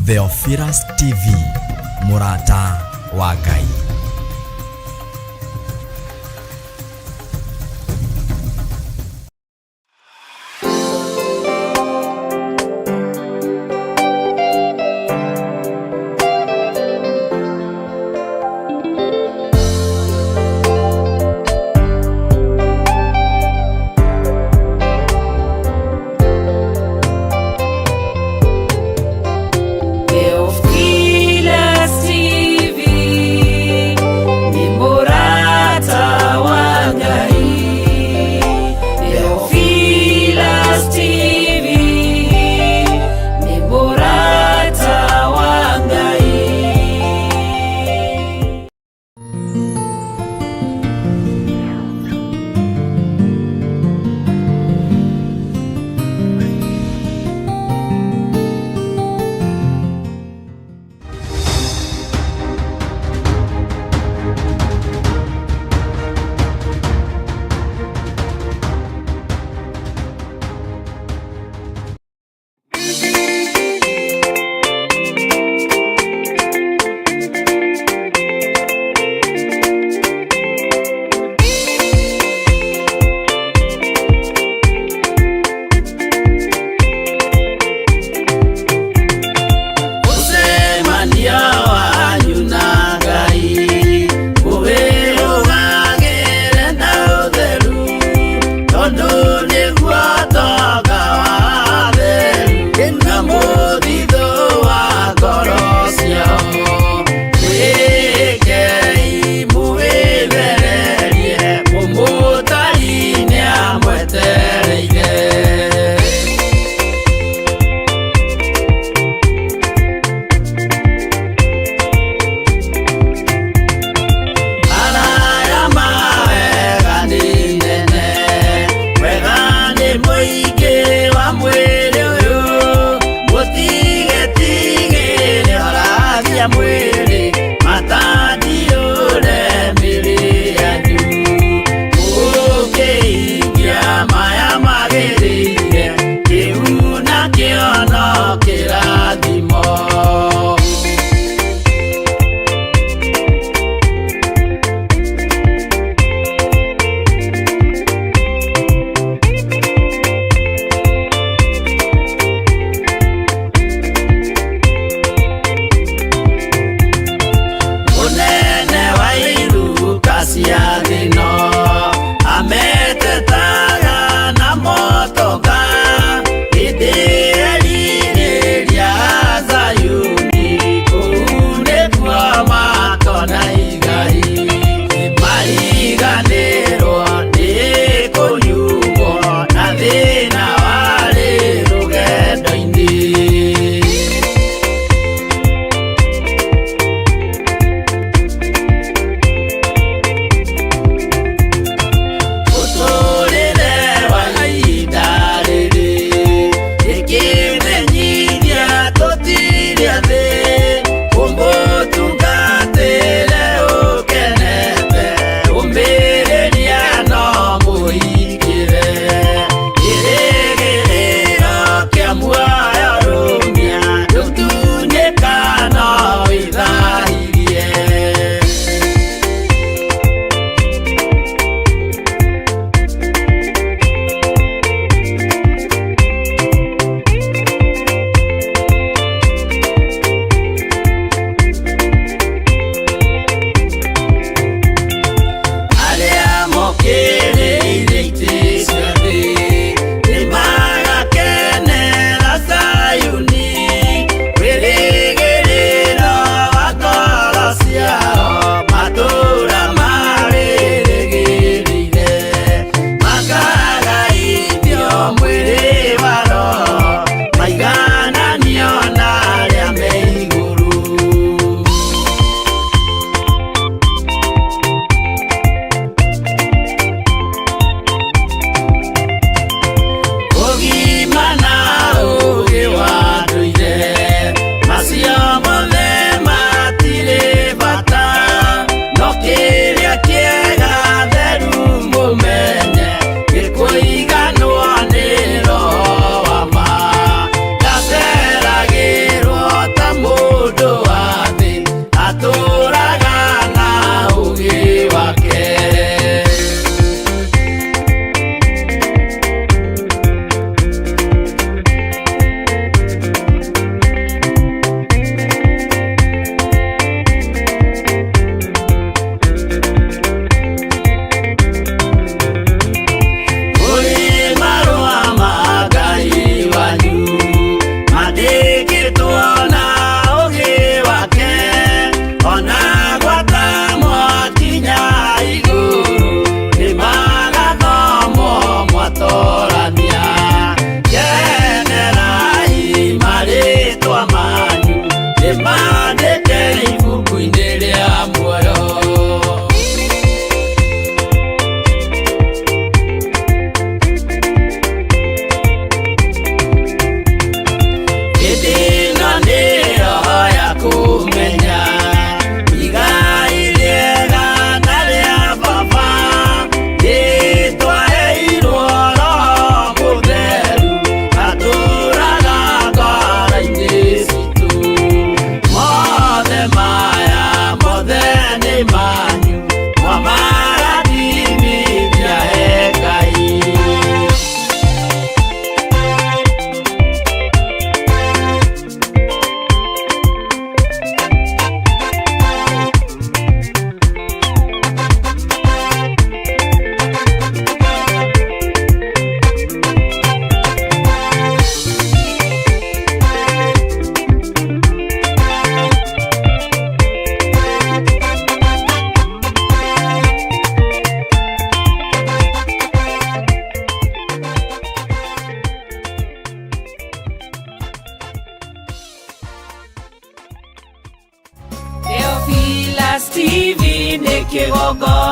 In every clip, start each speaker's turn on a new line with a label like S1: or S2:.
S1: Theophilus TV, mũrata wa Ngai.
S2: Theophilus TV.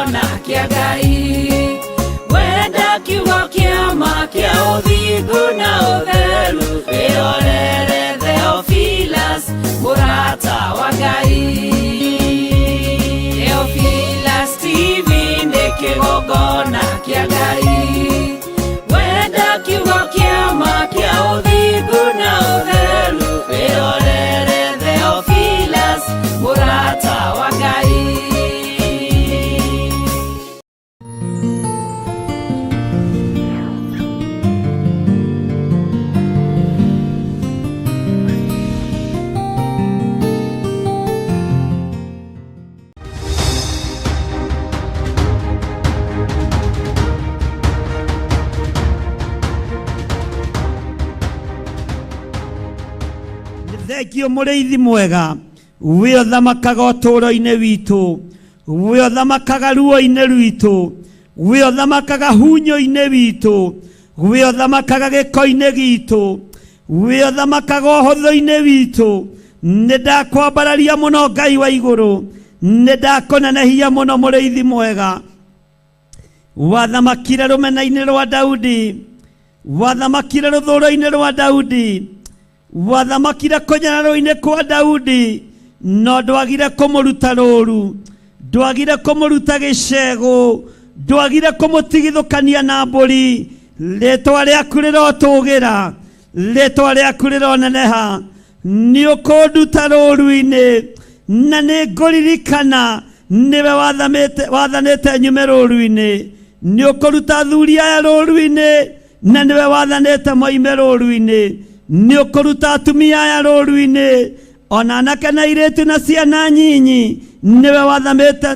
S2: Kĩgongona kĩa Ngai. Wenda kiugo kĩa ma kĩa ũthingu na ũtheru, wĩrorere Theophilus, mũrata wa Ngai. Theophilus TV nĩ kĩgongona kĩa Ngai. Wenda kiugo kĩa ma kĩa ũthingu na ũtheru, wĩrorere Theophilus, mũrata wa Ngai.
S3: Thengio mũrĩithi mwega, wĩ ũthamakaga ũtũũro-inĩ witũ, wĩ ũthamakaga ruo-inĩ rwitũ, wĩ ũthamakaga hunyo-inĩ witũ, wĩ ũthamakaga gĩko-inĩ gitũ, wĩ ũthamakaga ũhũthũ-inĩ witũ. Nĩ ndakwambararia mũno Ngai wa igũrũ, nĩ ndakũnenehia mũno mũrĩithi mwega. Wathamakire rũmena-inĩ rwa Daudi, wathamakire rũthũũro-inĩ rwa Daudi, wathamakire kũnyararwo-inĩ kwa Daudi, no ndwagire kũmũruta rũũru, ndwagire kũmũruta gĩcegũ, ndwagire kũmũtigithũkania na mbũri. Rĩtwa rĩaku rĩrotũgĩra, rĩtwa rĩaku rĩroneneha. Nĩ ũkũnduta rũũru-inĩ, na nĩ ngũririkana nĩwe wathanĩte nyume rũũru-inĩ. Nĩ ũkũruta athuri aya rũũru-inĩ, na nĩwe wathanĩte moime rũũru-inĩ. Nĩ ũkũruta atumia aya rũũru-inĩ, ona anake na airĩtu na ciana nyinyi, nĩwe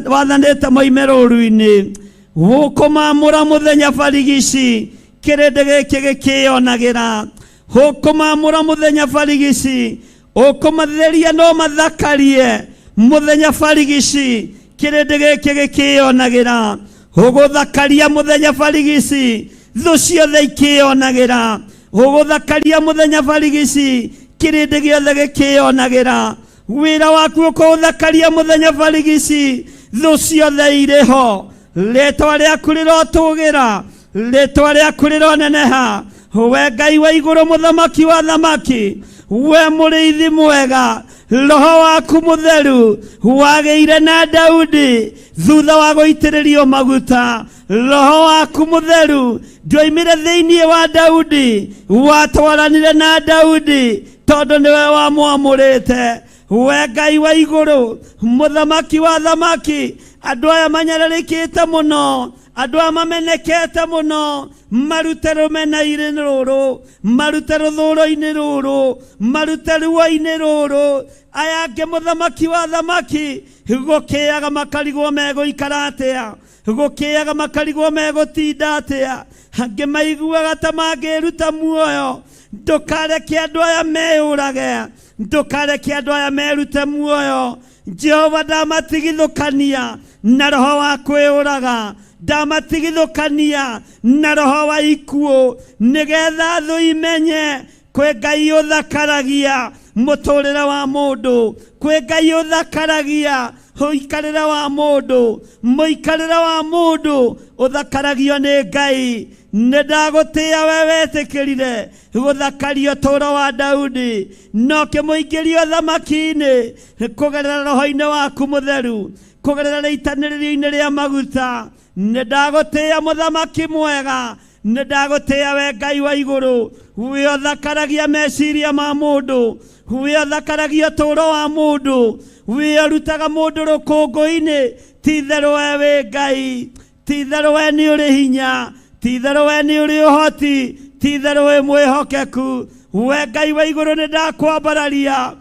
S3: wathanĩte moime rũũru-inĩ. Gũkũmamũra mũthenya barigici, kĩrĩndĩ gĩkĩ gĩkĩyonagĩra. Gũkũmamũra mũthenya barigici, ũkũmatheria no mathakarie mũthenya barigici, kĩrĩndĩ gĩkĩ gĩkĩyonagĩra. Ũgũthakaria mũthenya barigici, thũ ciothe ikĩyonagĩra. Ũgũthakaria mũthenya barigici, kĩrĩndĩ gĩothe gĩkĩyonagĩra. Wĩra waku ũkũũthakaria mũthenya barigici, thũ ciothe irĩ ho. Rĩtwa rĩaku rĩrotũgĩra, rĩtwa rĩaku rĩroneneha. We Ngai wa igũrũ, mũthamaki wa thamaki, we mũrĩithi mwega, roho waku mũtheru wagĩire na Daudi thutha wa gũitĩrĩrio maguta. Roho waku mũtheru ndwoimire thĩinĩ wa Daudi, watwaranire na Daudi tondũ nĩwe wamwamũrĩte. We Ngai wa igũrũ, mũthamaki wa thamaki, andũ aya manyararĩkĩte mũno, andũ aya mamenekete mũno, marute rũmena-inĩ rũrũ, marute rũthũũro-inĩ rũrũ, marute ruo-inĩ rũrũ. Aya angĩ mũthamaki wa thamaki, gũkĩaga makarigwo megũikara atĩa, gũkĩaga makarigwo megũtinda atĩa. Angĩ maiguaga ta mangĩruta muoyo. Ndũkareke andũ aya meyũrage, ndũkareke andũ aya merute muoyo. Jehova, ndamatigithũkania na roho wa kwĩyũraga, ndamatigithũkania na roho wa ikuũ, nĩgetha thũ imenye kwĩ Ngai ũthakaragia mũtũrĩre wa mũndũ, kwĩ Ngai ũthakaragia mũikarĩre wa mũndũ, mũikarĩre wa mũndũ ũthakaragio nĩ Ngai. Nĩ ndagũtĩĩa we wetĩkĩrire gũthakaria ũtũũro wa Daudi, na ũkĩmũingĩria ũthamaki-inĩ kũgerera roho-inĩ waku mũtheru, kũgerera rĩitanĩrĩrio-inĩ rĩa maguta. Nĩ ndagũtĩĩa mũthamaki mwega, nĩ ndagũtĩĩa we Ngai wa igũrũ, we ũthakaragia meciria ma mũndũ, we ũthakaragia ũtũũro wa mũndũ, we ũrutaga mũndũ rũkũngũ-inĩ. Ti itherũ we wĩ Ngai, ti itherũ we nĩ ũrĩ hinya, ti itherũ we nĩ ũrĩ ũhoti, ti itherũ wĩ mwĩhokeku. We Ngai wa igũrũ, nĩ ndakwambararia.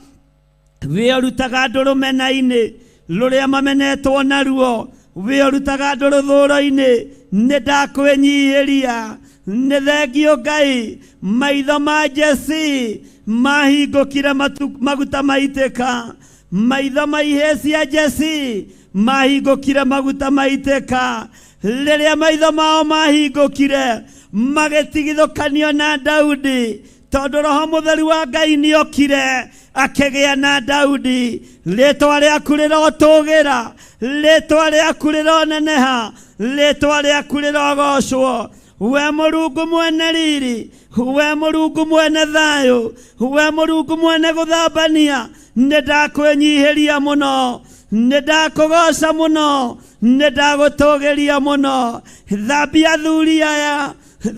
S3: We ũrutaga andũ rũmena-inĩ rũrĩa mamenetwo naruo, we ũrutaga andũ rũthũũro-inĩ, nĩ ndakwĩnyihĩria. Nĩ thengio Ngai, maitho ma Jesi mahingũkire maguta maitĩka, maitho ma ihĩĩ cia Jesi mahingũkire maguta maitĩka. Rĩrĩa maitho mao mahingũkire, magĩtigithũkanio na Daudi, tondũ roho mũtheru wa Ngai nĩokire. Akĩgĩa na Daudi. Rĩtwa rĩaku rĩrotũgĩra, rĩtwa rĩaku rĩroneneha, rĩtwa rĩaku rĩrogocwo. We Mũrungu mwene riri, we Mũrungu mwene thayũ, we Mũrungu mwene gũthambania, nĩ ndakwĩnyihĩria mũno, nĩ ndakũgoca mũno, nĩ ndagũtũgĩria mũno. Thambia athuri aya,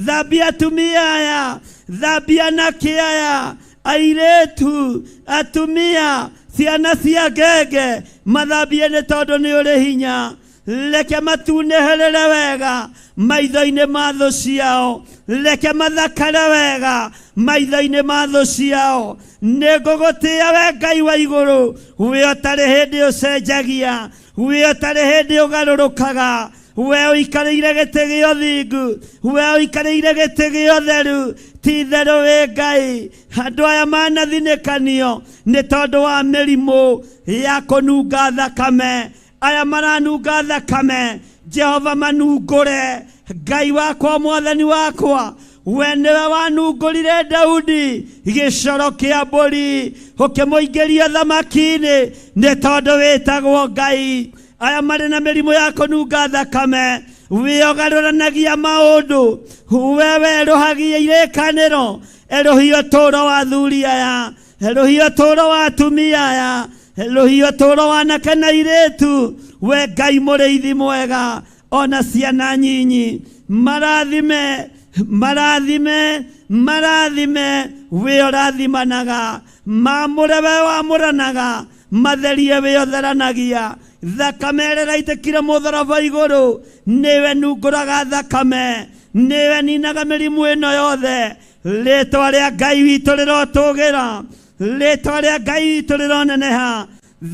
S3: thambia atumia aya, thambia anake aya, airĩtu, atumia, ciana cia ngenge, mathambie nĩ tondũ nĩ ũrĩ hinya. Reke matunĩhĩrĩre wega maitho-inĩ ma thũ ciao, reke mathakare wega maitho-inĩ ma thũ ciao. Nĩ ngũgũtĩĩa we Ngai wa igũrũ, we ũtarĩ hĩndĩ ũcenjagia, we ũtarĩ hĩndĩ ũgarũrũkaga, we ũikarĩire gĩtĩ gĩa ũthingu, we ũikarĩire gĩtĩ gĩa ũtheru, ti itherũ wĩ Ngai. Andũ aya manathinĩkanio nĩ tondũ wa mĩrimũ ya kũnunga thakame, aya maranunga thakame, Jehova manungũre. Ngai wakwa, mwathani wakwa, we nĩwe wanungũrire Daudi gĩcoro kĩa mbũri, ũkĩmũingĩria thamaki-inĩ, nĩ tondũ wĩtagwo Ngai. Aya marĩ na mĩrimũ ya kũnunga thakame, wĩogarũranagia maũndũ, we werũhagia irĩkanĩro, erũhia ũtũũro wa athuri aya, erũhia ũtũũro wa atumia aya, erũhia ũtũũro wa anake na airĩtu. We Ngai mũrĩithi mwega, ona ciana nyinyi, marathime, marathime, marathime, we ũrathimanaga, mamũre we wamũranaga, matherie we ũtheranagia. Thakame ĩrĩa ĩraitĩkire mũtharaba igũrũ, nĩwe nungũraga thakame, nĩwe ninaga mĩrimũ ĩno yothe. Rĩtwa rĩa Ngai witũ rĩrotũgĩra, rĩtwa rĩa Ngai witũ rĩroneneha.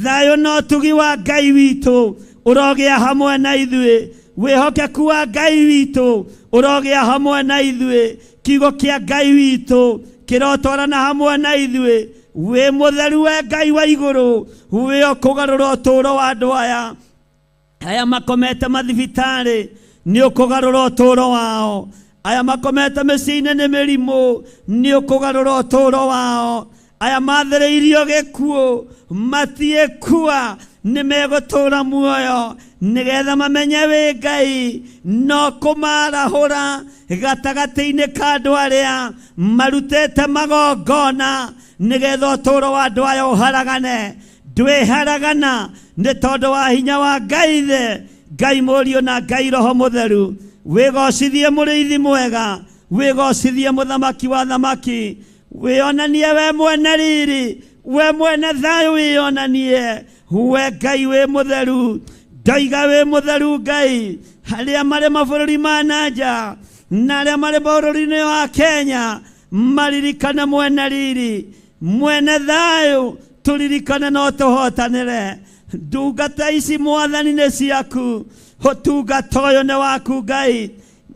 S3: Thayũ na ũtugi wa Ngai witũ ũrogĩa hamwe na ithuĩ, wĩhokeku wa Ngai witũ ũrogĩa hamwe na ithuĩ, kiugo kĩa Ngai witũ kĩrotwarana hamwe na ithuĩ. Wĩ mũtheru we Ngai wa igũrũ, wĩ ũkũgarũra ũtũũro wa andũ aya. Aya makomete mathibitarĩ, nĩ ũkũgarũra ũtũũro wao. Aya makomete mĩciĩ-inĩ nĩ mĩrimũ, nĩ ũkũgarũra ũtũũro wao. Aya mathĩrĩirio gĩkuũ, matiĩkua, nĩ megũtũũra muoyo, nĩgetha mamenye wĩ Ngai, no kũmarahũra gatagatĩ-inĩ ka andũ arĩa marutĩte magongona, nĩgetha ũtũũro wa andũ aya ũharagane. Ndwĩharagana nĩ tondũ wa hinya wa Ngai Ithe, Ngai Mũriũ na Ngai Roho Mũtheru. Wĩgocithie mũrĩithi mwega, wĩgocithie mũthamaki wa thamaki, wĩonanie we mwene riri, we mwene thayũ, wĩonanie we Ngai wĩ mũtheru. Ndoiga wĩ mũtheru Ngai. Arĩa marĩ mabũrũri ma na nja na arĩa marĩ bũrũri-inĩ wa Kenya maririkane mwene riri, mwene thayũ, tũririkane no tũhotanĩre. Ndungata ici mwathani nĩ ciaku, ũtungata ũyũ nĩ waku Ngai.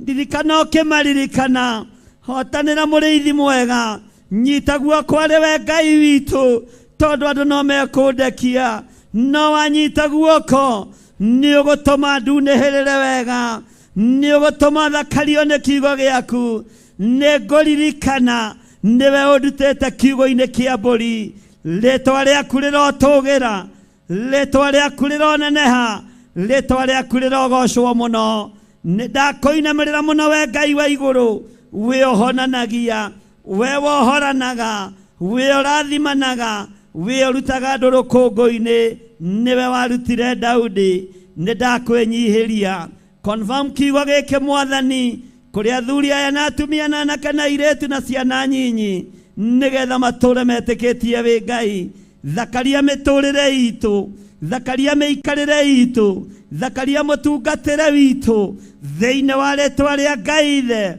S3: Ririkana ũkĩmaririkana, hotanĩra mũrĩithi mwega, nyita guoko arĩ we Ngai witũ, tondũ andũ no mekũndekia, no wanyita guoko nĩ ũgũtũma ndunĩhĩrĩre wega, nĩ ũgũtũma thakario nĩ kiugo gĩaku. Nĩ ngũririkana nĩwe ũndutĩte kiugo-inĩ kĩa mbũri. Rĩtwa rĩaku rĩrotũgĩra, rĩtwa rĩaku rĩroneneha, rĩtwa rĩaku rĩrogocwo mũno. Nĩ ndakũinamĩrĩra mũno we Ngai wa igũrũ, wĩ ũhonanagia, we wohoranaga, wĩ ũrathimanaga, wĩ ũrutaga andũ rũkũngũ-inĩ, nĩwe warutire Daudi. Nĩ ndakwĩnyihĩria. Confirm kiugo gĩkĩ mwathani kũrĩ athuri aya na atumia na anake na airĩtu na ciana nyinyi, nĩgetha matũre metĩkĩtie wĩ Ngai. Thakaria mĩtũrĩre itũ, thakaria mĩikarĩre itũ, thakaria mũtungatĩre witũ, thĩinĩ wa rĩtwa rĩa Ngai Ithe,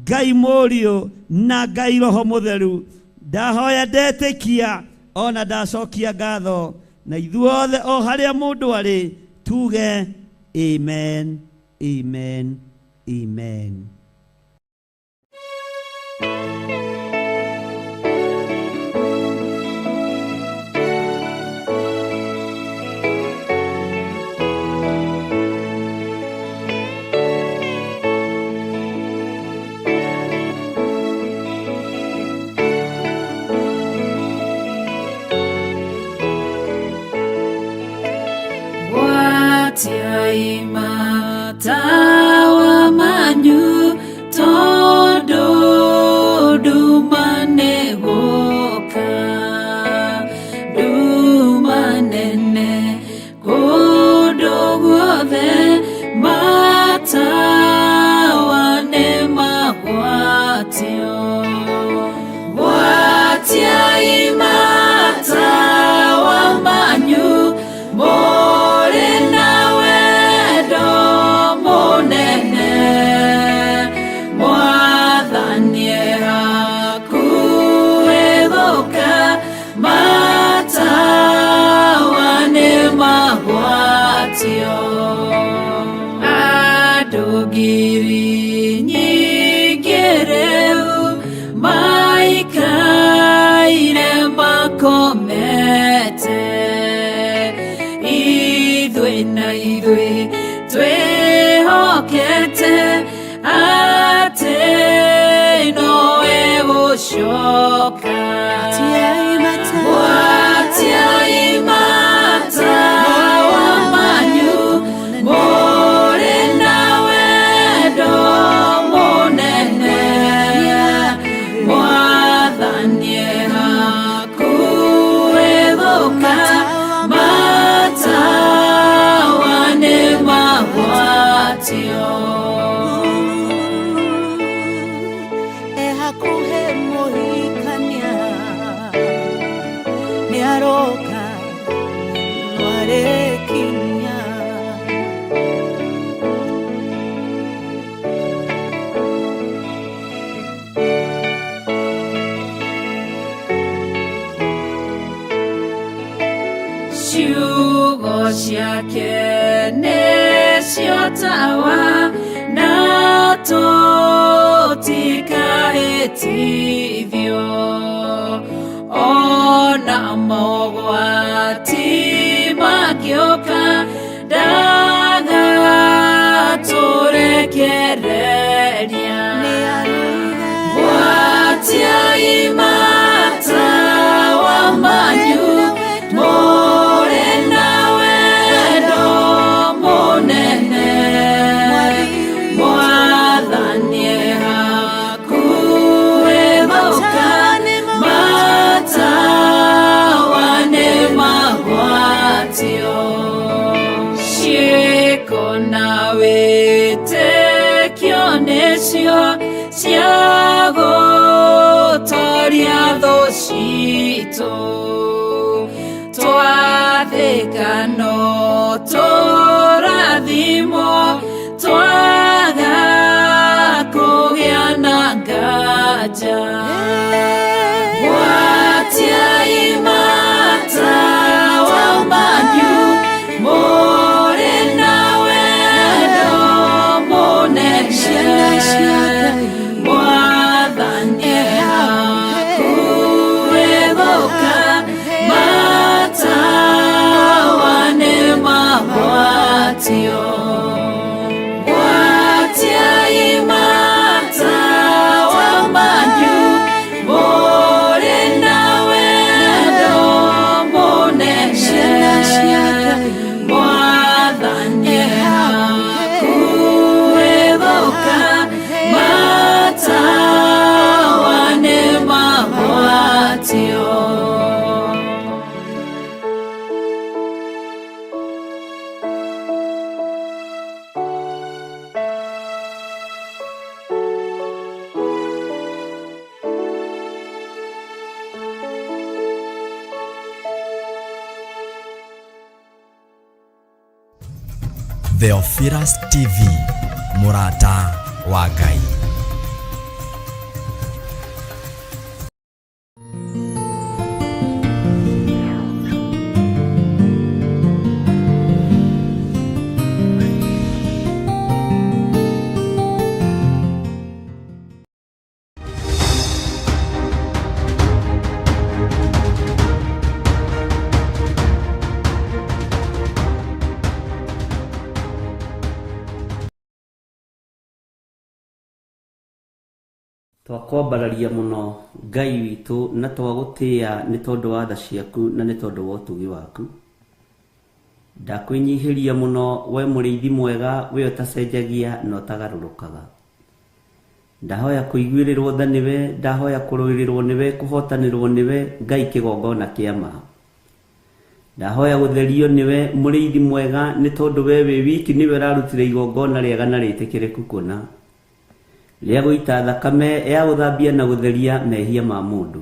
S3: Ngai Mũriũ na Ngai Roho Mũtheru. Ndahoya ndetĩkia ona ndacokia ngatho, na ithuothe o harĩa mũndũ arĩ tuge amen, amen, amen.
S2: aroka. Gwatiai matawa manyu mũrĩ na wendo mũnene, Mwathani e hakuhĩ gũka, matawa nĩ magwatio.
S4: Ehakuhe mũhikania nĩaroka nĩarĩkinya.
S2: Ciugo ciake nĩcio tawa na tũtikahĩtithio, ona mogwati mangĩũka ndagatũrekereria. Gwatiai matawa manyu mũrĩ na wendo mũnene, Mwathani e hakuhĩ gũka, matawa nĩ magwatio. Ciĩko na wĩtĩkio nĩcio cia gũtoria thũ citũ, twathĩka no tũrathimwo, twaga kũgĩa na nganja. Gwatiai matawa manyu mũrĩ na wendo mũnene, Mwathani e hakuhĩ gũka, matawa nĩ magwatio. Gwatiai matawa manyu mũrĩ na wendo mũnene, Mwathani e hakuhĩ gũka, matawa nĩ magwatio.
S1: Theophilus TV, mũrata wa Ngai.
S5: Twakwambararia mũno Ngai witũ na twagũtĩĩa nĩ tondũ wa tha ciaku na nĩ tondũ wa ũtugi waku. Ndakwĩnyihĩria mũno we mũrĩithi mwega, we ũtacenjagia na ũtagarũrũkaga. Ndahoya kũiguĩrĩrwo tha nĩwe, ndahoya kũrũĩrĩrwo nĩwe, kũhotanĩrwo nĩwe, Ngai kĩgongona kĩa ma. Ndahoya gũtherio nĩwe mũrĩithi mwega, nĩ tondũ we wĩ wiki nĩwe ũrarutire igongona rĩega na rĩtĩkĩrĩku kũna, rĩa gũita thakame ya gũthambia na gũtheria mehia ma mũndũ.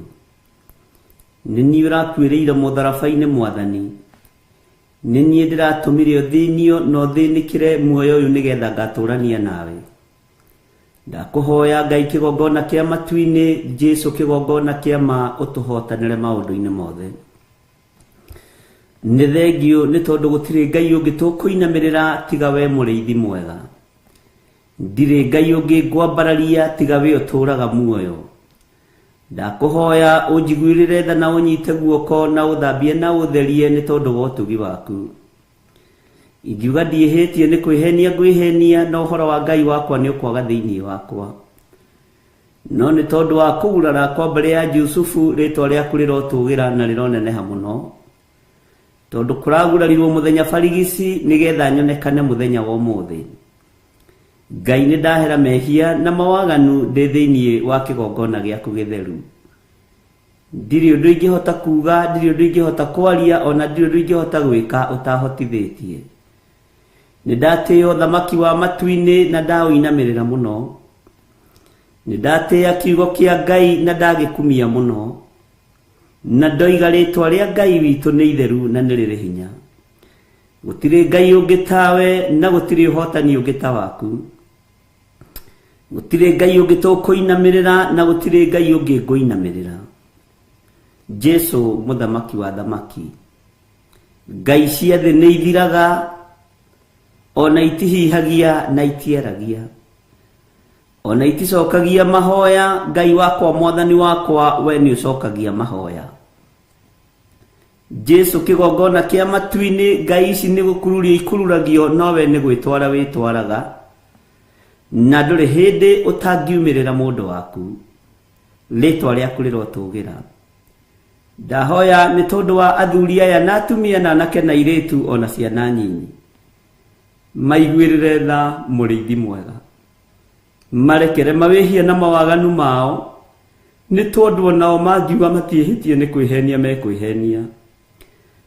S5: Nĩ niĩ ũrakuĩrĩire mũtharaba-inĩ Mwathani, nĩ niĩ ndĩratũmire ũthĩnio na ũthĩnĩkĩre muoyo ũyũ nĩgetha ngatũrania nawe. Ndakũhoya Ngai kĩgongona kĩa matu-inĩ, Jesũ kĩgongona kĩa ma, ũtũhotanĩre maũndũ-inĩ mothe. Nĩ thengiũ nĩ tondũ gũtirĩ Ngai ũngĩ tũkũinamĩrĩra tiga we mũrĩithi mwega. Ndirĩ Ngai ũngĩ ngwambararia tiga we ũtũũraga muoyo. Ndakũhoya ũnjiguĩrĩre tha na ũnyite guoko na ũthambie na ũtherie nĩ tondũ wa ũtugi waku. Ingiuga ndiĩhĩtie nĩ kwĩhenia ngwĩhenia, na ũhoro wa Ngai wakwa nĩ ũkwaga thĩinĩ wakwa. No nĩ tondũ wa kũgurara kwa mbarĩ ya Jusufu, rĩtwa rĩaku rĩrotũgĩra na rĩroneneha mũno, tondũ kũragurarirwo mũthenya barigici nĩgetha nyonekane mũthenya wa ũmũthĩ. Ngai, nĩ ndahera mehia na mawaganu ndĩ thĩinĩ wa kĩgongona gĩaku gĩtheru. Ndirĩ ũndũ ingĩhota kuga, ndirĩ ũndũ ingĩhota kwaria, ona ndirĩ ũndũ ingĩhota gwĩka ũtahotithĩtie. Nĩ ndatĩĩa ũthamaki wa matu-inĩ na ndaũinamĩrĩra mũno. Nĩ ndatĩĩa kiugo kĩa Ngai na ndagĩkumia mũno, na ndoiga rĩtwa rĩa Ngai witũ nĩ itheru na nĩ rĩrĩ hinya. Gũtirĩ Ngai ũngĩ tawe na gũtirĩ ũhotani ũngĩ ta waku. Gũtirĩ Ngai ũngĩ tũkũinamĩrĩra na gũtirĩ Ngai ũngĩ ngũinamĩrĩra. Jesu mũthamaki wa thamaki, Ngai cia thĩ nĩ ithiraga, ona itihihagia na itiaragia, ona iticokagia mahoya. Ngai wakwa, mwathani wakwa, we nĩ ũcokagia mahoya. Jesu kĩgongona kĩa matu-inĩ, Ngai ici nĩ gũkururia ikururagio, nowe nĩ gwĩtwara wĩtwaraga, na ndũrĩ hĩndĩ ũtangiumĩrĩra mũndũ waku. Rĩtwa rĩaku rĩrotũgĩra. Ndahoya nĩ tondũ wa athuri aya na atumia na anake na airĩtu ona ciana nyinyi, maiguĩrĩre tha mũrĩithi mwega, marekere mawĩhia na mawaganu mao, nĩ tondũ onao mangiuga matiĩhĩtie nĩ kwĩhenia mekwĩhenia,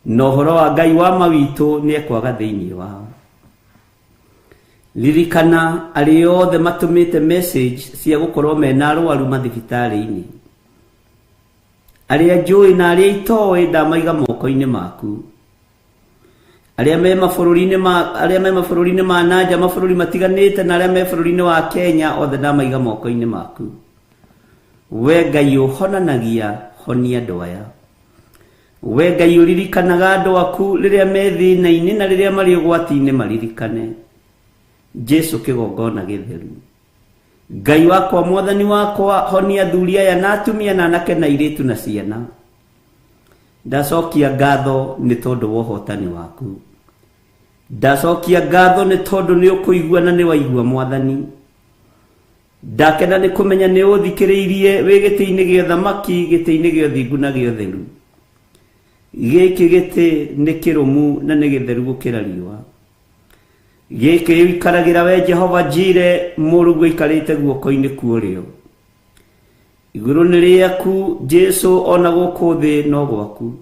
S5: na ũhoro wa Ngai wa ma witũ nĩ ekwaga thĩinĩ wao. Ririkana arĩa othe matũmĩte message cia gũkorwo mena arwaru mathibitarĩ-inĩ, arĩa njũĩ na arĩa itoĩ ndamaiga moko-inĩ maku, arĩa me mabũrũri-inĩ ma arĩa me mabũrũri-inĩ ma nanja, mabũrũri matiganĩte, na arĩa me bũrũri-inĩ wa Kenya, othe ndamaiga moko-inĩ maku. We Ngai ũhonanagia, honia andũ aya. We Ngai ũririkanaga andũ aku rĩrĩa me thĩna-inĩ na rĩrĩa marĩ ũgwati-inĩ, maririkane. Jesu kĩgongona gĩtheru, Ngai wakwa, mwathani wakwa, honia athuri aya na atumia na anake na airĩtu na ciana. Ndacokia ngatho nĩ tondũ wa ũhotani waku. Ndacokia ngatho nĩ tondũ nĩ ũkũigua na nĩ waigua, mwathani. Ndakena nĩ kũmenya nĩ ũthikĩrĩirie wĩ gĩtĩ-inĩ gĩa ũthamaki, gĩtĩ-inĩ gĩa ũthingu na gĩa ũtheru. Gĩkĩ gĩtĩ nĩ kĩrũmu na nĩ gĩtheru gũkĩra riũa. Gĩkĩ ũikaragĩra we Jehova Jire, mũrũguo aikarĩte guoko-inĩ kwa ũrĩo. Igũrũ nĩ rĩaku Jesu, ona gũkũ thĩ no gwaku.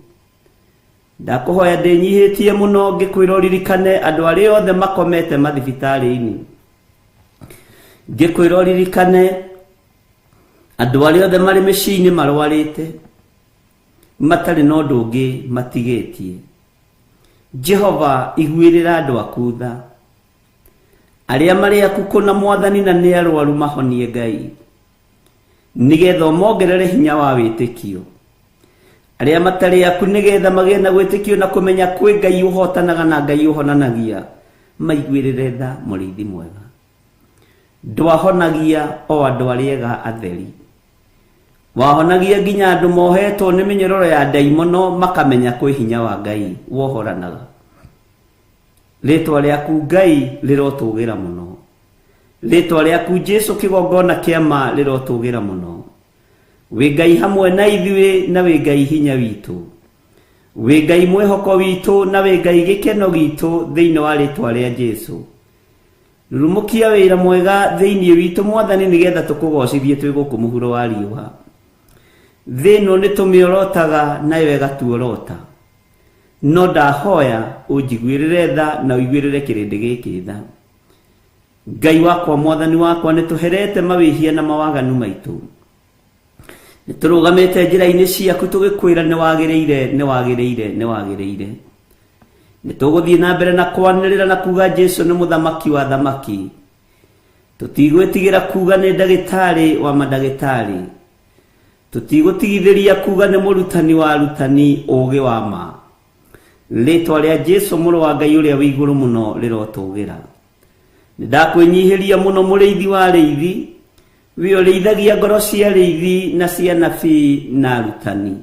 S5: Ndakũhoya ndĩnyihĩtie mũno ngĩkwĩra ũririkane andũ arĩa othe makomete mathibitarĩ-inĩ, ngĩkwĩra ũririkane andũ arĩa othe marĩ mĩciĩ-inĩ marwarĩte, matarĩ na ũndũ ũngĩ matigĩtie. Jehova, iguĩrĩra andũ aku tha, arĩa marĩ aku kũna mwathani na nĩ arwaru mahonie, Ngai, nĩgetha ũmongerere hinya wa wĩtĩkio. Arĩa matarĩ aku, nĩgetha magĩe na gwĩtĩkio na kũmenya kwĩ Ngai ũhotanaga na Ngai ũhonanagia, maiguĩrĩre tha mũrĩithi mwega. Ndwahonagia o andũ arĩa ega atheri, wahonagia nginya andũ mohetwo nĩ mĩnyororo ya ndaimono, makamenya kwĩ hinya wa Ngai wohoranaga. Rĩtwa rĩaku Ngai rĩrotũgĩra mũno. Rĩtwa rĩaku Jesu kĩgongona kĩa ma rĩrotũgĩra mũno. Wĩ Ngai hamwe na ithuĩ na wĩ Ngai hinya witũ, wĩ Ngai mwĩhoko witũ na wĩ Ngai gĩkeno gitũ. Thĩinĩ wa rĩtwa rĩa Jesu, rurumũkia wĩra mwega thĩinĩ witũ, mwathani, nĩgetha tũkũgocithie twĩ gũkũ mũhuro wa riũa. Thĩ ĩno nĩ tũmĩorotaga nayo ĩgatuorota, no ndahoya ũnjiguĩrĩre tha na ũiguĩrĩre kĩrĩndĩ gĩkĩ tha. Ngai wakwa, mwathani wakwa, nĩ tũherete mawĩhia na mawaganu maitũ, nĩ tũrũgamĩte njĩra-inĩ ciaku tũgĩkwĩra nĩ wagĩrĩire, nĩ wagĩrĩire, nĩ wagĩrĩire. Nĩ tũgũthiĩ na mbere na kwanĩrĩra na kuga Jesu nĩ mũthamaki wa thamaki. Tũtigwĩtigĩra kuga nĩ ndagĩtarĩ wa mandagĩtarĩ. Tũtigũtigithĩria kuga nĩ mũrutani wa arutani ũũgĩ wa ma. Rĩtwa rĩa Jesu mũrũ wa Ngai ũrĩa wĩ igũrũ mũno rĩrotũgĩra. Nĩ ndakwĩnyihĩria mũno, mũrĩithi wa arĩithi, wĩ ũrĩithagia ngoro cia arĩithi na cia anabii na arutani,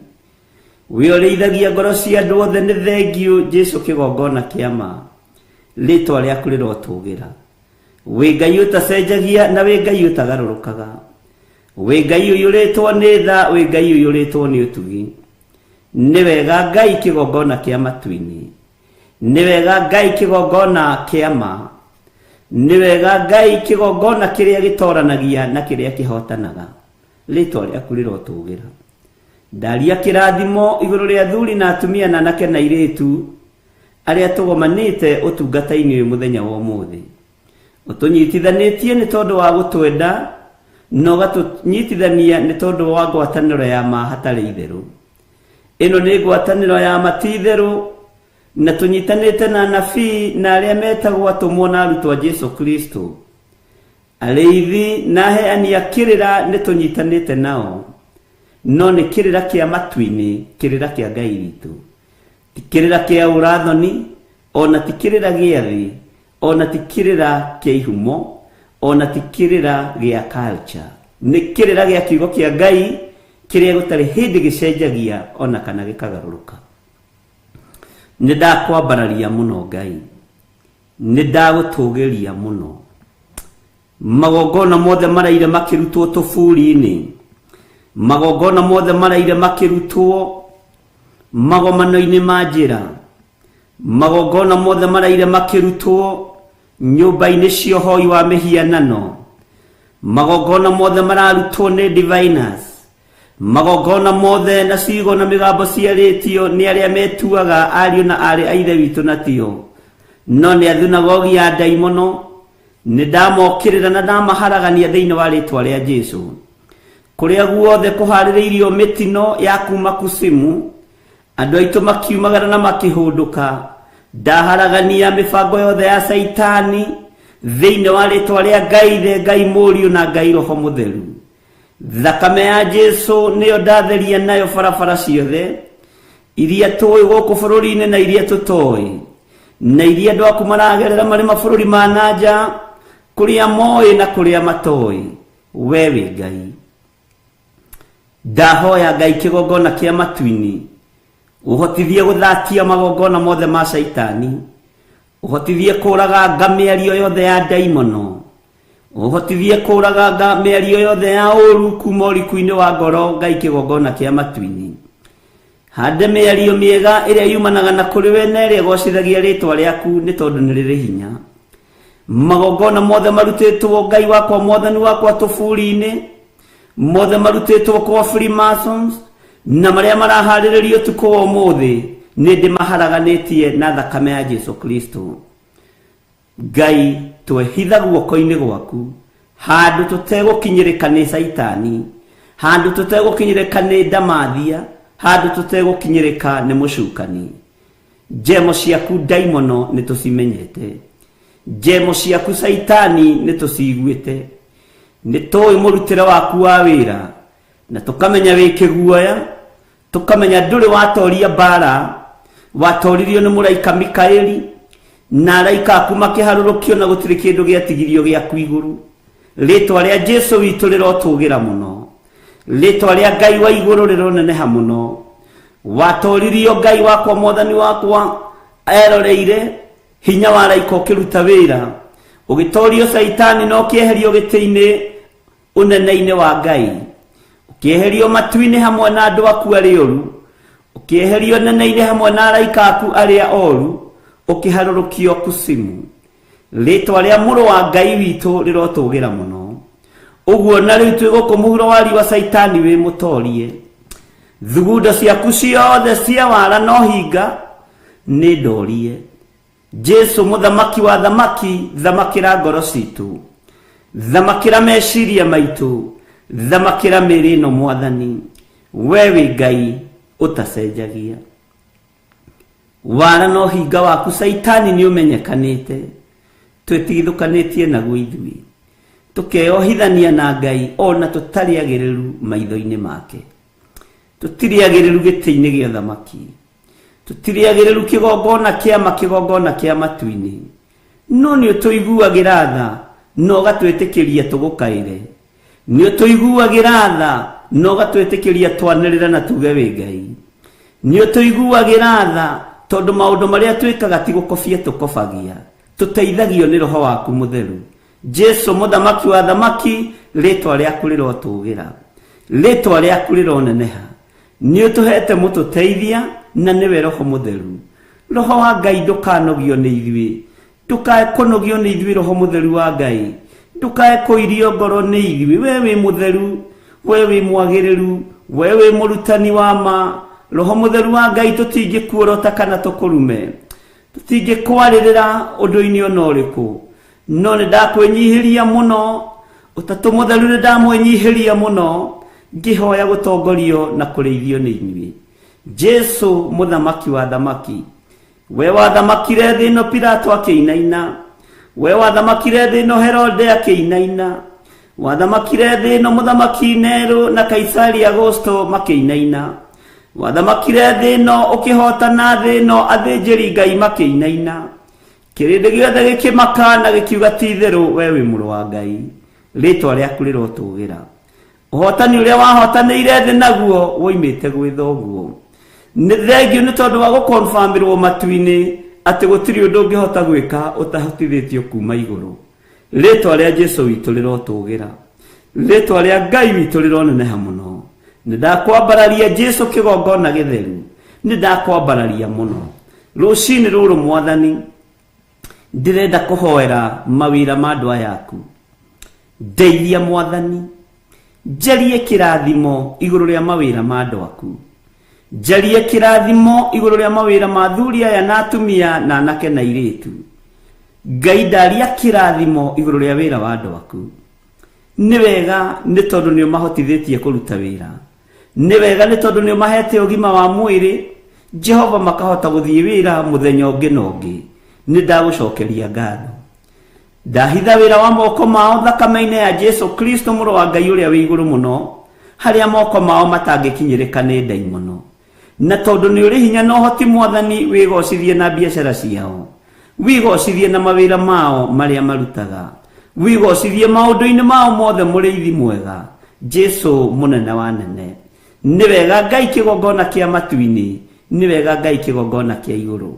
S5: wĩ ũrĩithagia ngoro cia andũ othe. Nĩ thengiũ, Jesu kĩgongona kĩa ma, rĩtwa rĩaku rĩrotũgĩra. Wĩ Ngai ũtacenjagia na wĩ Ngai ũtagarũrũkaga. Wĩ Ngai ũiyũrĩtwo nĩ tha, wĩ Ngai ũiyũrĩtwo nĩ ũtugi. Nĩ wega Ngai kĩgongona kĩa matu-inĩ. Nĩ wega Ngai kĩgongona kĩa ma. Nĩ wega Ngai kĩgongona kĩrĩa gĩtoranagia na kĩrĩa kĩhotanaga. Rĩtwa rĩaku rĩrotũgĩra. Ndaria kĩrathimo igũrũ rĩa athuri na atumia na anake na airĩtu arĩa tũgomanĩte ũtungata-inĩ ũyũ mũthenya wa ũmũthĩ. Ũtũnyitithanĩtie nĩ tondũ wa gũtwenda na ũgatũnyitithania nĩ tondũ wa ngwatanĩro ya ma hatarĩ itherũ. Ĩno nĩ ngwatanĩro ya ma ti itherũ, na tũnyitanĩte na anabii na arĩa metagwo atũmwo na arutwo a Jesu Kristo. Arĩithi na aheani a kĩrĩra nĩ tũnyitanĩte nao, no nĩ kĩrĩra kĩa matu-inĩ, kĩrĩra kĩa Ngai witũ. Ti kĩrĩra kĩa ũrathoni, ona ti kĩrĩra gĩa thĩ, ona ti kĩrĩra kĩa ihumo, ona ti kĩrĩra gĩa culture. Nĩ kĩrĩra gĩa kiugo kĩa Ngai kĩrĩa gũtarĩ hĩndĩ gĩcenjagia ona kana gĩkagarũrũka. Nĩ ndakwambararia mũno Ngai, nĩ ndagũtũgĩria mũno. Magongona mothe maraire makĩrutwo tũburi-inĩ, magongona mothe maraire makĩrutwo magomano-inĩ ma njĩra, magongona mothe maraire makĩrutwo nyũmba-inĩ cia ũhoi wa mĩhianano, magongona mothe mararutwo nĩ diviners, magongona mothe na ciugo na mĩgambo ciarĩtio nĩ arĩa metuaga ariũ na aarĩ a Ithe witũ na tio, no nĩ athunagogi ya ndaimono. Nĩ ndamokĩrĩra na ndamaharagania thĩinĩ wa rĩtwa rĩa Jesu. Kũrĩa guothe kũharĩrĩirio mĩtino ya kuma kusimu, andũ aitũ makiumagara na makĩhũndũka, ndaharagania mĩbango yothe ya Caitani thĩinĩ wa rĩtwa rĩa Ngai Ithe, Ngai Mũriũ na Ngai Roho Mũtheru. Thakame ya Jesu nĩyo ndatheria nayo barabara ciothe iria tũĩ gũkũ bũrũri-inĩ na iria tũtoĩ, na iria andũ aku maragerera marĩ mabũrũri ma na nja, kũrĩa moĩ na kũrĩa matoĩ. We wĩ Ngai. Ndahoya Ngai kĩgongona kĩa matu-inĩ, ũhotithie gũthatia magongona mothe ma Caitani, ũhotithie kũraganga mĩario yothe ya ndaimono, ũhotithie kũraganga mĩario yothe ya ũru kuma ũriku-inĩ wa ngoro. Ngai kĩgongona kĩa matu-inĩ, hande mĩario mĩega ĩrĩa yumanaga na kũrĩ we na ĩrĩa ĩgocithagia rĩtwa rĩaku, nĩ tondũ nĩ rĩrĩ hinya. Magongona mothe marutĩtwo Ngai wakwa Mwathani wakwa tũburi-inĩ, mothe marutĩtwo kwa Freemasons na marĩa maraharĩrĩrio ũtukũ wa ũmũthĩ, nĩ ndĩmaharaganĩtie na thakame ya Jesu Kristo. Ngai, twehitha guoko-inĩ gwaku handũ tũtegũkinyĩrĩka nĩ Caitani, handũ tũtegũkinyĩrĩka nĩ ndamathia, handũ tũtegũkinyĩrĩka nĩ mũcukani. Njemo ciaku ndaimono nĩ tũcimenyete, njemo ciaku Caitani nĩ tũciguĩte, nĩ tũĩ mũrutĩre waku wa wĩra, na tũkamenya wĩ kĩguoya, tũkamenya ndũrĩ watoria mbara, watoririo nĩ mũraika Mikaeli na araika aku makĩharũrũkio na gũtirĩ kĩndũ gĩatigirio gĩaku igũrũ. Rĩtwa rĩa Jesu witũ rĩrotũgĩra mũno, rĩtwa rĩa Ngai wa igũrũ rĩroneneha mũno. Watoririo Ngai wakwa Mwathani wakwa eroreire hinya wa araika ũkĩruta wĩra, ũgĩtorio Caitani na ũkĩeherio gĩtĩ-inĩ ũnene-inĩ wa Ngai, ũkĩeherio matu-inĩ hamwe na andũ aku arĩa oru, ũkĩeherio nene-inĩ hamwe na araika aku arĩa oru, ũkĩharũrũkio kusimu. Rĩtwa rĩa Mũrũ wa Ngai witũ rĩrotũgĩra mũno. Ũguo na rĩu twĩ gũkũ mũhuro wa riũa, Caitani wĩ mũtorie. Thugundo ciaku ciothe cia wara no hinga nĩ ndorie. Jesu mũthamaki wa thamaki, thamakĩra ngoro citũ, thamakĩra meciria maitũ, thamakĩra mĩĩrĩ ĩno Mwathani. We wĩ Ngai ũtacenjagia. Wara no hinga waku Caitani nĩ ũmenyekanĩte, twĩtigithũkanĩtie naguo ithuĩ, tũkeyohithania na Ngai ona tũtarĩ agĩrĩru maitho-inĩ make. Tũtirĩ agĩrĩru gĩtĩ-inĩ gĩa ũthamaki, tũtirĩ agĩrĩru kĩgongona kĩa ma, kĩgongona kĩa matu-inĩ, no nĩ ũtũiguagĩra tha na ũgatwĩtĩkĩria tũgũkaĩre. Nĩ ũtũiguagĩra tha na ũgatwĩtĩkĩria twanĩrĩre na tuge wĩ Ngai. Nĩ ũtũiguagĩra tha tondũ maũndũ marĩa twĩkaga ti gũkobia tũkobagia, tũteithagio nĩ Roho waku Mũtheru. Jesu mũthamaki wa thamaki, Rĩtwa rĩaku rĩrotũgĩra, rĩtwa rĩaku rĩroneneha. Nĩ ũtũhete mũtũteithia na nĩwe Roho Mũtheru. Roho wa Ngai, ndũkanogio nĩ ithuĩ, ndũkae kũnogio nĩ ithuĩ. Roho Mũtheru wa Ngai, ndũkae kũirio ngoro nĩ ithuĩ. We wĩ mũtheru, we wĩ mwagĩrĩru, we wĩ mũrutani wa ma. Roho Mũtheru wa Ngai, tũtingĩkuorota kana tũkũrume, tũtingĩkwarĩrĩra ũndũ-inĩ ona ũrĩkũ, no nĩ ndakwĩnyihĩria mũno. Ũtatũ Mũtheru, nĩ ndamwĩnyihĩria mũno ngĩhoya gũtongorio na kũrĩithio nĩ inyuĩ. Jesu, mũthamaki wa thamaki, we wathamakire thĩ ĩno Pilato akĩinaina, we wathamakire thĩ ĩno Herode akĩinaina, wathamakire thĩ ĩno mũthamaki Nero na Kaisari Agosto makĩinaina, wathamakire thĩ ĩno ũkĩhotana thĩ ĩno athĩnjĩri Ngai makĩinaina, kĩrĩndĩ gĩothe gĩkĩmaka na gĩkiuga ti itherũ we wĩ mũrũ wa Ngai. Rĩtwa rĩaku rĩrotũgĩra. Ũhotani ũrĩa wahotanĩire thĩ naguo woimĩte gwĩ thoguo. Nĩ thengio nĩ tondũ wa gũkonfamĩrwo matu-inĩ atĩ gũtirĩ ũndũ ũngĩhota gwĩka ũtahotithĩtio kuma igũrũ. Rĩtwa rĩa Jesu witũ rĩrotũgĩra, rĩtwa rĩa Ngai witũ rĩroneneha mũno. Nĩ ndakwambararia Jesu kĩgongona gĩtheru, nĩ ndakwambararia mũno rũcinĩ rũrũ. Mwathani, ndĩrenda kũhoera mawĩra ma andũ aya aku. Ndeithia Mwathani, njarie kĩrathimo igũrũ rĩa mawĩra ma andũ aku, njarie kĩrathimo igũrũ rĩa mawĩra ma athuri aya na atumia na anake na airĩtu. Ngai, ndaria kĩrathimo igũrũ rĩa wĩra wa andũ aku. Nĩ wega nĩ tondũ nĩ ũmahotithĩtie kũruta wĩra, nĩ wega nĩ tondũ nĩ ũmahete ũgima wa mwĩrĩ, Jehova, makahota gũthiĩ wĩra mũthenya ũngĩ na ũngĩ. Nĩ ndagũcokeria ngatho. Ndahitha wĩra wa moko mao thakame-inĩ ya Jesu Kristo, mũrũ wa Ngai ũrĩa wĩ igũrũ mũno, harĩa moko mao matangĩkinyĩrĩka nĩ ndaimono. Na tondũ nĩ ũrĩ hinya na ũhoti, Mwathani, wĩgocithie na biacara ciao, wĩgocithie na mawĩra mao marĩa marutaga, wĩgocithie maũndũ-inĩ mao mothe. Mũrĩithi mwega, Jesu mũnene wa nene, nĩ wega Ngai kĩgongona kĩa matu-inĩ, nĩ wega Ngai kĩgongona kĩa igũrũ.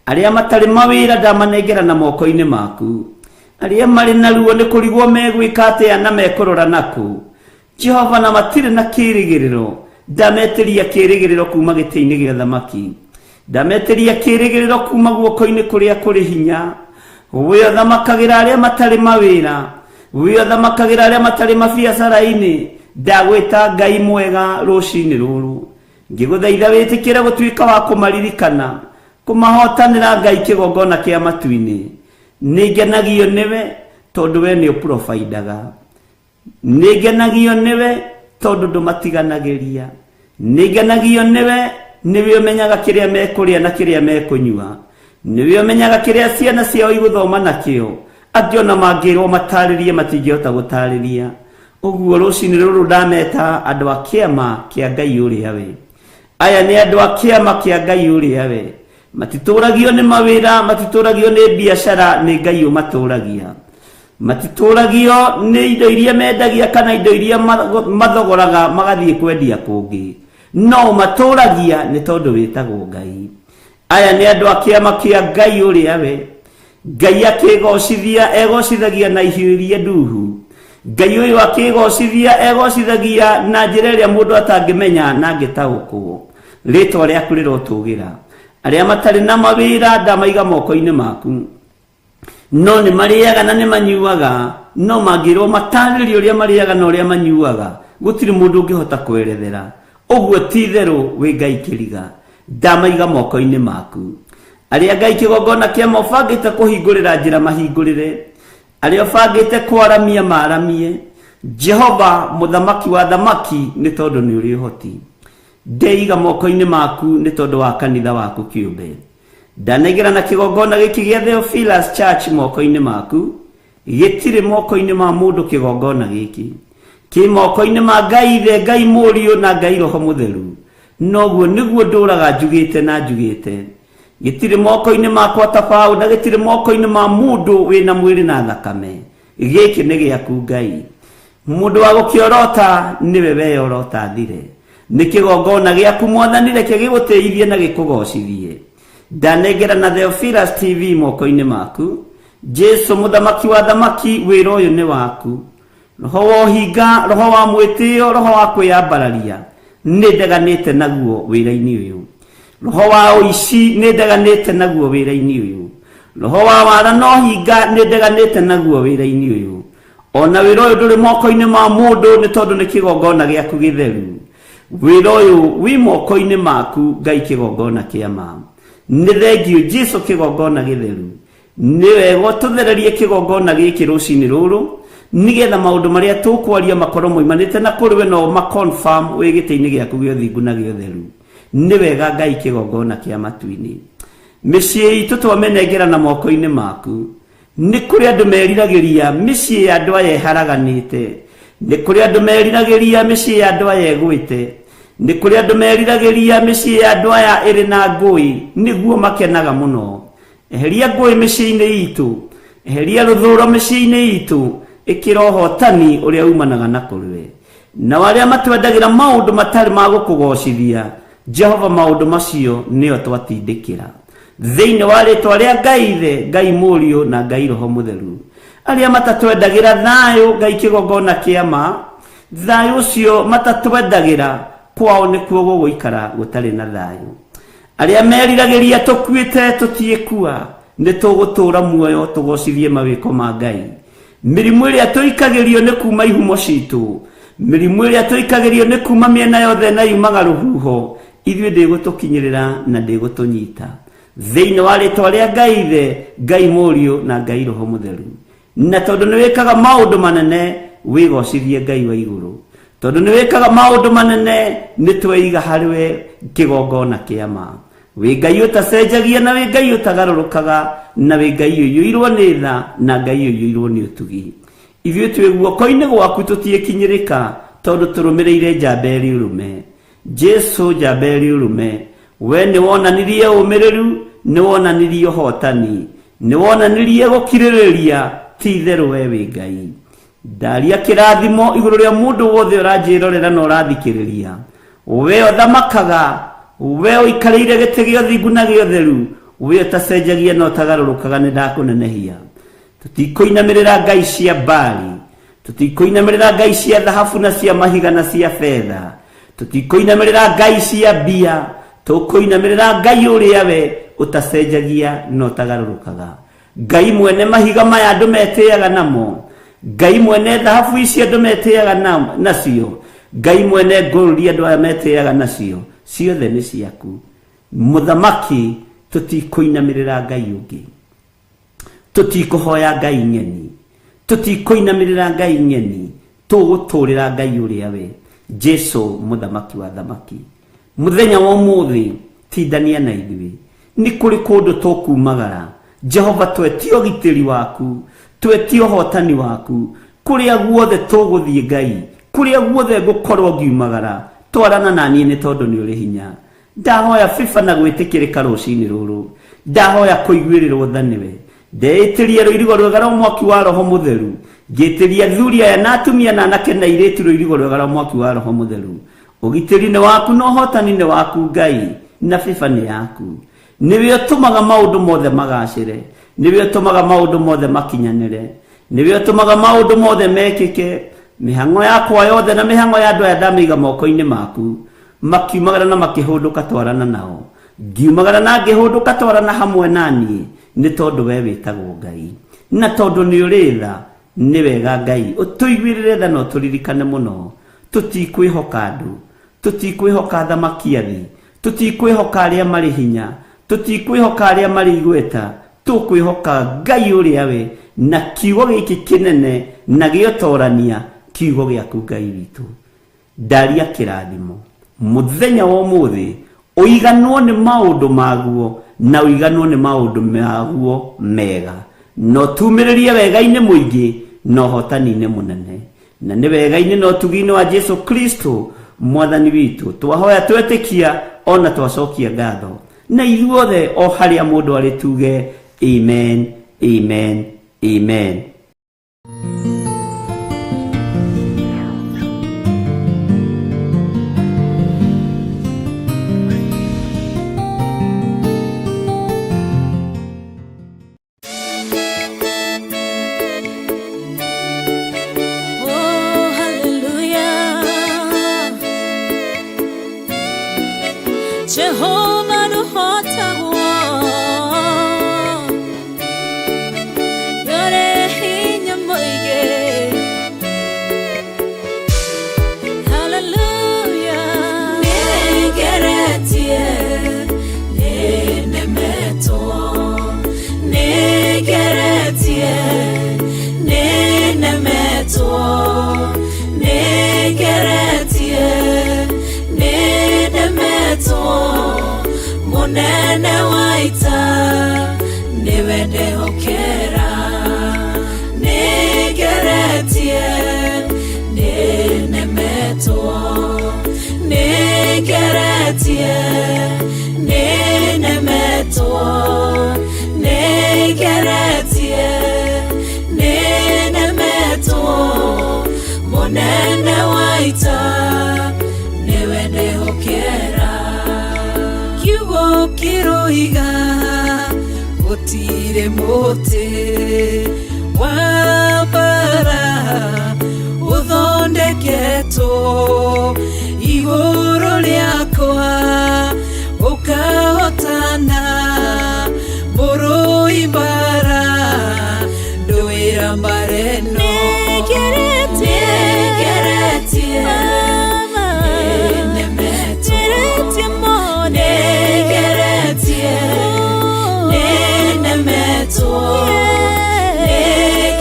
S5: Arĩa matarĩ mawĩra ndamanengera na moko-inĩ maku. Arĩa marĩ na ruo nĩ kũrigwo megwĩka atĩa na mekũrora nakũ, Jehova, na matirĩ na kĩĩrĩgĩrĩro, ndametĩria kĩĩrĩgĩrĩro kuma gĩtĩ-inĩ gĩa thamaki, ndametĩria kĩĩrĩgĩrĩro kuma guoko-inĩ kũrĩa kũrĩ hinya. We ũthamakagĩra arĩa matarĩ mawĩra, we ũthamakagĩra arĩa matarĩ mabiacara-inĩ, ndagwĩta Ngai mwega rũcinĩ rũrũ ngĩgũthaitha wĩtĩkĩre gũtuĩka wa kũmaririkana, kũmahotanĩra. Ngai kĩgongona kĩa matu-inĩ, nĩ ngenagio nĩwe tondũ we nĩ ũprovidaga, nĩ ngenagio nĩwe tondũ ndũmatiganagĩria, nĩ ngenagio nĩwe, nĩwe ũmenyaga kĩrĩa mekũrĩa na kĩrĩa mekũnyua, nĩwe ũmenyaga kĩrĩa ciana ciao igũthoma nakĩo. Angĩ ona mangĩrwo matarĩrie matingĩhota gũtarĩria ũguo. Rũcinĩ rũrũ ndameta andũ a kĩama kĩa Ngai ũrĩa we. Aya nĩ andũ a kĩama kĩa Ngai ũrĩa we. Matitũragio nĩ mawĩra, matitũragio nĩ biacara, nĩ Ngai ũmatũragia. Matitũragio nĩ indo iria mendagia kana indo iria mathogoraga magathiĩ kwendia kũngĩ, no ũmatũragia nĩ tondũ wĩtagwo Ngai. Aya nĩ andũ a kĩama kĩa Ngai ũrĩa we. Ngai akĩgocithia egocithagia na ihiũ iria nduhu. Ngai ũyũ akĩgocithia egocithagia na njĩra ĩrĩa mũndũ atangĩmenya na angĩtaũkwo. Rĩtwa rĩaku rĩrotũgĩra. Arĩa matarĩ na mawĩra ndamaiga moko-inĩ maku. No nĩ marĩaga na nĩ manyuaga, no mangĩrwo matarĩrie ũrĩa marĩaga na ũrĩa manyuaga, gũtirĩ mũndũ ũngĩhota kwerethera ũguo. Ti itherũ wĩ Ngai kĩriga, ndamaiga moko-inĩ maku. Arĩa Ngai kĩgongona kĩama ũbangĩte kũhingũrĩra njĩra mahingũrĩre, arĩa ũbangĩte kwaramia maramie. Jehova mũthamaki wa thamaki, nĩ tondũ nĩ ũrĩ ũhoti, ndeiga moko-inĩ maku nĩ tondũ wa kanitha waku kĩũmbe. Ndanengera na kĩgongona gĩkĩ gĩa Theophilus Church moko-inĩ maku. Gĩtirĩ moko-inĩ ma mũndũ, kĩgongona gĩkĩ kĩ moko-inĩ ma Ngai Ithe, Ngai Mũriũ na Ngai Roho Mũtheru. Noguo nĩguo ndũraga njugĩte na njugĩte. Gĩtirĩ moko-inĩ makwa ta baũ, na gĩtirĩ moko-inĩ ma mũndũ wĩna mwĩrĩ na thakame. Gĩkĩ nĩ gĩaku Ngai. Mũndũ wa gũkĩorota nĩwe weyorota thire. Nĩ kĩgongona gĩaku Mwathani, reke gĩgũtĩithie na gĩkũgocithie. Ndanengera na Theophilus TV moko-inĩ maku. Jesu mũthamaki wa thamaki, wĩra ũyũ nĩ waku. Roho wa ũhinga, roho wa mwĩtĩo, roho wa kwĩyambararia nĩ ndeganĩte naguo wĩra-inĩ ũyũ. Roho wa ũici nĩ ndeganĩte naguo wĩra-inĩ ũyũ. Roho wa wara na ũhinga nĩ ndeganĩte naguo wĩra-inĩ ũyũ. Ona wĩra ũyũ ndũrĩ moko-inĩ ma mũndũ nĩ tondũ nĩ kĩgongona gĩaku gĩtheru. Wĩra ũyũ wĩ moko-inĩ maku Ngai kĩgongona kĩa ma. Nĩ thengiũ Jesu kĩgongona gĩtheru. Nĩ wega ũtũthererie kĩgongona gĩkĩ rũcinĩ rũrũ nĩgetha maũndũ marĩa tũkwaria makorwo moimanĩte na kũrĩ we no ma-confirm wĩ gĩtĩ-inĩ gĩaku gĩa ũthingu na gĩa ũtheru. Nĩ wega Ngai kĩgongona kĩa matu-inĩ. Mĩciĩ itũ twamĩnengera na moko-inĩ maku. Nĩ kũrĩ andũ meriragĩria mĩciĩ ya andũ aya ĩharaganĩte. Nĩ kũrĩ andũ meriragĩria mĩciĩ ya andũ aya ĩgwĩte. Nĩ kũrĩ andũ meriragĩria mĩciĩ ya andũ aya ĩrĩ na ngũĩ nĩguo makenaga mũno. Eheria ngũĩ mĩciĩ-inĩ itũ, eheria rũthũro mĩciĩ-inĩ itũ, ĩkĩra ũhotani ũrĩa umanaga na kũrĩ we. Nao arĩa matwendagĩra maũndũ matarĩ ma gũkũgocithia, Jehova maũndũ macio nĩo twatindĩkĩra. Thĩinĩ wa rĩtwa rĩa Ngai Ithe, Ngai Mũriũ na Ngai Roho Mũtheru. Arĩa matatwendagĩra thayũ Ngai kĩgongona kĩa ma, thayũ ũcio matatwendagĩra kwao nĩkuo gũgũikara gũtarĩ na thayũ. Arĩa meriragĩria tũkuĩte tũtiĩkua, nĩ tũgũtũũra muoyo tũgocithie mawĩko ma Ngai. Mĩrimũ ĩrĩa tũikagĩrio nĩ kuma ihumo citũ, mĩrimũ ĩrĩa tũikagĩrio nĩ kuma mĩena yothe na yumaga rũhuho, ithuĩ ndĩgũtũkinyĩrĩra na ndĩgũtũnyita. Thĩinĩ wa rĩtwa rĩa Ngai Ithe, Ngai Mũriũ na Ngai Roho Mũtheru. Na tondũ nĩ wĩkaga maũndũ manene, wĩgocithie Ngai wa igũrũ. Tondũ nĩ wĩkaga maũndũ manene, nĩ tweiga harĩ we kĩgongona kĩa ma. Wĩ Ngai ũtacenjagia na wĩ Ngai ũtagarũrũkaga na wĩ Ngai ũiyũirwo nĩ tha na Ngai ũiyũirwo nĩ ũtugi. Ithuĩ twĩ guoko-inĩ gwaku tũtiĩkinyĩrĩka tondũ tũrũmĩrĩire njamba ĩrĩ ũrũme. Jesu njamba ĩrĩ ũrũme, we nĩ wonanirie ũmĩrĩru, nĩ wonanirie ũhotani, nĩ wonanirie gũkirĩrĩria, ti itherũ we wĩ Ngai. Ndaria kĩrathimo igũrũ rĩa mũndũ wothe ũranjĩrorera na ũrathikĩrĩria. We ũthamakaga, we ũikarĩire gĩtĩ gĩa ũthingu na gĩa ũtheru, we ũtacenjagia na ũtagarũrũkaga nĩ ndakũnenehia. Tũtikũinamĩrĩra ngai cia Baali, tũtikũinamĩrĩra ngai cia thahabu na cia mahiga na cia betha, tũtikũinamĩrĩra ngai cia mbia, tũkũinamĩrĩra Ngai ũrĩa we ũtacenjagia na ũtagarũrũkaga. Ngai mwene mahiga maya andũ metĩaga namo, Ngai mwene thahabu ici andũ metĩaga nacio, Ngai mwene ngũrũri andũ aya metĩaga nacio, ciothe nĩ ciaku. Mũthamaki, tũtikũinamĩrĩra Ngai ũngĩ, tũtikũhoya Ngai ng'eni, tũtikũinamĩrĩra Ngai ng'eni, tũgũtũrĩra Ngai ũrĩa we, Jesu mũthamaki wa thamaki. Mũthenya wa ũmũthĩ tindania na ithuĩ, nĩ kũrĩ kũndũ tũkumagara. Jehova twetie ũgitĩri waku, twetie ũhotani waku, kũrĩa guothe tũgũthiĩ Ngai, kũrĩa guothe ngũkorwo ngiumagara, twarana na niĩ nĩ tondũ nĩ ũrĩ hinya. Ndahoya fifa na gwĩtĩkĩrĩka rũcinĩ rũrũ, ndahoya kũiguĩrĩrwo tha nĩwe. Ndeĩtĩria rũirigo rwega rwa mwaki wa Roho Mũtheru, ngĩtĩria athuri aya na atumia na anake na airĩtu rũirigo rwega rwa mwaki wa Roho Mũtheru. Ũgitĩri nĩ waku na ũhotani nĩ waku Ngai, na fifa nĩ yaku. Nĩwe ũtũmaga maũndũ mothe magacĩre, nĩwe ũtũmaga maũndũ mothe makinyanĩre, nĩwe ũtũmaga maũndũ mothe mekĩke. Mĩhang'o yakwa yothe na mĩhang'o ya andũ aya ndamĩiga moko-inĩ maku. Makiumagara na makĩhũndũka twarana nao, ngiumagara na ngĩhũndũka twarana hamwe na niĩ, nĩ tondũ we wĩtagwo Ngai. Na tondũ nĩ ũrĩ tha, nĩ wega Ngai ũtũiguĩrĩre tha na ũtũririkane mũno. Tũtikwĩhoka andũ, tũtikwĩhoka athamaki a thĩ, tũtikwĩhoka arĩa marĩ hinya, tũtikwĩhoka arĩa marĩ igweta, tũkwĩhoka Ngai ũrĩa we na kiugo gĩkĩ kĩnene na gĩotorania, kiugo gĩaku Ngai witũ. Ndaria kĩrathimo mũthenya wa ũmũthĩ, ũiganwo nĩ maũndũ maguo na ũiganwo nĩ maũndũ maguo mega, na ũtumĩrĩrie wega-inĩ mũingĩ na ũhotani-inĩ mũnene. Na nĩ wega-inĩ na ũtugi-inĩ wa Jesu Kristo mwathani witũ twahoya twetĩkia ona twacokia ngatho, na ithuothe o harĩa mũndũ arĩ tuge amen, amen, amen.
S2: Jehova ndũhotagwo, ndũrĩ hinya mũingĩ. Hallelujah. Nĩngeretie, nĩnemetwo, nĩngeretie, nĩnemetwo, nĩngeretie, nĩnemetwo, mũnene wa ita nĩwe ndehokera. Nĩngeretie, nĩnemetwo, nĩngeretie, nĩnemetwo, nĩngeretie, nĩnemetwo, mũnene wa ita nĩwe ndehokera. Kiugo kĩroiga gũtirĩ mũtĩ wa mbara ũthondeketwo igũrũ rĩakwa ũkahotana, mũrũi mbara ndũĩra mbara ĩno. Nĩngeretie, nĩnemetwo, nĩngeretie, nĩnemetwo,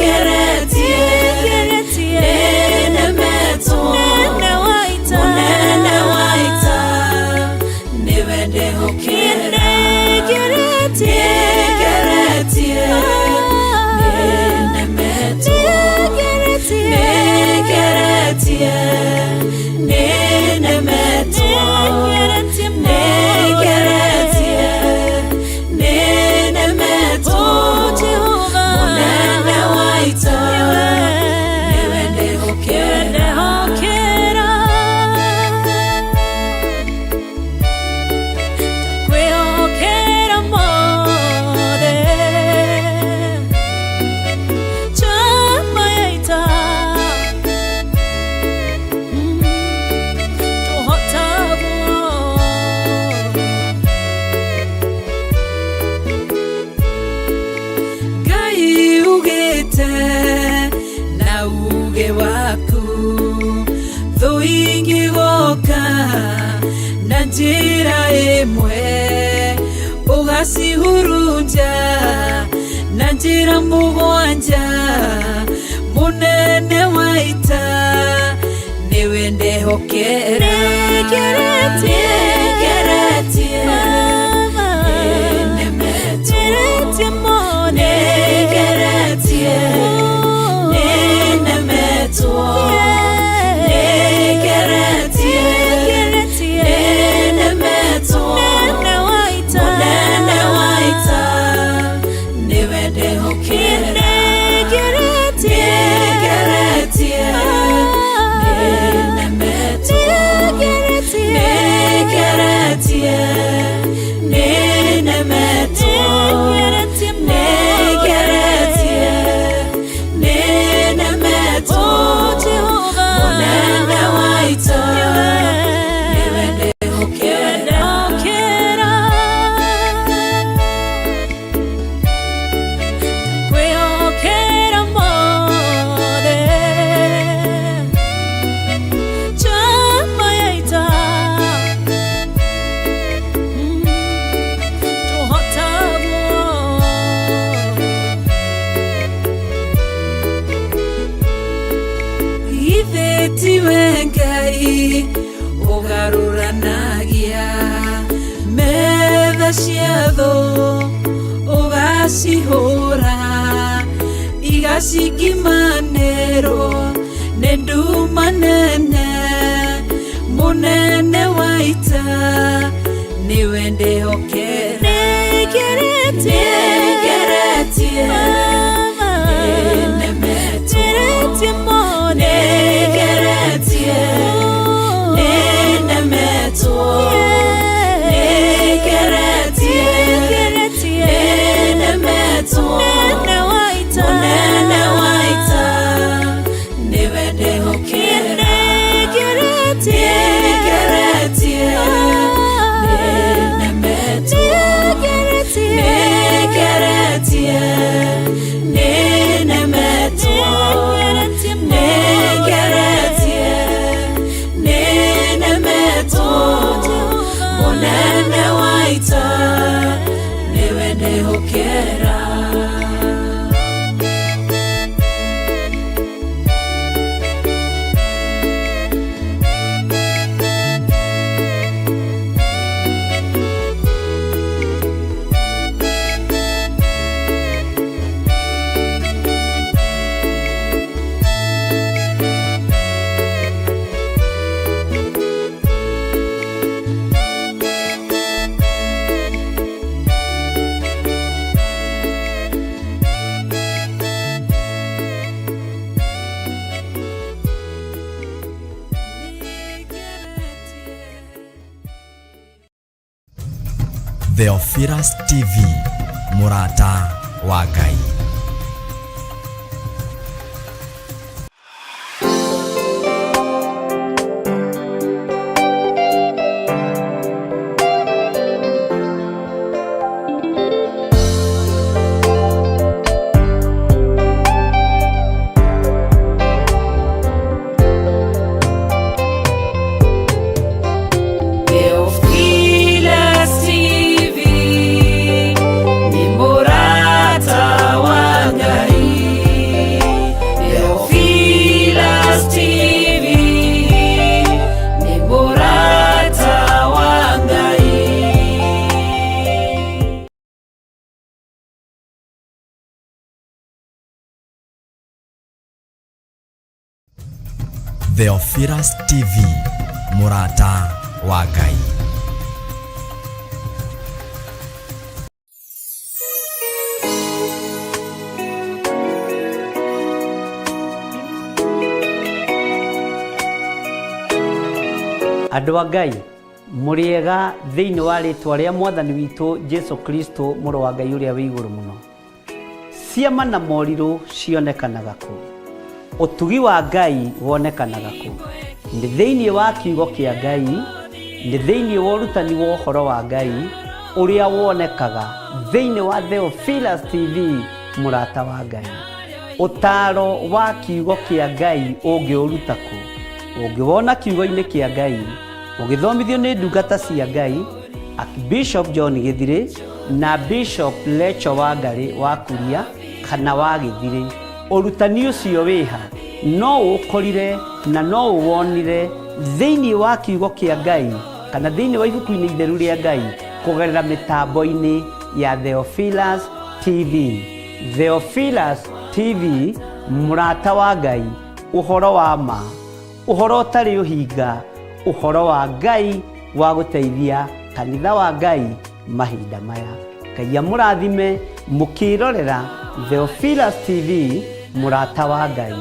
S2: nĩngeretie, nĩnemetwo, mũnene wa ita nĩwe ndehokera. Nĩngeretie, nĩnemetwo, nĩngeretie, nĩnemetwo, nĩngeretie, nĩnemetwo, mũnene wa ita nĩwe ndehokera. Kwĩhokera mothe chama ya ita tũhotagwo. Ngai ugĩte na uge waku thũ ingĩgoka na njĩra ĩmwe ũgacihurunja na njĩra mũgwanja, mũnene wa ita nĩwe ndehokera. Nĩngeretie, nĩnemetwo, nĩngeretie, nĩnemetwo, nĩngeretie, nĩnemetwo, mũnene wa ita nĩwe ndehokera. Nĩngeretie, nĩnemetwo, nĩngeretie, nĩnemetwo, nĩngeretie, nĩnemetwo, mũnene wa ita nĩwe ndehokera. Kwĩhokera mothe chama ya ita tũhotagwo. Ithe tiwe Ngai ũgarũranagia metha cia thũ, ũgacihũra igacingimanĩrwo nĩ nduma nene, mũnene wa ita nĩwe ndehokera. Nĩngeretie, nĩnemetwo, nĩngeretie, nĩnemetwo, nĩngeretie, nĩnemetwo, mũnene wa ita nĩwe ndehokera. Nĩngeretie, Mĩmera.
S1: Theophilus TV, mũrata wa Ngai.
S2: Theophilus TV nĩ mũrata wa Ngai. Theophilus TV nĩ mũrata wa Ngai.
S1: Theophilus TV, mũrata wa Ngai.
S5: Andũ a Ngai, mũrĩega thĩinĩ wa rĩtwa rĩa Mwathani witũ Jesu Kristo, mũrũ wa Ngai ũrĩa wĩ igũrũ mũno. Ciama na morirũ cionekanaga kũ? Ũtugi wa Ngai wonekanaga kũ? Nĩ thĩinĩ wa kiugo kĩa Ngai, nĩ thĩinĩ wa ũrutani wa ũhoro wa Ngai ũrĩa wonekaga thĩinĩ wa Theophilus TV, mũrata wa Ngai. Ũtaaro wa kiugo kĩa Ngai ũngĩũruta kũ? Ũngĩwona kiugo-inĩ kĩa Ngai, ũgĩthomithio nĩ ndungata cia Ngai, Archbishop John Gĩthirĩ na Bishop Lecho Wangarĩ wa Kuria kana wa Gĩthirĩ. Ũrutani ũcio wĩha no ũũkorire na no ũwonire thĩinĩ wa kiugo kĩa Ngai kana thĩinĩ wa ibuku-inĩ itheru rĩa Ngai kũgerera mĩtambo-inĩ ya Theophilus TV. Theophilus TV, mũrata wa Ngai, ũhoro wa ma, ũhoro ũtarĩ ũhinga, ũhoro wa Ngai wa gũteithia kanitha wa Ngai mahinda maya. Ngai amũrathime mũkĩrorera Theophilus TV, mũrata wa Ngai.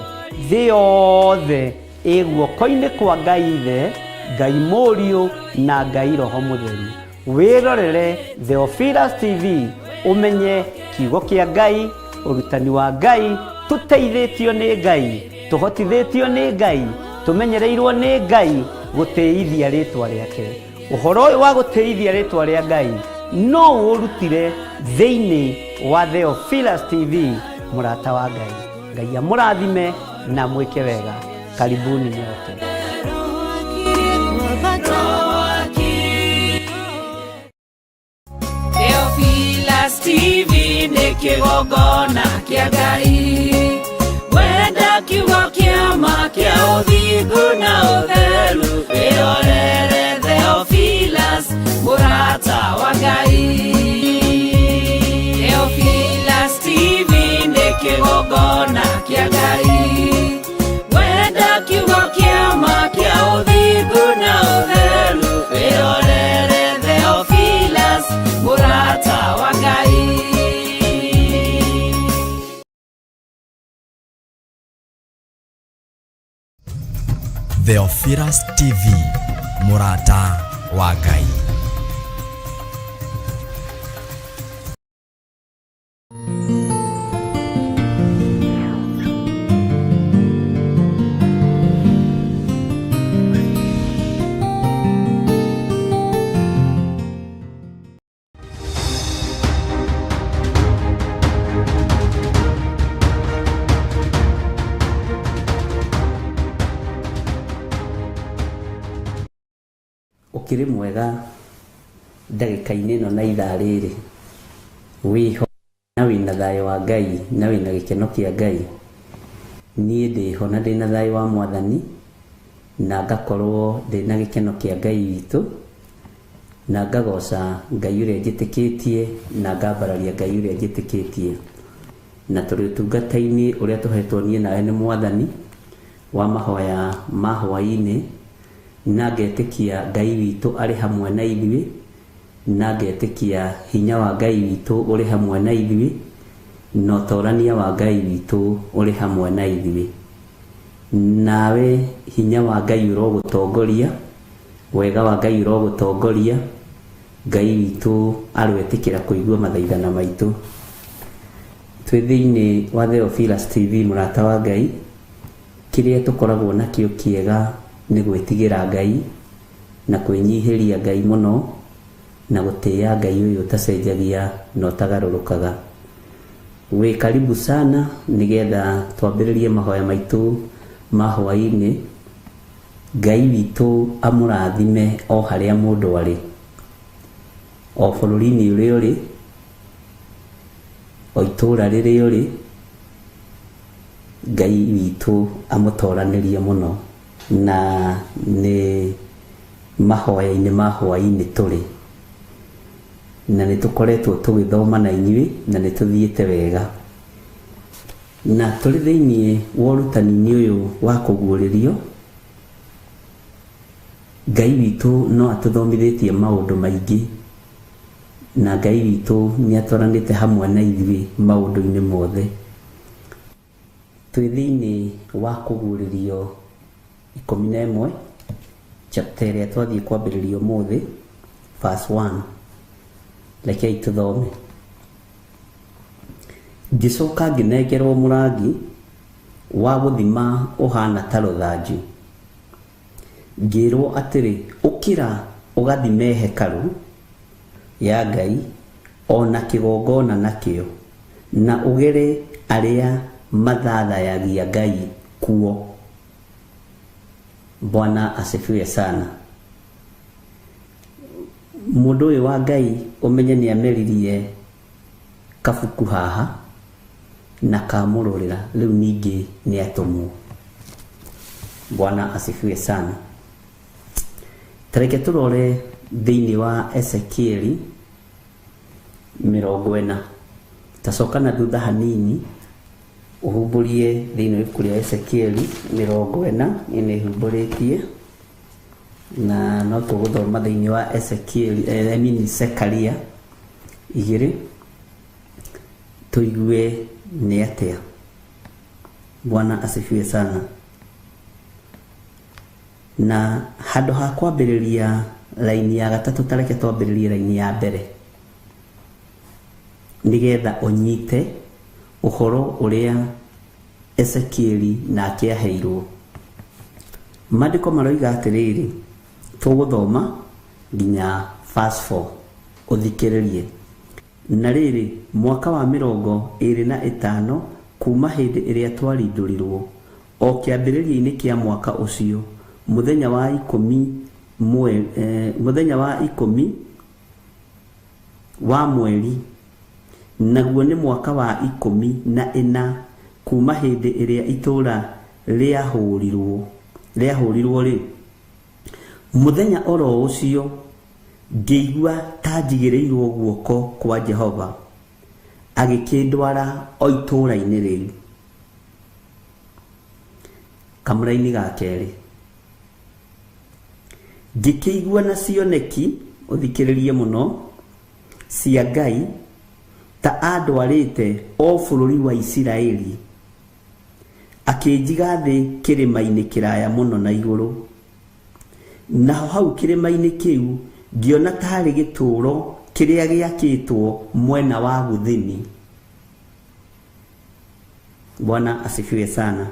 S5: Thĩ yothe ĩ guoko-inĩ kwa Ngai Ithe, Ngai Mũriũ na Ngai Roho Mũtheru. Wĩrorere Theophilus TV ũmenye kiugo kĩa Ngai, ũrutani wa Ngai, tũteithĩtio nĩ Ngai, tũhotithĩtio nĩ Ngai, tũmenyereirwo nĩ Ngai gũtĩithia rĩtwa rĩake. Ũhoro ũyũ wa gũtĩithia rĩtwa rĩa Ngai no ũũrutire thĩinĩ wa Theophilus TV, mũrata wa Ngai. Ngai amũrathime na mwĩke wega. Karibuni nyote.
S2: Theophilus TV nĩ kĩgongona kĩa Ngai. Wenda kiugo kĩa ma kĩa ũthingu na ũtheru, wĩrorere Theophilus, mũrata wa Ngai. Theophilus TV nĩ kĩgongona kĩa Ngai. Wenda kiugo kĩa ma kĩa ũthingu na ũtheru, wĩrorere Theophilus, mũrata wa Ngai.
S1: Theophilus TV, mũrata wa Ngai.
S5: Ũkĩrĩ mwega ndagĩka-inĩ ĩno na ithaa rĩrĩ, wĩho. wĩna thayũ wa Ngai na wĩna gĩkeno kĩa Ngai. Niĩ ndĩho na ndĩna thayũ wa Mwathani na ngakorwo ndĩna gĩkeno kĩa Ngai witũ na ngagoca Ngai ũrĩa njĩtĩkĩtie na ngambararia Ngai ũrĩa njĩtĩkĩtie. Na tũrĩ ũtungata-inĩ ũrĩa tũhetwo niĩ nawe nĩ Mwathani wa mahoya ma hwaĩ-inĩ, na ngetĩkia Ngai witũ arĩ hamwe na ithuĩ, na ngetĩkia hinya wa Ngai witũ ũrĩ hamwe na ithuĩ, na ũtorania wa Ngai witũ ũrĩ hamwe na ithuĩ. Nawe hinya wa Ngai ũrogũtongoria, wega wa Ngai ũrogũtongoria, Ngai witũ aroetĩkĩra kũigua mathaithana maitũ. Twĩ thĩinĩ wa Theophilus TV mũrata wa Ngai, kĩrĩa tũkoragwo nakĩo kĩega nĩ gwĩtigĩra Ngai na kwĩnyihĩria Ngai mũno na gũtĩĩa Ngai ũyũ ũtacenjagia na ũtagarũrũkaga. Wĩ karibu sana nĩgetha twambĩrĩrie mahoya maitũ ma hwaĩ-inĩ. Ngai witũ amũrathime o harĩa mũndũ arĩ, o bũrũri-inĩ ũrĩa ũrĩ, o itũũra rĩrĩa ũrĩ, Ngai witũ amũtoranĩrie mũno. Na nĩ mahoya-inĩ ma hwaĩ-inĩ tũrĩ, na nĩ tũkoretwo tũgĩthoma na inyuĩ na nĩ tũthiĩte wega. Na tũrĩ thĩinĩ wa ũrutani-inĩ ũyũ wa kũguũrĩrio, Ngai witũ no atũthomithĩtie maũndũ maingĩ, na Ngai witũ nĩ atwaranĩte hamwe na ithuĩ maũndũ-inĩ mothe. Twĩ thĩinĩ wa kũguũrĩrio 11, chapter ĩrĩa twathiĩ kwambĩrĩria ũmũthĩ, verse 1. Rekei tũthome. Ngĩcoka ngĩnengerwo mũrangi wa gũthima ũhana ta rũthanju, ngĩrwo atĩrĩ, ũkĩra ũgathime hekarũ ya Ngai ona kĩgongona nakĩo, na ũgere arĩa mathathayagia Ngai kuo. Bwana asifiwe sana. Mũndũ ũyũ wa Ngai ũmenye nĩ ameririe kabuku haha na kamũrũrĩra, rĩu ningĩ nĩ atũmwo. Bwana asifiwe sana. Tareke tũrore thĩinĩ wa Ezekieli 40. Tacoka na thutha hanini ũhumbũrie thĩinĩ wa ibuku rĩa Ezekieli 40, niĩ nĩ humbũrĩtie na no tũgũthoma thĩinĩ wa Ezekieli, I mean Zekaria 2, tũigue nĩ atĩa. Bwana asifiwe sana. Na handũ ha kwambĩrĩria raini ya gatatũ, tareke twambĩrĩrie raini ya mbere nĩgetha ũnyite ũhoro ũrĩa Ezekieli nake aheirwo. Maandĩko maroiga atĩrĩrĩ, tũgũthoma nginya verse 4, ũthikĩrĩrie. Na rĩrĩ, mwaka wa 25 kuma hĩndĩ ĩrĩa twarindũrirwo, o kĩambĩrĩria-inĩ kĩa mwaka ũcio, mũthenya wa 10 wa mweri, naguo nĩ mwaka wa 14 kuma hĩndĩ ĩrĩa itũũra rĩahũrirwo rĩ, mũthenya oro ũcio ngĩigua ta njigĩrĩirwo guoko kwa Jehova, agĩkĩndwara o itũũra-inĩ rĩu. Kamũra-inĩ ga kerĩ, ngĩkĩigua na cioneki, ũthikĩrĩrie mũno, cia Ngai ta andwarĩte o bũrũri wa Isiraeli, akĩnjiga thĩ kĩrĩma-inĩ kĩraya mũno na igũrũ. Naho hau kĩrĩma-inĩ kĩu ngĩona tarĩ gĩtũũro kĩrĩa gĩakĩtwo mwena wa gũthini. Bwana asifiwe sana.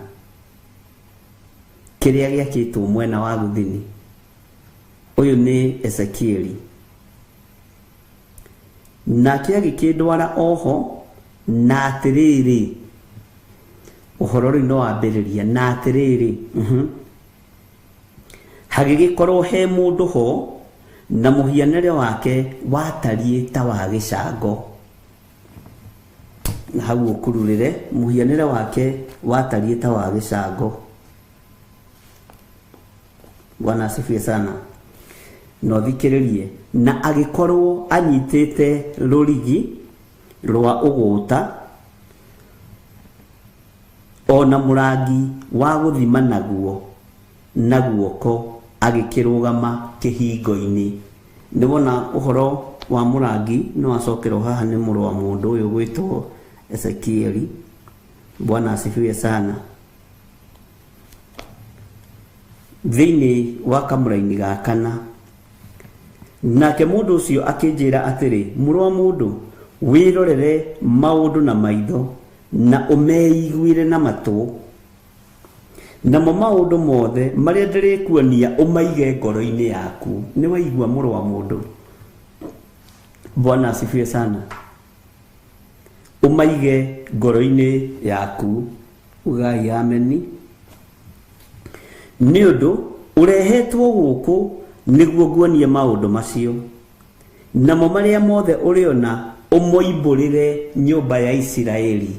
S5: Kĩrĩa gĩakĩtwo mwena wa gũthini. Ũyũ nĩ Ezekieli. Nake agĩkĩndwara oho, na atĩrĩrĩ, ũhoro rĩu no wambĩrĩria, na atĩrĩrĩ, hagĩgĩkorwo he mũndũ ho na mũhianĩre wake watariĩ ta wa gĩcango. Hau ũkururĩre mũhianĩre wake watariĩ ta wa gĩcango. Bwana asifiwe sana. Na ũthikĩrĩrie, na agĩkorwo anyitĩte rũrigi rwa ũgũta ona mũrangi wa gũthima naguo na guoko, agĩkĩrũgama kĩhingo-inĩ. Nĩ wona ũhoro wa mũrangi nĩ wacokerwo haha nĩ mũrũ wa mũndũ ũyũ gwĩtwo Ezekieli. Bwana asifiwe sana. Thĩinĩ wa kamũraini ga kana, nake mũndũ ũcio akĩnjĩra atĩrĩ, mũrũ wa mũndũ, wĩrorere maũndũ na maitho na ũmeiguĩre na matũ, namo maũndũ mothe marĩa ndĩrĩkuonia ũmaige ngoro-inĩ yaku. Nĩ waigua mũrũ wa mũndũ? Bwana asifiwe sana. Ũmaige ngoro-inĩ yaku. Ugai ameni. Nĩ ũndũ ũrehetwo gũkũ nĩguo nguonie maũndũ macio, namo marĩa mothe ũrĩona ũmoimbũrĩre nyũmba ya Isiraeli.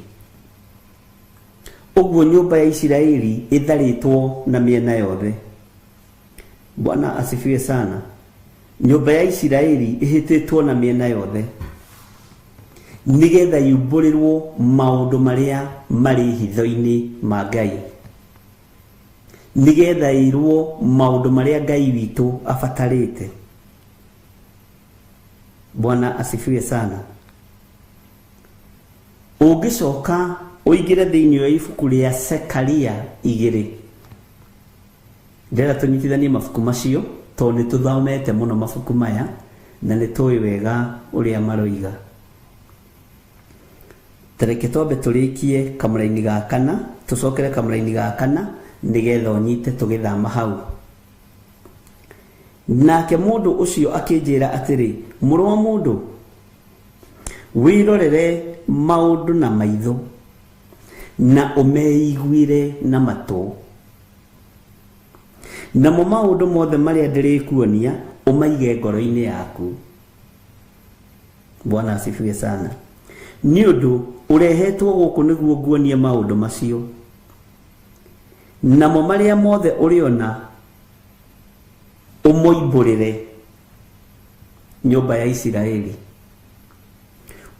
S5: Ũguo nyũmba ya Isiraeli ĩtharĩtwo na mĩena yothe. Bwana asifiwe sana. Nyũmba ya Isiraeli ĩhĩtĩtwo na mĩena yothe nĩgetha yumbũrĩrwo maũndũ marĩa marĩ hitho-inĩ ma Ngai, nĩgetha ĩrwo maũndũ marĩa Ngai witũ abatarĩte. Bwana asifiwe sana. Ũngĩcoka ũingĩre thĩinĩ wa ibuku rĩa Sekaria 2, ndĩrenda tũnyitithanie mabuku macio tondũ nĩ tũthomete mũno mabuku maya na nĩ tũĩ wega ũrĩa maroiga. Tareke twambe tũrĩkie kamũraini ga kana, tũcokere kamũraini ga kana nĩgetha ũnyite tũgĩthama hau. Nake mũndũ ũcio akĩnjĩra atĩrĩ, mũrũ wa mũndũ, wĩrorere maũndũ na maitho na ũmeiguĩre na matũ, namo maũndũ mothe marĩa ndĩrĩkuonia ũmaige ngoro-inĩ yaku. Bwana asifiwe sana. Nĩ ũndũ ũrehetwo gũkũ nĩguo nguonie maũndũ macio, namo marĩa mothe ũrĩona ũmoimbũrĩre nyũmba ya Isiraeli.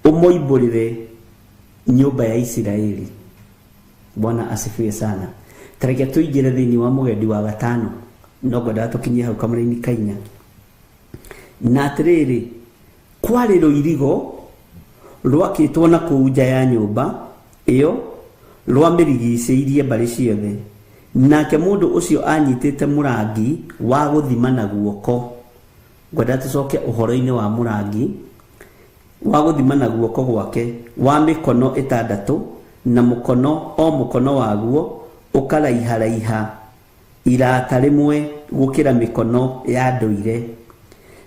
S5: Ũmoimbũrĩre nyũmba ya Isiraeli. Bwana asifiwe sana. Tareke tũingĩre thĩinĩ wa mũgendi wa gatano, no ngwendaga tũkinyie hau kamũraini kainya. Na atĩrĩrĩ, kwarĩ rũirigo rwakĩtwo na kũu nja ya nyũmba ĩyo rwamĩrigicĩirie mbarĩ ciothe. Nake mũndũ ũcio anyitĩte mũrangi wa gũthima na guoko. Ngwendaga tũcoke ũhoro-inĩ wa mũrangi wa gũthima na guoko gwake wa mĩkono 6, na mũkono o mũkono waguo ũkaraiharaiha irata rĩmwe gũkĩra mĩkono ya ndũire.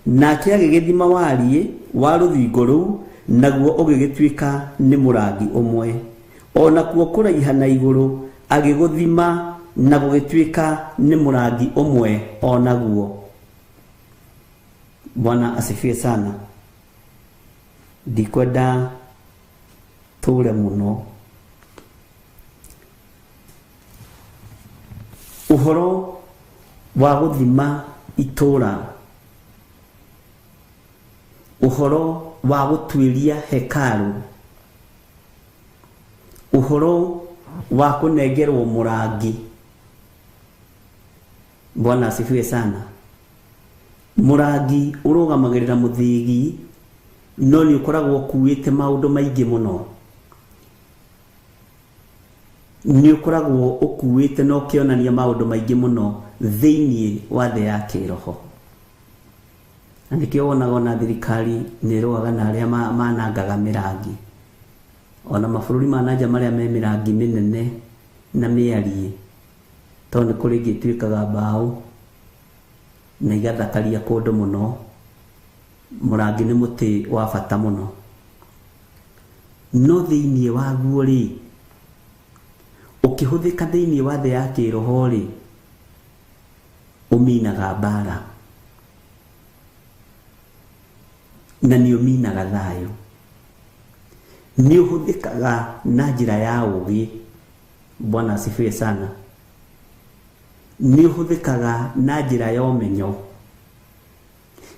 S5: Nake agĩgĩthima wariĩ wa rũthingo rũu, naguo ũgĩgĩtuĩka nĩ mũrangi ũmwe. O nakuo kũraiha na igũrũ agĩgũthima na gũgĩtuĩka nĩ mũrangi ũmwe o naguo. Bwana asifiwe sana. Ndikwenda tũre mũno. Ũhoro wa gũthima itũra, ũhoro wa gũtuĩria hekaru, ũhoro wa kũnengerwo mũrangi. Bwana asifiwe sana. Mũrangi ũrũgamagĩrĩra mũthĩgi, no nĩ ũkoragwo ũkuĩte maũndũ maingĩ mũno. Nĩ ũkoragwo ũkuĩte na ũkĩonania maũndũ maingĩ mũno thĩinĩ wa thĩ ya kĩroho. Na nĩkĩo wonaga ona thirikari nĩ ĩrũaga na arĩa manangaga mĩrangi. Ona mabũrũri ma na nja marĩa me mĩrangi mĩnene na mĩariĩ, tondũ nĩ kũrĩ ĩngĩ ĩtuĩkaga mbaũ na igathakaria kũndũ mũno. Mũrangi nĩ mũtĩ wa bata mũno. No thĩinĩ waguo rĩ, ũkĩhũthĩka thĩinĩ wa thĩ ya kĩroho rĩ, ũminaga mbara na nĩ ũminaga thayũ. Nĩ ũhũthĩkaga na njĩra ya ũũgĩ. Bwana asifiwe sana. Nĩ ũhũthĩkaga na njĩra ya ũmenyo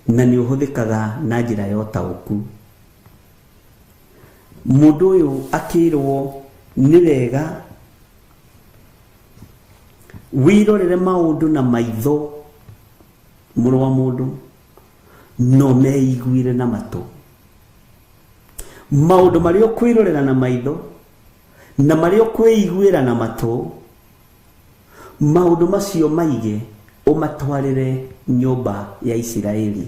S5: na nĩ ũhũthĩkaga na njĩra ya ũtaũku. Mũndũ ũyũ akĩrwo nĩ wega wĩrorere maũndũ na maitho mũrũ wa mũndũ no meiguire na matũ. Maũndũ marĩa ũkwĩrorera na maitho na marĩa ũkwĩiguĩra na matũ, maũndũ macio maige ũmatwarĩre nyũmba ya Isiraeli.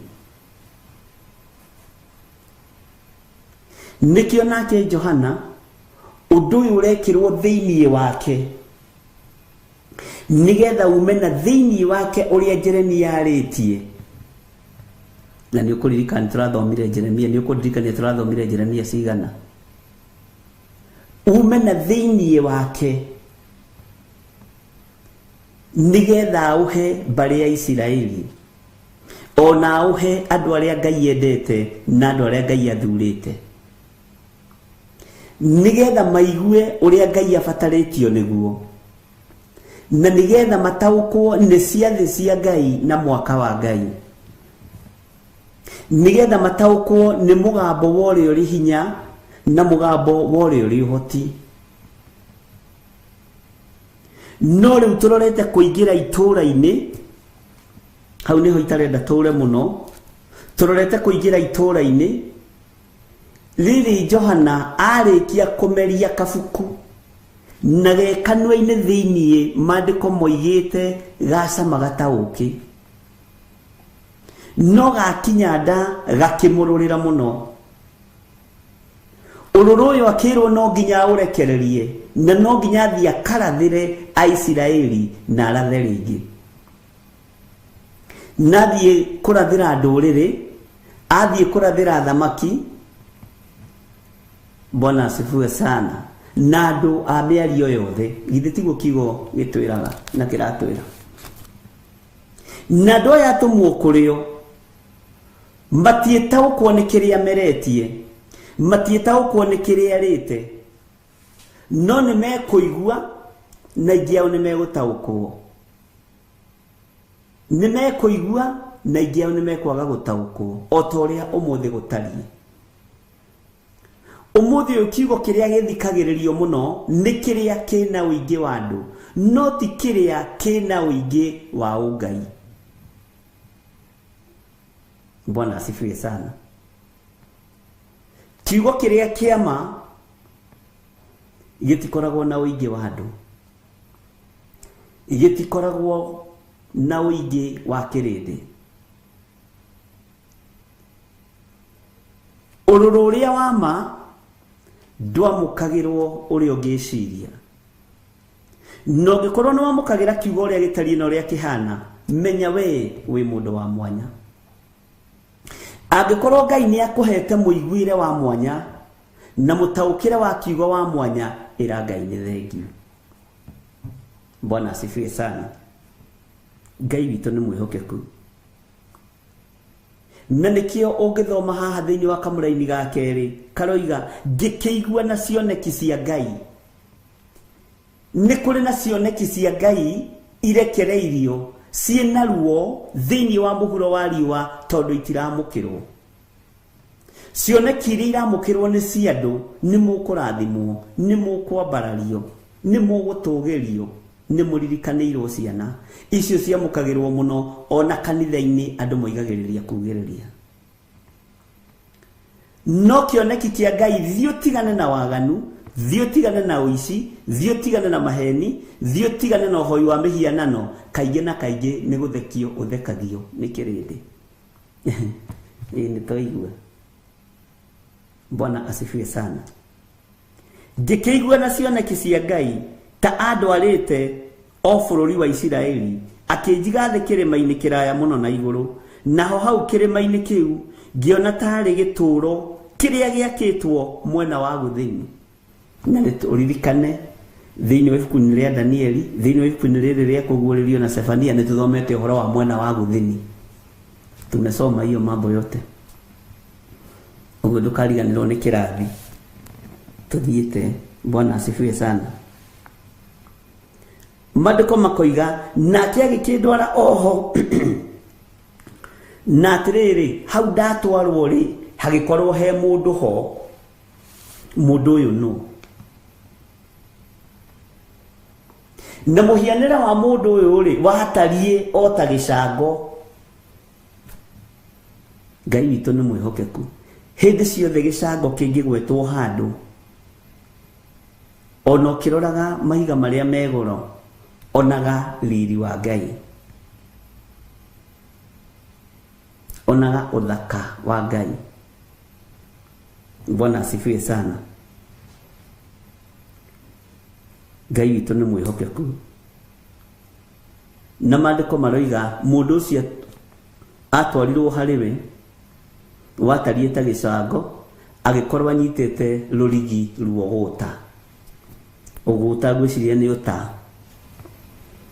S5: Nĩkĩo nake Johana ũndũ ũyũ ũrekĩrwo thĩinĩ wake nĩgetha ume na thĩinĩ wake ũrĩa Jeremia arĩtie. Na nĩ ũkũririkana tũrathomire Jeremia, nĩ ũkũririkania tũrathomire Jeremia cigana. Ume na thĩinĩ wake nĩgetha ũhe mbarĩ ya Isiraeli ona ũhe andũ arĩa Ngai endete na andũ arĩa Ngai athurĩte, nĩgetha maigue ũrĩa Ngai abatarĩtio nĩguo, na nĩgetha mataũkwo nĩ ciathĩ cia Ngai na mwaka wa Ngai, nĩgetha mataũkwo nĩ mũgambo wa ũrĩa ũrĩ hinya na mũgambo wa ũrĩa ũrĩ ũhoti. No rĩu tũrorete kũingĩra itũũra-inĩ, hau nĩho itarenda tũũre mũno. Tũrorete kũingĩra itũũra-inĩ rĩrĩ Johana arĩkia kũmeria kabuku na ge kanua-inĩ thĩiniĩ maandĩko moigĩte gacamaga ta ũkĩ, no gakinya nda gakĩmũrũrĩra mũno. Ũrũrũ ũyũ akĩrwo no nginya aũrekererie na no nginya athiĩ akarathĩre Aisiraeli na arathe rĩngĩ, na athiĩ kũrathĩra ndũrĩrĩ, athiĩ kũrathĩra thamaki. Bwana asifiwe sana. Na andũ a mĩario yothe, githĩ tiguo kiugo gĩtwĩraga na kĩratwĩra? Na andũ aya atũmwo kũrĩo matiĩtaũkwo nĩ kĩrĩa meretie, matiĩtaũkwo nĩ kĩrĩa arĩte, no nĩ mekũigua na aingĩ ao nĩ megũtaũkwo. Nĩ mekũigua na aingĩ ao nĩ mekwaga gũtaũkwo, o ta ũrĩa ũmũthĩ gũtariĩ. Ũmũthĩ ũyũ kiugo kĩrĩa gĩthikagĩrĩrio mũno nĩ kĩrĩa kĩna ũingĩ wa andũ, no ti kĩrĩa kĩna ũingĩ wa ũngai. Bwana asifiwe sana. Kiugo kĩrĩa kĩama gĩtikoragwo na ũingĩ wa andũ, gĩtikoragwo na ũingĩ wa kĩrĩndĩ. Ũrũrũ ũrĩa wa ma ndwamũkagĩrwo ũrĩa ũngĩciria, na ũngĩkorwo nĩ wamũkagĩra kiugo ũrĩa gĩtariĩ na ũrĩa kĩhana, menya we wĩ mũndũ wa mwanya. Angĩkorwo Ngai nĩ akũhete mũiguĩre wa mwanya na mũtaũkĩre wa kiugo wa mwanya, ĩra Ngai nĩ thengiũ. Bwana asifiwe sana. Ngai witũ nĩ mwĩhokeku, na nĩkĩo ũngĩthoma haha thĩinĩ wa kamũraini ga kerĩ karoiga ngĩkĩigua na cioneki cia Ngai. Nĩ kũrĩ na cioneki cia Ngai irekereirio ciĩna ruo thĩinĩ wa mũhuro wa riũa tondũ itiramũkĩrwo. Cioneki iria iramũkĩrwo nĩ cia andũ, nĩ mũkũrathimwo, nĩ mũkwambarario, nĩ mũgũtũgĩrio, nĩ mũririkanĩirwo ciana. Icio ciamũkagĩrwo mũno ona kanitha-inĩ andũ moigagĩrĩria kugĩrĩria. No kĩoneki kĩa Ngai, thiĩ ũtigane na waganu, thiĩ ũtigane na ũici, thiĩ ũtigane na maheni, thiĩ ũtigane na ũhoi wa mĩhianano, kaingĩ na kaingĩ nĩ gũthekio ũthekagio nĩ kĩrĩndĩ. Ĩĩ nĩ twaigua. Bwana asifiwe sana. Ngĩkĩigua na cioneki cia Ngai ta andwarĩte o bũrũri wa Isiraeli, akĩnjiga thĩ kĩrĩma-inĩ kĩraya mũno na igũrũ, naho hau kĩrĩma-inĩ kĩu ngĩona tarĩ gĩtũũro kĩrĩa gĩakĩtwo mwena wa gũthini. Na nĩ ũririkane thĩinĩ wa ibuku-inĩ rĩa Danieli, thĩinĩ wa ibuku-inĩ rĩrĩ rĩa kũguũrĩrio na Sefania, nĩ tũthomete ũhoro wa mwena wa gũthini. Tumesoma hiyo mambo yote. Ũguo ndũkariganĩrwo nĩ kĩrathi. Tuthiĩte. Bwana asifiwe sana. Maandĩko makoiga nake agĩkĩndwara oho na atĩrĩrĩ hau ndatwarwo rĩ hagĩkorwo he mũndũ ho. Mũndũ ũyũ nũ? Na mũhianĩre wa mũndũ ũyũ rĩ watariĩ o ta gĩcango. Ngai witũ nĩ mwĩhokeku. Hĩndĩ ciothe gĩcango kĩngĩgwetwo handũ ona ũkĩroraga mahiga marĩa me goro onaga riri wa Ngai, onaga ũthaka wa Ngai. Bwana asifiwe sana. Ngai witũ nĩ mwĩhokeku. Na maandĩko maroiga mũndũ ũcio atwarirwo harĩ we watariĩ ta gĩcango agĩkorwo anyitĩte rũrigi ruogũta. Ũgũta ngwĩciria nĩ ũta.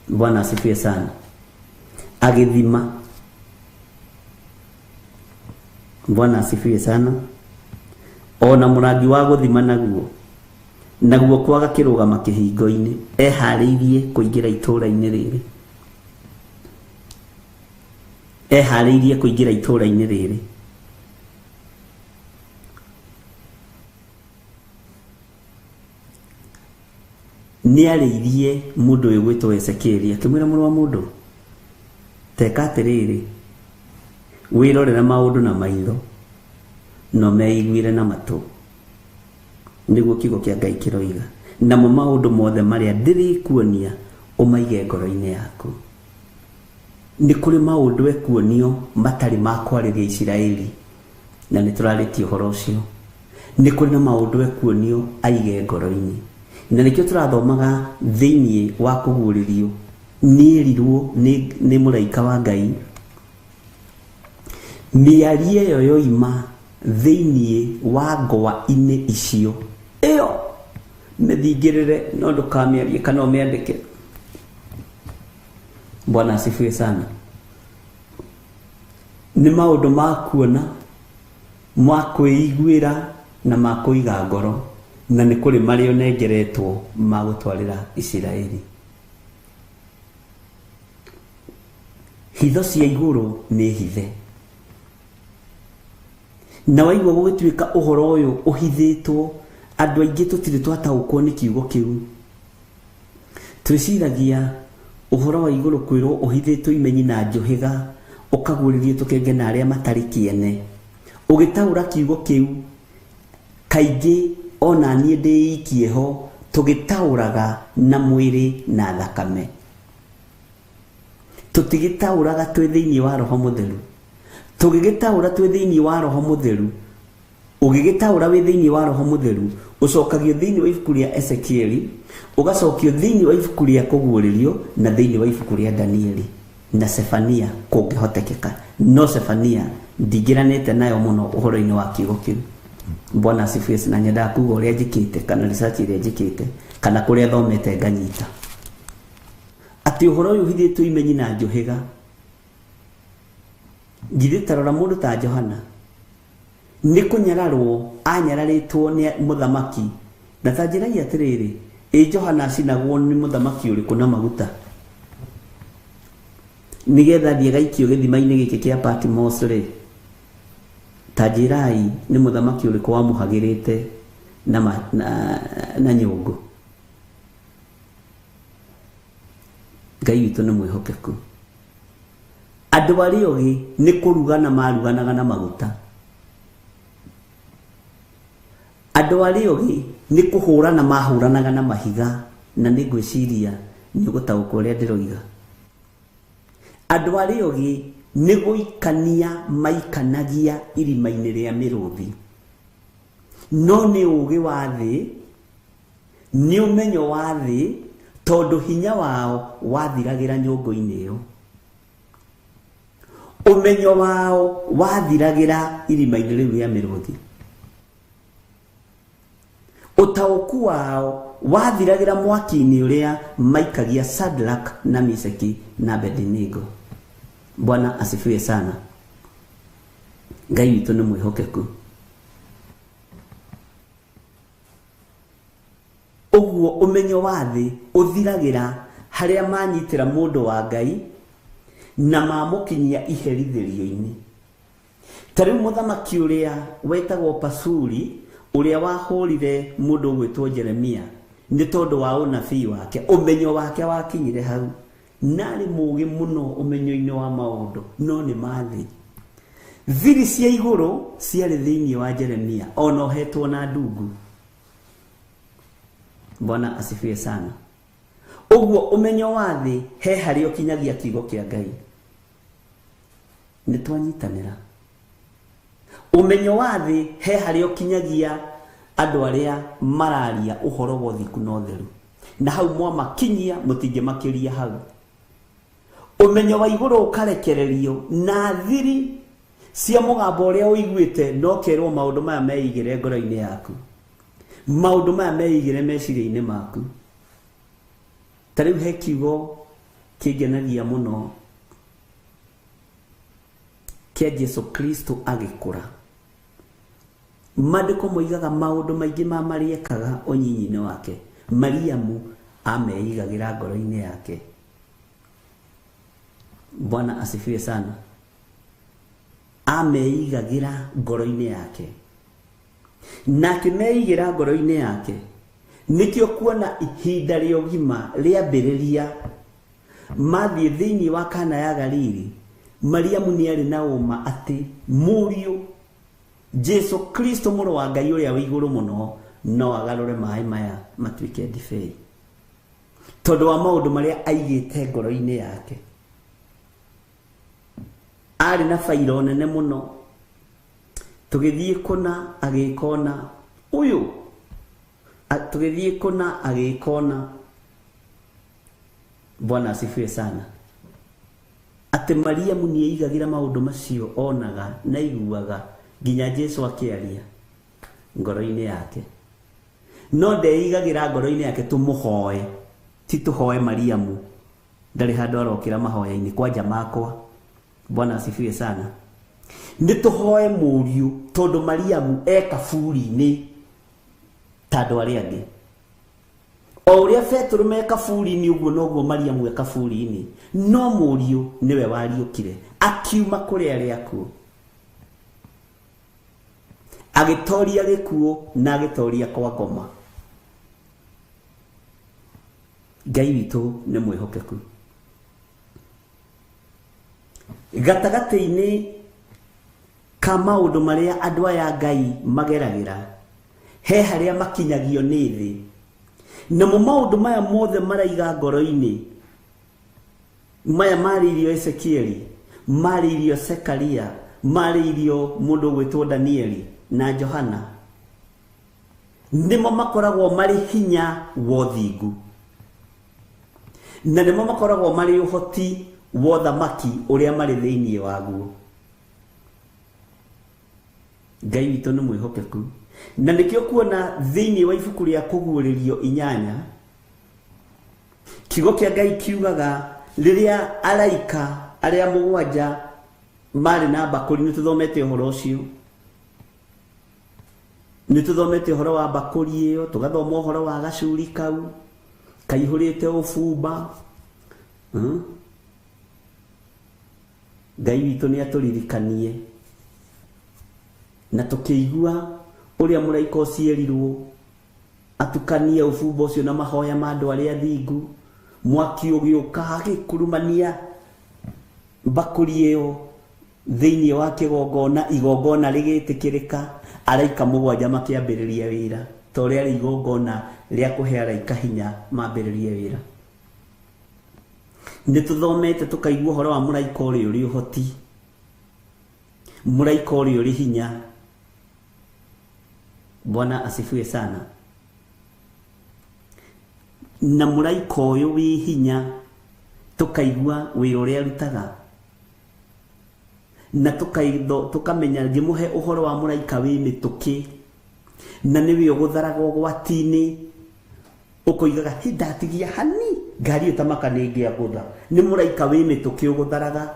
S5: Bwana asifiwe sana. Agĩthima. Bwana asifiwe sana. Ona mũrangi wa gũthima naguo naguo kwaga kĩrũgama kĩhingo-inĩ eharĩirie kũingĩra itũũra-inĩ rĩrĩ, eharĩirie kũingĩra itũũra-inĩ rĩrĩ. Nĩarĩirie mũndũ ũyũ gwĩtwo Ezekieli akĩmwĩra, mũrũ wa mũndũ, teka atĩrĩrĩ, wĩrorere maũndũ na maitho no meiguire na matũ, nĩguo kiugo kĩa Ngai kĩroiga, namo maũndũ mothe marĩa ndĩrĩkuonia ũmaige ngoro-inĩ yaku. Nĩ kũrĩ maũndũ ekuonio matarĩ ma kwarĩria Isiraeli, na nĩ tũrarĩtie ũhoro ũcio. Nĩ kũrĩ na maũndũ ekuonio aige ngoro-inĩ, na nĩkĩo tũrathomaga thĩinĩ wa kũguũrĩrio. Nĩerirwo nĩ mũraika wa Ngai mĩario ĩyo yoima thĩinĩ wa ngwa-inĩ icio, ĩyo mĩthingĩrĩre no ndũkamĩarie kana ũmĩandĩke. Bwana asifiwe sana. Nĩ maũndũ ma kuona, ma kwĩiguĩra na ma kũiga ngoro, na nĩ kũrĩ marĩa ũnengeretwo ma gũtwarĩra Isiraeli. Hitho cia igũrũ nĩ hithe, na waigua gũgĩtuĩka ũhoro ũyũ ũhithĩtwo, andũ aingĩ tũtirĩ twataũkwo nĩ kiugo kĩu. Twĩciragia ũhoro wa igũrũ kwĩrwo ũhithĩtwo imenyi na njũhĩga, ũkaguũrĩrio tũkenge na arĩa matarĩ kĩene. Ũgĩtaũra kiugo kĩu kaingĩ ona niĩ ndĩikie ho, tũgĩtaũraga na mwĩrĩ na thakame, tũtigĩtaũraga twĩ thĩinĩ wa Roho Mũtheru. Tũgĩgĩtaũra twĩ thĩinĩ wa Roho Mũtheru, ũgĩgĩtaũra wĩ thĩinĩ wa Roho Mũtheru, ũcokagio thĩinĩ wa ibuku rĩa Ezekieli, ũgacokio thĩinĩ wa ibuku rĩa Kũguũrĩrio, na thĩinĩ wa ibuku rĩa Danieli na Sefania kũngĩhotekeka. No Sefania ndingĩranĩte nayo mũno ũhoro-inĩ wa kiugo kĩu. Bwana asifiwe. Na nyendaga kuga ũrĩa njĩkĩte kana research ĩrĩa njĩkĩte kana kũrĩa thomete nganyita atĩ ũhoro ũyũ ũhithĩtwo imenyi na njũhĩga. Githĩ ta rora mũndũ ta Johana nĩ kũnyararwo anyararĩtwo nĩ mũthamaki, na ta njĩrai atĩrĩrĩ, ĩ Johana acinagwo nĩ mũthamaki ũrĩkũ na maguta nĩgetha thiĩ gaikio gĩthima-inĩ gĩkĩ kĩa Patmos rĩ? Ta njĩrai nĩ mũthamaki ũrĩkũ wamũhagĩrĩte na nyũngũ? Ngai witũ nĩ mwĩhokeku. Andũ arĩa ogĩ nĩ kũrugana maruganaga na maguta. Andũ arĩa ogĩ nĩ kũhũrana mahũranaga na mahiga, na nĩ ngwĩciria nĩ ũgũtaũkwo ũrĩa ndĩroiga. Andũ arĩa ogĩ nĩ gũikania maikanagia irima-inĩ rĩa mĩrũthi, no nĩ ũũgĩ wa thĩ, nĩ ũmenyo wa thĩ, tondũ hinya wao wathiragĩra nyũngũ-inĩ ĩyo. Ũmenyo wao wathiragĩra irima-inĩ rĩu rĩa mĩrũthi. Ũtaũku wao wathiragĩra mwaki-inĩ ũrĩa maikagia Shadrach na Meshaki na Abednego. Bwana asifiwe sana. Ngai witũ nĩ mwĩhokeku. Ũguo ũmenyo wa thĩ ũthiragĩra harĩa manyitĩra mũndũ wa Ngai na mamũkinyia iherithĩrio-inĩ. Ta rĩu mũthamaki ũrĩa wetagwo Pasuri ũrĩa wahũrire mũndũ ũgwĩtwo Jeremia nĩ tondũ wa ũnabii wake, ũmenyo wake wakinyire hau. Na arĩ mũũgĩ mũno ũmenyo-inĩ wa maũndũ, no nĩ ma thĩ. Thiri cia igũrũ ciarĩ thĩinĩ wa Jeremia ona ohetwo na ndungu. Bwana asifiwe sana. Ũguo ũmenyo wa thĩ he harĩa ũkinyagia kiugo kĩa Ngai. Nĩ twanyitanĩra. Ũmenyo wa thĩ he harĩa ũkinyagia andũ arĩa mararia ũhoro wa ũthingu na ũtheru. Na hau mwamakinyia mũtingĩmakĩria hau. Ũmenyo wa igũrũ ũkarekererio na thiri cia mũgambo ũrĩa ũiguĩte no kerwo maũndũ maya meigĩre ngoro-inĩ yaku, maũndũ maya meigĩre meciria-inĩ maku. Ta rĩu he kiugo kĩngenagia mũno kĩa Jesu Kristo agĩkũra. Maandĩko moigaga maũndũ maingĩ ma marĩa ekaga ũnyinyi-inĩ wake, Mariamu ameigagĩra ngoro-inĩ yake. Bwana asifiwe sana. Ameigagĩra ngoro-inĩ yake. Na akĩmeigĩra ngoro-inĩ yake, nĩkĩo kuona ihinda rĩa ũgima rĩambĩrĩria mathiĩ thĩinĩ wa Kana ya Galili, Mariamu nĩ arĩ na ũma atĩ mũriũ Jesu Kristo mũrũ wa Ngai ũrĩa wĩ igũrũ mũno no agarũre maĩ maya matuĩke ndibei, tondũ wa maũndũ marĩa aigĩte ngoro-inĩ yake. Arĩ na bairo nene mũno, tũgĩthiĩ kũna agĩkona ũyũ, tũgĩthiĩ kũna agĩkona. Bwana asifiwe sana. Atĩ Mariamu nĩ eigagĩra maũndũ macio onaga na aiguaga nginya Jesu akĩaria ngoro-inĩ yake. No ndeigagĩra ngoro-inĩ yake tũmũhoe, ti tũhoe Mariamu, ndarĩ handũ arokĩra mahoya-inĩ kwanja makwa. Bwana asifiwe sana. Nĩ tũhoe mũriũ tondũ Mariamu e kaburi-inĩ ta andũ arĩa angĩ. O ũrĩa Petero me kaburi-inĩ ũguo noguo Mariamu e kaburi-inĩ, no mũriũ nĩwe wariũkire akiuma kũrĩ arĩa akuũ, agĩtoria gĩkuũ na agĩtoria kwa ngoma. Ngai witũ nĩ mwĩhokeku. Gatagatĩ-inĩ ka maũndũ marĩa andũ aya Ngai mageragĩra, he harĩa makinyagio nĩ thĩ. Namo maũndũ maya mothe maraiga ngoro-inĩ, maya marĩirio Ezekieli, marĩirio Zekaria, marĩirio mũndũ ũgwĩtwo Danieli na Johana, nĩmo makoragwo marĩ hinya wa ũthingu, na nĩmo makoragwo marĩ ũhoti wa ũthamaki ũrĩa marĩ thĩinĩ waguo. Ngai witũ nĩ mwĩhokeku. Na nĩkĩo kuona thĩinĩ wa ibuku rĩa Kũguũrĩrio 8, kiugo kĩa Ngai kiugaga rĩrĩa araika arĩa 7 marĩ na mbakũri, nĩ tũthomete ũhoro ũcio, nĩ tũthomete ũhoro wa mbakũri ĩyo, tũgathoma ũhoro wa gacuri kau kaihũrĩte ũbumba. Ngai witũ nĩ atũririkanie na tũkĩigua ũrĩa mũraika ũcio erirwo atukanie ũbumba ũcio na mahoya ma andũ arĩa athingu, mwaki ũgĩũka agĩkurumania mbakũri ĩyo thĩinĩ wa kĩgongona, igongona rĩgĩtĩkĩrĩka, araika 7 makĩambĩrĩria wĩra, ta ũrĩa rĩ igongona rĩa kũhe araika hinya mambĩrĩrie wĩra. Nĩ tũthomete tũkaigua ũhoro wa mũraika ũrĩa ũrĩ ũhoti, mũraika ũrĩa ũrĩ hinya. Bwana asifiwe sana. Na mũraika ũyũ wĩ hinya tũkaigua wĩra ũrĩa arutaga, na tũkamenya ngĩmũhe ũhoro wa mũraika wĩ mĩtũkĩ, na nĩwe ũgũtharaga ũgwati-inĩ, ũkoigaga hĩ ndatigia hani ngari ĩtamaka nĩ ĩngĩangũtha. Nĩ mũraika wĩ mĩtũkĩ ũgũtharaga,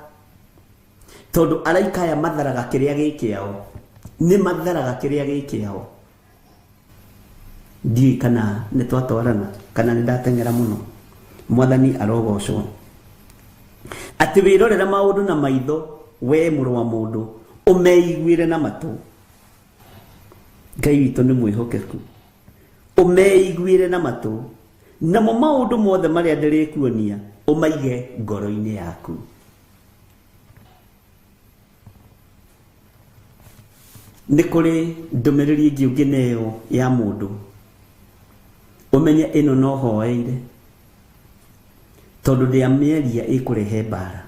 S5: tondũ araika aya matharaga kĩrĩa gĩ kĩao, nĩ matharaga kĩrĩa gĩ kĩao. Ndiũĩ kana nĩ twatwarana kana nĩ ndateng'era mũno. Mwathani arogocwo. Atĩ wĩrorere maũndũ na maitho, we mũrũ wa mũndũ, ũmeiguĩre na matũ. Ngai witũ nĩ mwĩhokeku. Ũmeiguĩre na matũ, namo maũndũ mothe marĩa ndĩrĩkuonia ũmaige ngoro-inĩ yaku. Nĩ kũrĩ ndũmĩrĩri ĩngĩ ũngĩneo ya mũndũ, ũmenye ĩno no hoeire, tondũ ndĩamĩaria ĩkũrehe mbara.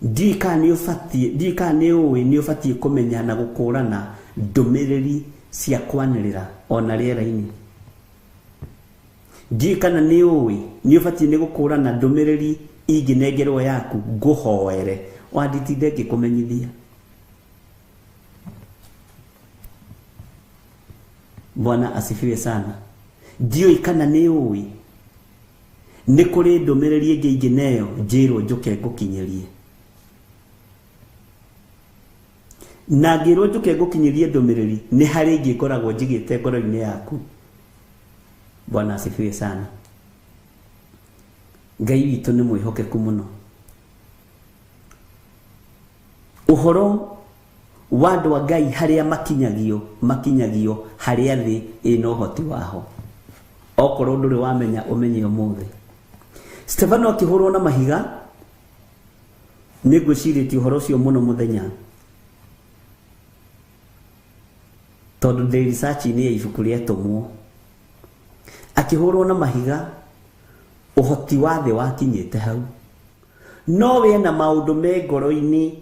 S5: Ndiũĩ kana nĩ ũbatiĩ, ndiũĩ kana nĩ ũĩ nĩ ũbatiĩ kũmenya na gũkũrana ndũmĩrĩri cia kwanĩrĩra ona rĩera-inĩ. Ndiũĩ kana nĩ ũĩ nĩ ũbatiĩ nĩ gũkũrana ndũmĩrĩri ingĩnengerwo yaku ngũhoere, wanditinde ngĩkũmenyithia. Bwana asifiwe sana. Ndiũĩ kana nĩ ũĩ nĩ kũrĩ ndũmĩrĩri ĩngĩ ingĩneo njĩrwo njũke ngũkinyĩrie. Na ngĩrwo njũke ngũkinyĩrie ndũmĩrĩri, nĩ harĩ ĩngĩ ngoragwo njigĩte ngoro-inĩ yaku. Bwana asifiwe sana. Ngai witũ nĩ mwĩhokeku mũno. Ũhoro wa andũ a Ngai harĩa makinyagio, makinyagio harĩa thĩ ĩna ũhoti waho. Okorwo ndũrĩ wamenya, ũmenye ũmũthĩ. Stefano akĩhũrwo na mahiga, nĩ ngwĩcirĩtie ũhoro ũcio mũno mũthenya, tondũ ndĩ research-inĩ ya ibuku rĩa Atũmwo. Akĩhũrwo na mahiga, ũhoti wa thĩ wakinyĩte hau. No we na maũndũ me ngoro-inĩ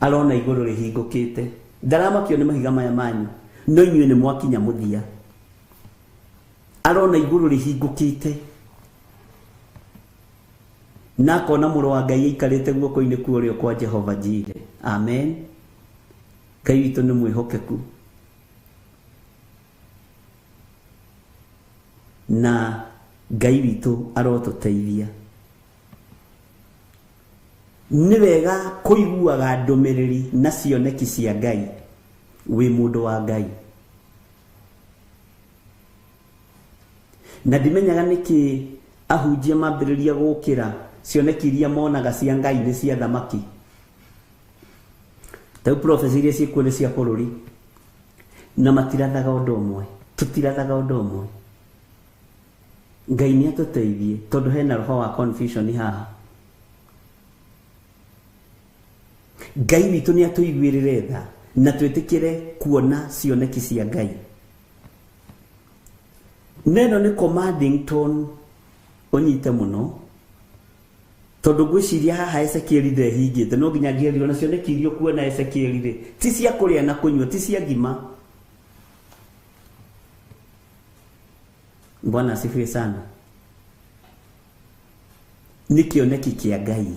S5: arona igũrũ rĩhingũkĩte. Ndaramakio nĩ mahiga maya manyu, no inyuĩ nĩ mwakinya mũthia. Arona igũrũ rĩhingũkĩte na akona mũrũ wa Ngai aikarĩte guoko-inĩ kwa ũrĩo kwa Jehova Jire. Amen. Ngai witũ nĩ mwĩhokeku na Ngai witũ arotũteithia. Nĩ wega kũiguaga ndũmĩrĩri na cioneki cia Ngai wĩ mũndũ wa Ngai. Na ndimenyaga nĩkĩ ahunjia mambĩrĩria gũkĩra cioneki iria monaga cia Ngai nĩ cia thamaki. Rĩu prophecy iria ciĩkuo nĩ cia bũrũri, na matirathaga ũndũ ũmwe, tũtirathaga ũndũ ũmwe. Ngai nĩ atũteithie, tondũ hena roho wa confusion haha. Ngai witũ nĩ atũiguĩrĩre tha na twĩtĩkĩre kuona cioneki cia Ngai. Neno nĩ commanding tone ũnyite mũno, tondũ ngwĩciria haha Ezekieli ndehingĩte, no nginya ngĩerirwo na cioneki iria ũkuona Ezekieli rĩ, ti cia kũrĩa na kũnyua, ti cia ngima. Bwana asifiwe sana. Nĩ kĩoneki kĩa Ngai.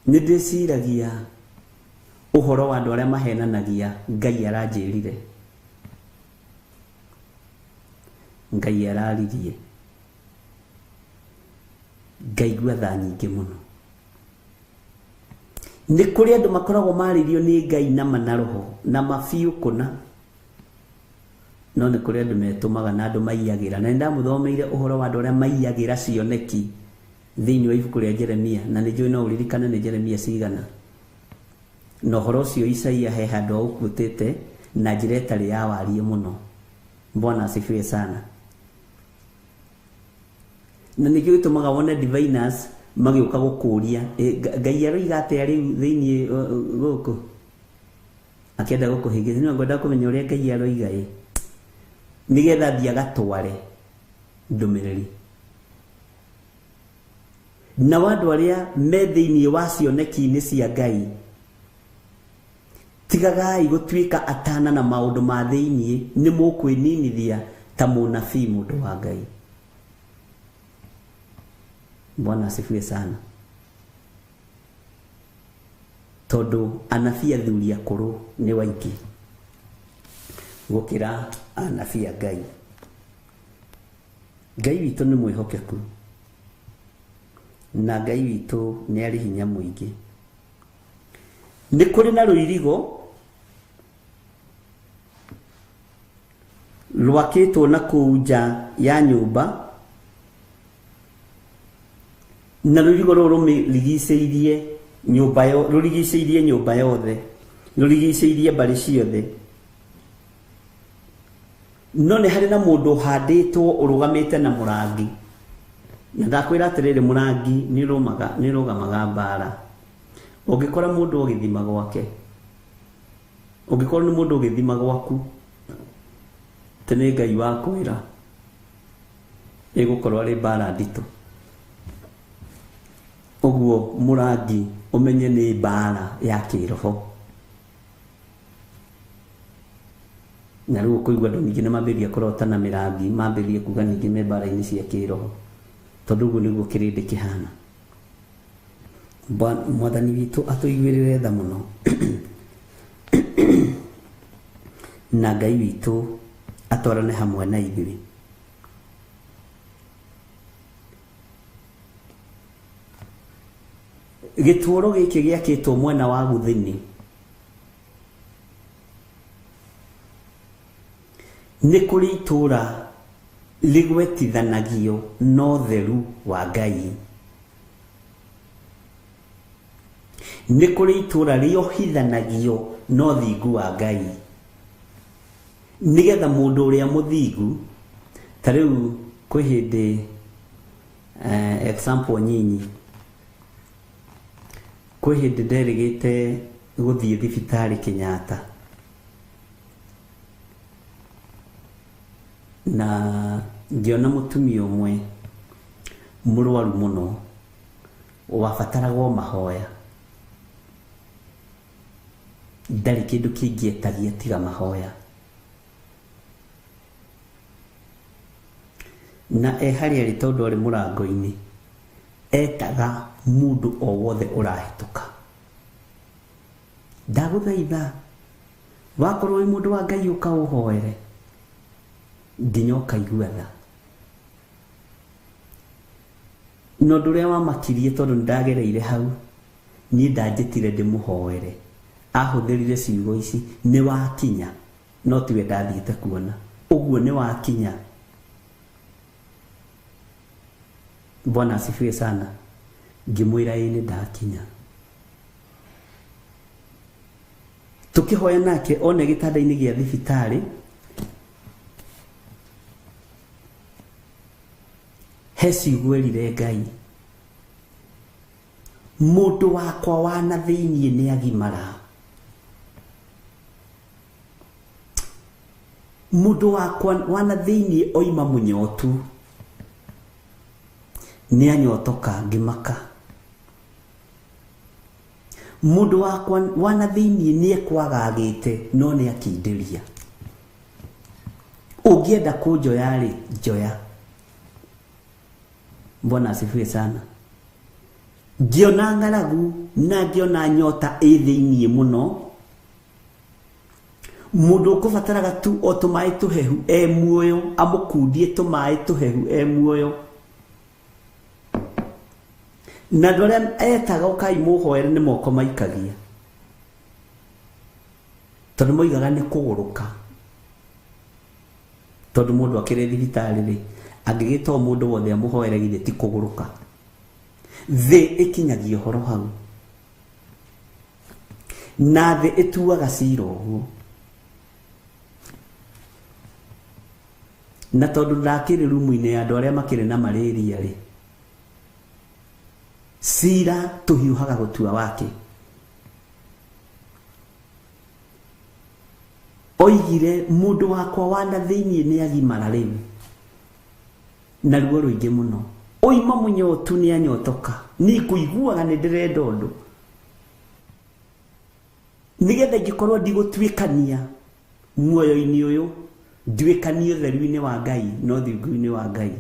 S5: Nĩ ndĩciragia ũhoro wa andũ arĩa mahenanagia Ngai aranjĩrire, Ngai araririe, ngaigua tha nyingĩ mũno. Nĩ kũrĩ andũ makoragwo marĩirio nĩ Ngai na ma na roho na mabiũ kũna, no nĩ kũrĩ andũ metũmaga na andũ maiyagĩra. Na nĩ ndamũthomeire ũhoro wa andũ arĩa maiyagĩra cioneki thĩinĩ wa ibuku rĩa Jeremia, na nĩ njũĩ no ũririkane nĩ Jeremia cigana. Na ũhoro ũcio Isaia he handũ aũkuĩtĩte na njĩra ĩtarĩ ya wariĩ mũno. Bwana asifiwe sana. Na nĩkĩo gĩtũmaga wone diviners magĩũka gũkũria, Ngai aroiga atĩa rĩu thĩinĩ gũkũ, akĩenda gũkũhĩngĩca. Nĩ ngwenda kũmenya ũrĩa Ngai aroiga ĩ, nĩgetha athiĩ agatware ndũmĩrĩri. Nao andũ arĩa me thĩinĩ wa cioneki-inĩ cia Ngai, tigagai gũtuĩka atana na maũndũ ma thĩinĩ, nĩ mũkwĩninithia ta mũnabii mũndũ wa Ngai. Bwana asifiwe sana. Tondũ anabii athuri akũrũ nĩ waingĩ gũkĩra anabii a Ngai. Ngai witũ nĩ mwĩhokeku, na Ngai witũ nĩ arĩ hinya mũingĩ. Nĩ kũrĩ na rũirigo Rwakĩtwo na kũu nja ya nyũmba, na rũirigo rũrũ rũmĩrigicĩirie nyũmba yo, rũrigicĩirie nyũmba yothe, rũrigicĩirie mbarĩ ciothe. No nĩ harĩ na mũndũ ũhandĩtwo ũrũgamĩte na mũrangi. Na ndakwĩra atĩrĩrĩ, mũrangi nĩ ũrũgamaga mbara. Ũngĩkora mũndũ ũgĩthima gwake, ũngĩkorwo nĩ mũndũ ũgĩthima gwaku, atĩ nĩ Ngai wakwĩra, ĩgũkorwo arĩ mbara nditũ. Ũguo mũrangi ũmenye nĩ mbara ya kĩroho. Na rĩu ũkũigua andũ ningĩ nĩ mambĩrĩria kũrota na mĩrangi, mambĩrĩrie kuga ningĩ me mbara-inĩ cia kĩroho, tondũ ũguo nĩguo kĩrĩndĩ kĩhana. Mwathani witũ atũiguĩrĩre tha mũno, na Ngai witũ atwarane hamwe na ithuĩ. Gĩtũũro gĩkĩ gĩakĩtwo mwena wa gũthini nĩ kũrĩ itũũra rĩgwetithanagio na ũtheru wa Ngai. Nĩ kũrĩ itũũra rĩohithanagio na ũthingu wa Ngai, nĩgetha mũndũ ũrĩa mũthingu, ta rĩu kwĩ hĩndĩ, example nyinyi, kwĩ hĩndĩ nderĩgĩte gũthiĩ thibitarĩ Kenyatta, na ngĩona mũtumia ũmwe mũrwaru mũno wabataragwo mahoya. Ndarĩ kĩndũ kĩngĩ etagia tiga mahoya. Na e harĩa arĩ, tondũ arĩ mũrango-inĩ, etaga mũndũ o wothe ũrahĩtũka, ndagũthaitha wakorwo wĩ mũndũ wa Ngai ũka ũhoere nginya ũkaigua tha. Na ũndũ ũrĩa wamakirie, tondũ nĩndagereire hau, niĩ ndanjĩtire ndĩmũhoere, ahũthĩrire ciugo ici, nĩ wakinya, no tiwe ndathiĩte kuona, ũguo nĩ wakinya. Bwana asifiwe sana. Ngĩmwĩra ĩĩ nĩ ndakinya. Tũkĩhoya nake one gĩtanda-inĩ gĩa thibitarĩ, he ciugo erire Ngai, mũndũ wakwa wa na thĩiniĩ nĩ agimara, mũndũ wakwa wa na thĩiniĩ oima mũnyotu, nĩ anyotoka ngĩmaka. Mũndũ wakwa wa na thĩiniĩ nĩ ekwagagĩte, no nĩ akindĩria. Ũngĩenda kũnjoya rĩ, njoya. Bwana asifiwe sana. Ngĩona ng'aragu na ngĩona nyota ĩ thĩiniĩ mũno, mũndũ ũkũbataraga tu o tũmaĩ tũhehu e muoyo, amũkundie tũmaĩ tũhehu e muoyo. Na andũ arĩa etaga ũkai mũhoere nĩ moko maikagia, tondũ moigaga nĩ kũgũrũka. Tondũ mũndũ akĩrĩ thibitarĩ rĩ, angĩgĩta o mũndũ wothe amũhoere, githĩ ti kũgũrũka? Thĩ ĩkinyagia ũhoro hau, na thĩ ĩtuaga cira ũguo. Na tondũ ndakĩrĩ rumu-inĩ ya andũ arĩa makĩrĩ na malaria rĩ, cira tũhiũhaga gũtua wake. Oigire mũndũ wakwa wa na thĩiniĩ nĩ agimara rĩu, na ruo rũingĩ mũno, oima mũnyotu nĩ anyotoka, niĩ ngũiguaga nĩ ndĩrenda ũndũ, nĩgetha ingĩkorwo ndigũtuĩkania muoyo-inĩ ũyũ, nduĩkanie ũtheru-inĩ wa Ngai na ũthingu-inĩ wa Ngai.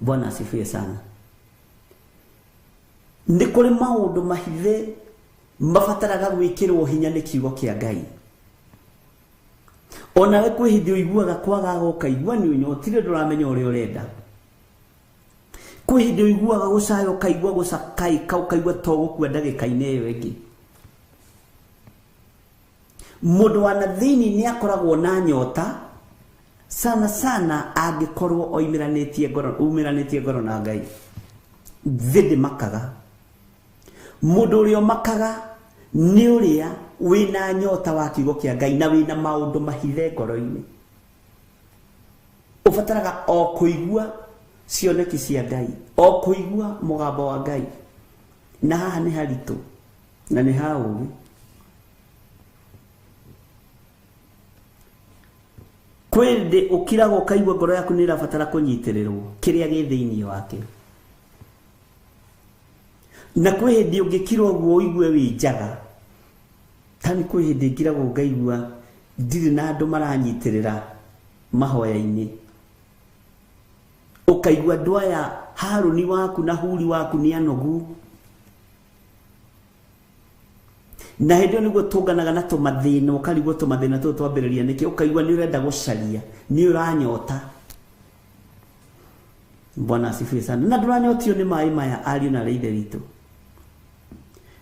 S5: Bwana asifiwe sana. Nĩ kũrĩ maũndũ mahithe mabataraga gwĩkĩrwo hinya nĩ kiugo kĩa Ngai. Onawe kwĩ hĩndĩ ũiguaga kwagaga, ũkaigua nĩ ũnyotire, ndũramenya ũrĩa ũrenda. Kwĩ hĩndĩ ũiguaga gũcaya, ũkaigua gũcakaĩka, ũkaigua to gũkua ndagĩka-inĩ ĩyo ĩngĩ. Mũndũ wa na thĩinĩ nĩ akoragwo na nyota Sana sana angĩkorwo oimĩranĩtie ngoro, umĩranĩtie ngoro na Ngai. Thĩ ndĩmakaga. Mũndũ ũrĩa ũmakaga nĩ ũrĩa wĩna nyota wa kiugo kĩa Ngai na wĩna maũndũ mahithe ngoro-inĩ. Ũbataraga o kũigua cioneki cia Ngai, o kũigua mũgambo wa Ngai. Na haha nĩ haritũ na nĩ ha ũũgĩ. Kwĩ hĩndĩ ũkiraga ũkaigua ngoro yaku nĩ ĩrabatara kũnyitĩrĩrwo kĩrĩa gĩ thĩinĩ wakĩo. Na kwĩ hĩndĩ ũngĩkira ũguo ũigue wĩ njaga. Ta nĩ kwĩ hĩndĩ ngiragwo ngaigua ndirĩ na andũ maranyitĩrĩra mahoya-inĩ. Ũkaigua andũ aya Harũni waku na Huri waku nĩ anogu. Na hĩndĩ ĩyo nĩguo tũnganaga na tũmathĩna, ũkarigwo tũmathĩna tũtũ twambĩrĩria nĩkĩ, ũkaigua nĩ ũrenda gũcaria, nĩ ũranyota. Bwana asifiwe sana. Na ndũranyotio nĩ maĩ maya ariũ na arĩ ithe witũ.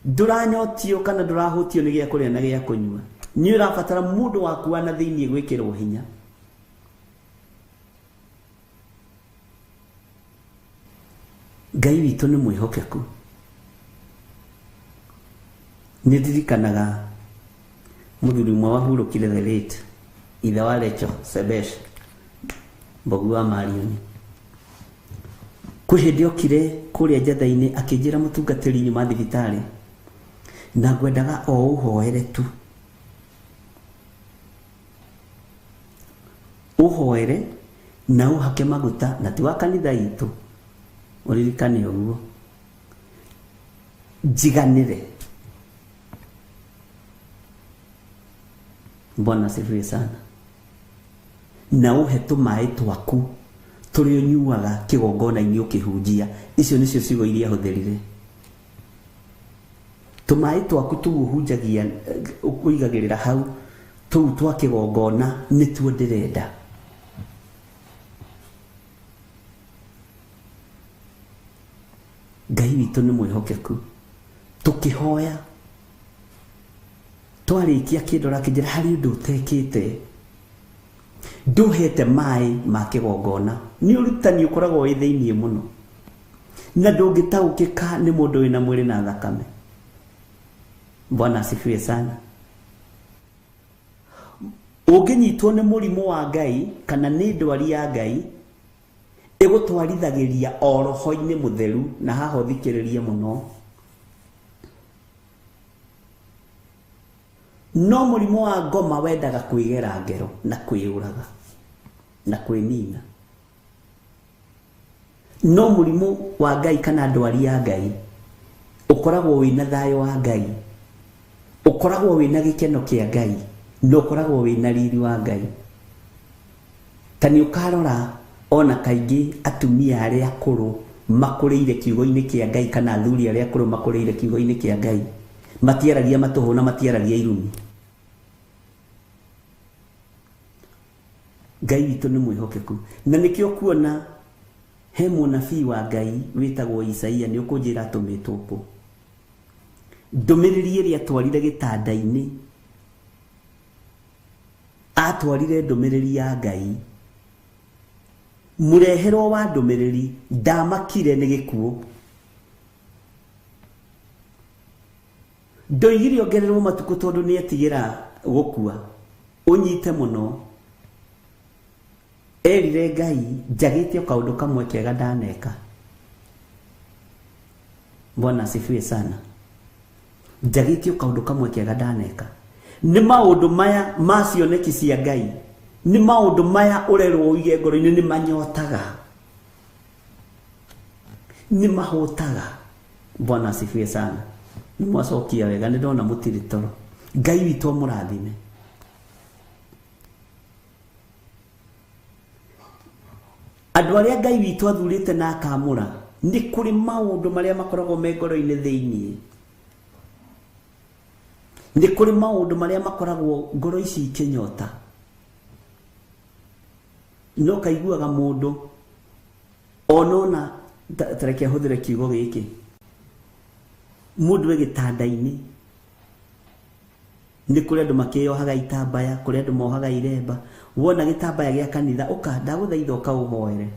S5: Ndũranyotio kana ndũrahũtio nĩ gĩa kũrĩa na gĩa kũnyua. Nĩ ũrabatara mũndũ waku wa na thĩinĩ gwĩkĩrwo hinya. Ngai witũ nĩ mwĩhokeku. Nĩ ndirikanaga mũthuri ũmwe wahurũkire the late ithe wa Rachel Sebesh Mbogu wa Marioni. Kwĩ hĩndĩ okire kũrĩa njatha-inĩ akĩnjĩra mũtungatĩri nyuma thibitarĩ na ngwendaga o ũhoere tu. Ũhoere na ũhake maguta na ti wa kanitha itũ, ũririkane ũguo. Njiganĩre. Bwana asifiwe sana. Na ũhe tũmaĩ twaku tũrĩa ũnyuaga kĩgongona-inĩ ũkĩhunjia. Icio nĩcio ciugo iria ahũthĩrire. Tũmaĩ twaku tũu ũhunjagia, ũigagĩrĩra hau, tũu twa kĩgongona nĩtuo ndĩrenda. Ngai witũ nĩ mwĩhokeku. Tũkĩhoya twarĩkia kĩndora kĩnjĩra harĩ ũndũ ũtekĩte, ndũhete maĩ ma kĩgongona. Nĩ ũrutani ũkoragwo wĩ thĩiniĩ mũno na ndũngĩtaũkĩka nĩ mũndũ wĩna mwĩrĩ na thakame. Bwana asifiwe sana. Ũngĩnyitwo nĩ mũrimũ wa Ngai kana nĩ ndwari ya Ngai, ĩgũtwarithagĩria o roho-inĩ mũtheru, na haha ũthikĩrĩrie mũno. No mũrimũ wa ngoma wendaga kwĩgera ngero na kwĩyũraga na kwĩnina. No mũrimũ wa Ngai kana ndwari ya Ngai ũkoragwo wĩna thayũ wa Ngai, ũkoragwo wĩna gĩkeno kĩa Ngai, na ũkoragwo wĩna riri wa Ngai. Ta nĩ ũkarora ona kaingĩ atumia arĩa akũrũ makũrĩire kiugo-inĩ kĩa Ngai kana athuri arĩa akũrũ makũrĩire kiugo-inĩ kĩa Ngai matiaragia matũhũ na matiaragia irumi. Ngai witũ nĩ mwĩhokeku. Na nĩkĩo kuona he mũnabii wa Ngai wĩtagwo Isaia, nĩ ũkũnjĩra atũmĩtwo kũ. Ndũmĩrĩri ĩrĩa atwarire gĩtanda-inĩ, atwarire ndũmĩrĩri ya Ngai. Mũreherwo wa ndũmĩrĩri ndamakire nĩ gĩkuũ. Ndoigire ongererwo matukũ tondũ nĩ etigĩra gũkua. Ũnyite mũno. Erire Ngai njagĩte o kaũndũ kamwe kega ndaneka. Bwana asifiwe sana. Njagĩte o kaũndũ kamwe kega ndaneka. Nĩ maũndũ maya ma cioneki cia Ngai, nĩ maũndũ maya ũrerwo ũige ngoro-inĩ, nĩ manyotaga, nĩ mahũtaga. Bwana asifiwe sana. Nĩ mwacokia wega, nĩ ndona mũtirĩ toro. Ngai witũ amũrathime. Andũ arĩa Ngai witũ athurĩte na akamũra, nĩ kũrĩ maũndũ marĩa makoragwo me ngoro-inĩ thĩiniĩ. Nĩ kũrĩ maũndũ marĩa makoragwo ngoro ici ikĩnyota. No kaiguaga mũndũ onona, ta reke ahũthĩre kiugo gĩkĩ, mũndũ e gĩtanda-inĩ Nĩ kũrĩ andũ makĩyohaga itambaya, kũrĩ andũ mohaga iremba. Wona gĩtambaya gĩa kanitha, ũka ndagũthaitha ũka ũhoere.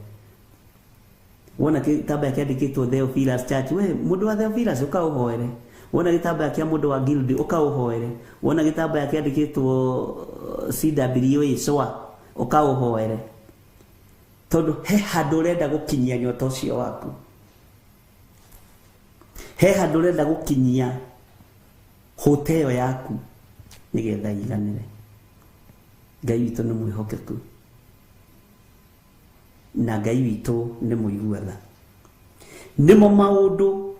S5: Wona gĩtambaya kĩandĩkĩtwo Theophilus Church, we mũndũ wa Theophilus ũka ũhoere. Wona gĩtambaya kĩa mũndũ wa guild ũka ũhoere. Wona gĩtambaya kĩandĩkĩtwo CWA SWA ũka ũhoere. Tondũ he handũ ũrenda gũkinyia nyota ũcio waku. He handũ ũrenda gũkinyia hũte ĩyo yaku nĩgetha iganĩre. Ngai witũ nĩ mwĩhokeku na Ngai witũ nĩ mũigua tha. Nĩmo maũndũ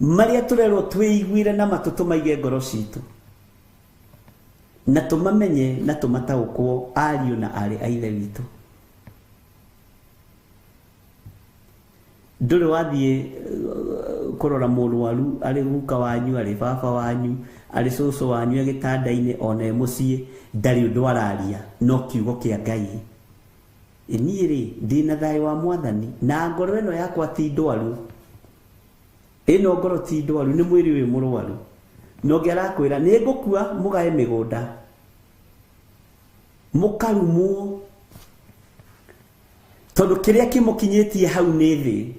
S5: marĩa tũrerwo twĩiguire na matũ tũmaige ngoro citũ na tũmamenye na tũmataũkwo ariũ na aarĩ a Ithe witũ. Ndũrĩ wathiĩ kũrora mũrwaru arĩ guka wanyu, arĩ baba wanyu, arĩ cũcũ wanyu e gĩtanda-inĩ ona e mũciĩ, ndarĩ ũndũ araria no kiugo kĩa Ngai. Niĩ rĩ ndĩna thayũ wa Mwathani na ngoro ĩno yakwa ti ndwaru. Ĩno ngoro ti ndwaru, nĩ mwĩrĩ wĩ mũrwaru. Na ũngĩ arakwĩra nĩ ngũkua mũgae mĩgũnda, mũkarumwo, tondũ kĩrĩa kĩmũkinyĩtie hau nĩ thĩ.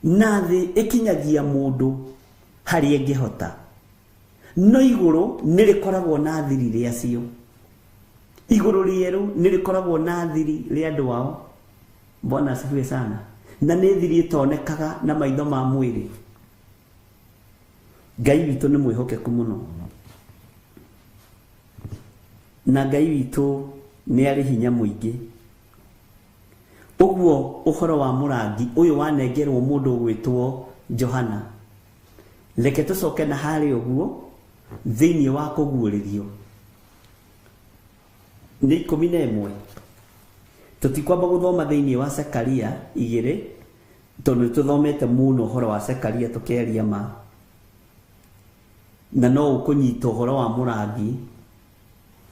S5: Na thĩ ĩkinyagia mũndũ harĩa ĩngĩhota, no igũrũ nĩ rĩkoragwo na thiri rĩacio. Igũrũ rĩerũ nĩ rĩkoragwo na thiri rĩa andũ ao. Bwana asifiwe sana. Na nĩ thiri ĩtonekaga na maitho ma mwĩrĩ. Ngai witũ nĩ mwĩhokeku mũno, na Ngai witũ nĩ arĩ hinya mũingĩ. Ũguo ũhoro wa mũrangi ũyũ wanengerwo mũndũ ũgwĩtwo Johana, reke tũcoke na harĩa ũguo thĩinĩ wa kũguũrĩrio nĩ 11. Tũtikwamba gũthoma thĩinĩ wa Zekaria 2 tondũ nĩtũthomete mũno ũhoro wa Zekaria tũkĩaria ma, na no ũkũnyita ũhoro wa mũrangi.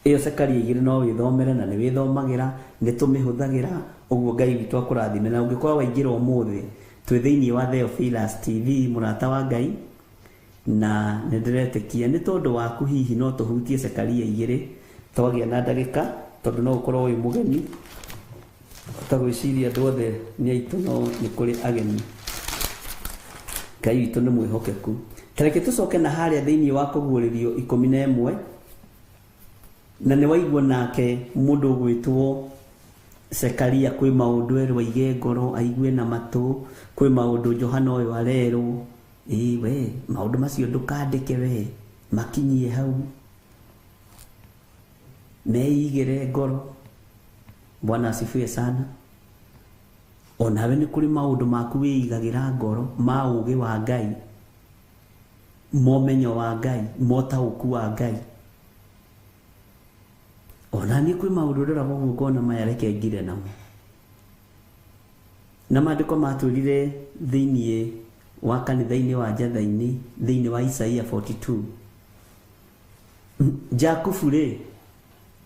S5: Ĩyo Zekaria 2 no wĩthomere na nĩ wĩthomagĩra, nĩ tũmĩhũthagĩra. Ũguo Ngai witũ akũrathime. Na ũngĩkorwo waingĩra ũmũthĩ, twĩ thĩinĩ wa Theophilus TV, mũrata wa Ngai, na nĩ ndĩretĩkia nĩ tondũ waku hihi no tũhutie Zekaria 2 twagĩa na ndagĩka, tondũ no ũkorwo wĩ mũgeni. Ũtagwĩciria andũ othe nĩ aitũ, no nĩ kũrĩ ageni. Ngai witũ nĩ mwĩhokeku. Ta reke tũcoke na harĩa thĩinĩ wa kũguũrĩrio 11, na nĩ waigua nake mũndũ ũgwĩtwo Zekaria kwĩ maũndũ erwo aige ngoro, aigue na matũ, kwĩ maũndũ Johana ũyũ arerwo, ĩĩ we maũndũ macio ndũkandĩke we, makinyie hau, meigĩre ngoro. Bwana asifiwe sana. Onawe nĩ kũrĩ maũndũ maku wĩigagĩra ngoro ma ũũgĩ wa Ngai, ma ũmenyo wa Ngai, ma ũtaũku wa Ngai. Ona niĩ kwĩ maũndũ ndoraga ũguo ngona maya reke ngire namo. Na maandĩko matwĩrire thĩinĩ wa kanitha-inĩ wa Njatha-inĩ, thĩinĩ wa Isaia 42, Jakubu rĩ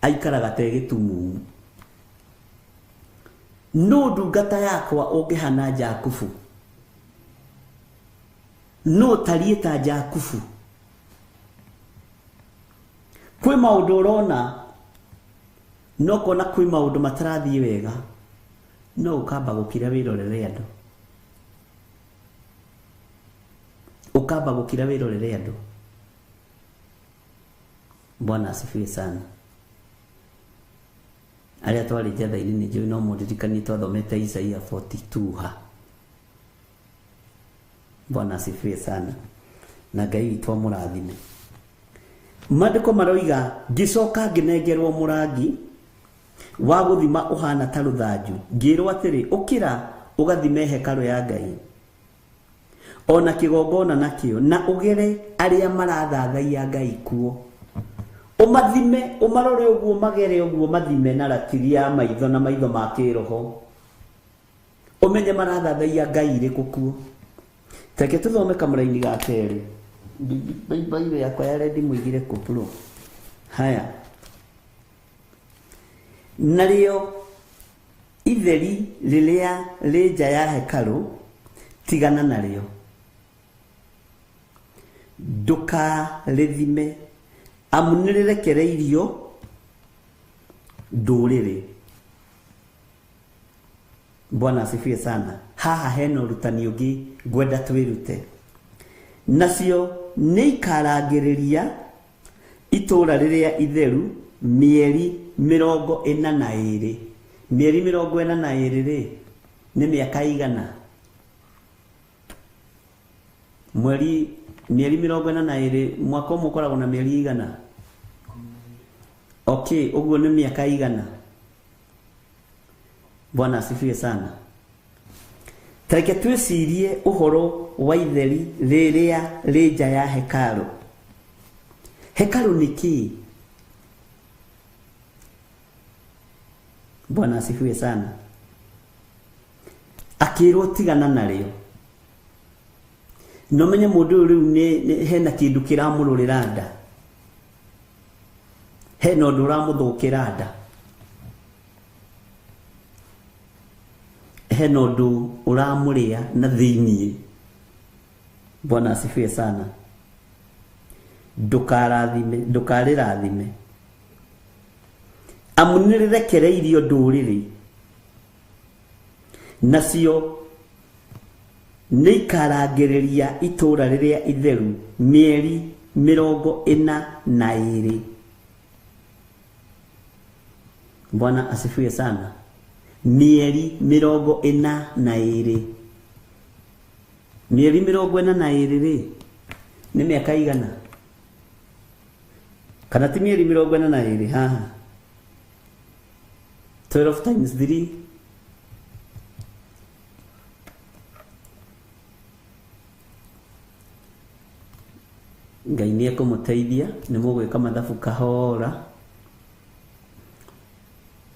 S5: aikaraga ta gĩtumumu. No ndungata yakwa ũngĩhana Jakubu, no tariĩ ta Jakubu. Kwĩ maũndũ ũrona no kona kwĩ maũndũ matarathiĩ wega, no ũkamba gũkira wĩrorere andũ. Ũkamba gũkira wĩrorere andũ. Bwana asifiwe sana. Arĩa twarĩ Njatha-inĩ nĩ njũĩ no mũndirikanie twathomete Isaia 42 ha. Bwana asifiwe sana. Na Ngai witũ amũrathime. Maandĩko maroiga ngĩcoka ngĩnengerwo mũrangi wa gũthima ũhana ta rũthanju, ngĩrwo atĩrĩ, ũkĩra ũgathime hekarũ ya Ngai ona kĩgongona nakĩo, na ũgere arĩa marathathaiya Ngai kuo. Ũmathime, ũmarore ũguo, magere ũguo, mathime na ratiri ya maitho na maitho ma kĩroho, ũmenye marathathaiya Ngai irĩkũ kuo. Reke tũthome kamũraini ga kerĩ. Baibũ yakwa ya rendi mũigire kũ bro. Haya. Narĩo itheri rĩrĩa rĩ nja ya hekarũ, tigana narĩo. Ndũkarĩthime, amu nĩrĩrekereirio ndũrĩrĩ. Bwana asifiwe sana. Haha hena ũrutani ũngĩ ngwenda twĩrute. Nacio nĩ ikarangĩrĩria itũũra rĩrĩa itheru mĩeri 42. Mĩeri 42 rĩ nĩ mĩaka igana? Mweri mĩeri 42, mwaka ũmwe ũkoragwo na mĩeri igana? Okay, ũguo nĩ mĩaka igana? Bwana asifiwe sana. Tareke twĩcirie ũhoro wa itheri rĩrĩa rĩ nja ya hekarũ. Hekarũ nĩ kĩĩ? Bwana asifiwe sana. Akĩrwo tigana narĩo. No menye mũndũ ũyũ rĩu nĩ hena kĩndũ kĩramũrũrĩra nda, hena ũndũ ũramũthũkĩra nda, hena ũndũ ũramũrĩa na thĩiniĩ. Bwana asifiwe sana. Ndũkarathime, ndũkarĩrathime, amu nĩrĩrekereirio ndũrĩrĩ, nacio nĩikarangĩrĩria itũũra rĩrĩa itheru mĩeri 42. Bwana asifiwe sana. Mĩeri 42. Mĩeri 42 rĩ nĩ mĩaka igana? Kana ti mĩeri 42 haha? 12 times 3 Ngai nĩ ekũmũteithia, nĩ mũgwĩka mathabu kahora,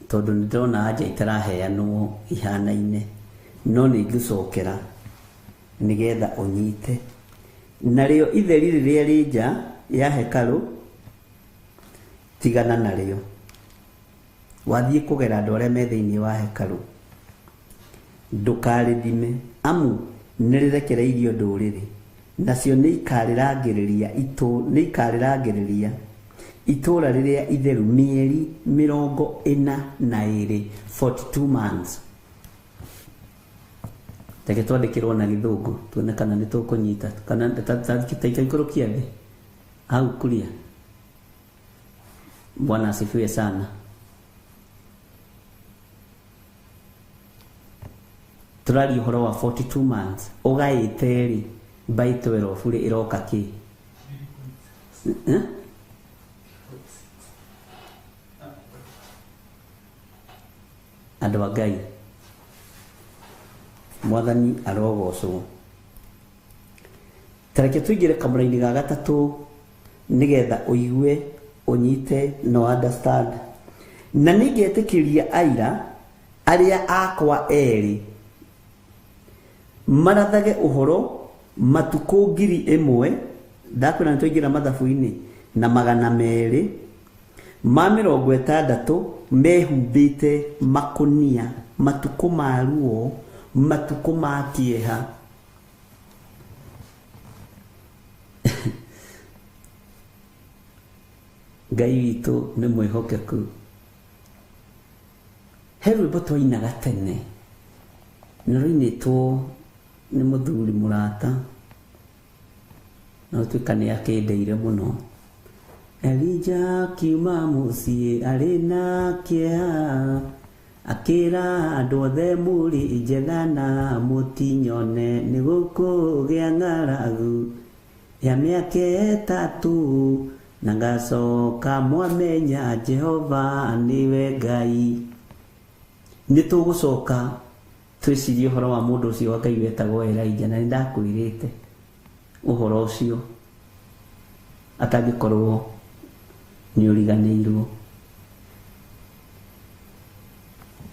S5: tondũ nĩ ndĩrona anja itaraheanwo ihanaine, no nĩ ngũcokera nĩgetha ũnyite. Narĩo itheri rĩrĩa rĩ nja ya hekarũ tigana narĩo, wathiĩ kũgera andũ arĩa me thĩinĩ wa hekarũ. Ndũkarĩthime, amu nĩrĩrekereirio ndũrĩrĩ, nacio nĩikarĩrangĩrĩria itũũra rĩrĩa itheru mĩeri 42, 42 months. Reke twandĩkĩrwo na gĩthũngũ tuone kana nĩ tũkũnyita, kana taikũrũkia thĩ hau kuria. Bwana asifiwe sana. Tũraria ũhoro wa 42 months, ũgaĩte rĩ by 12 rĩ ĩroka kĩ? Andũ a Ngai, Mwathani arogocwo. Tareke tũingĩre kamũra-inĩ ga gatatũ nĩgetha ũigue, ũnyite no understand. Na nĩngetĩkĩria aira arĩa akwa erĩ marathage ũhoro matukũ 1000, ndakwĩra nĩ twaingĩra mathabu-inĩ, na 260 mehumbĩte makũnia, matukũ ma ruo, matukũ ma kĩeha. Ngai witũ nĩ mwĩhokeku. He rwĩmbo twainaga tene, na rũinĩtwo nĩ mũthuri mũrata, na ũtuĩka nĩ akĩndeire mũno. Elija akiuma mũciĩ arĩ na kĩeha, akĩra andũ othe mũrĩ njetha na mũtinyone, nĩ gũkũgĩa ng'aragu ya mĩaka 3, na ngacoka mwamenya Jehova nĩwe Ngai. Nĩ tũgũcoka twĩcirie ũhoro wa mũndũ ũcio wa Ngai wetagwo Elijah, na nĩ ndakwĩrĩte ũhoro ũcio atangĩkorwo nĩ ũriganĩirwo.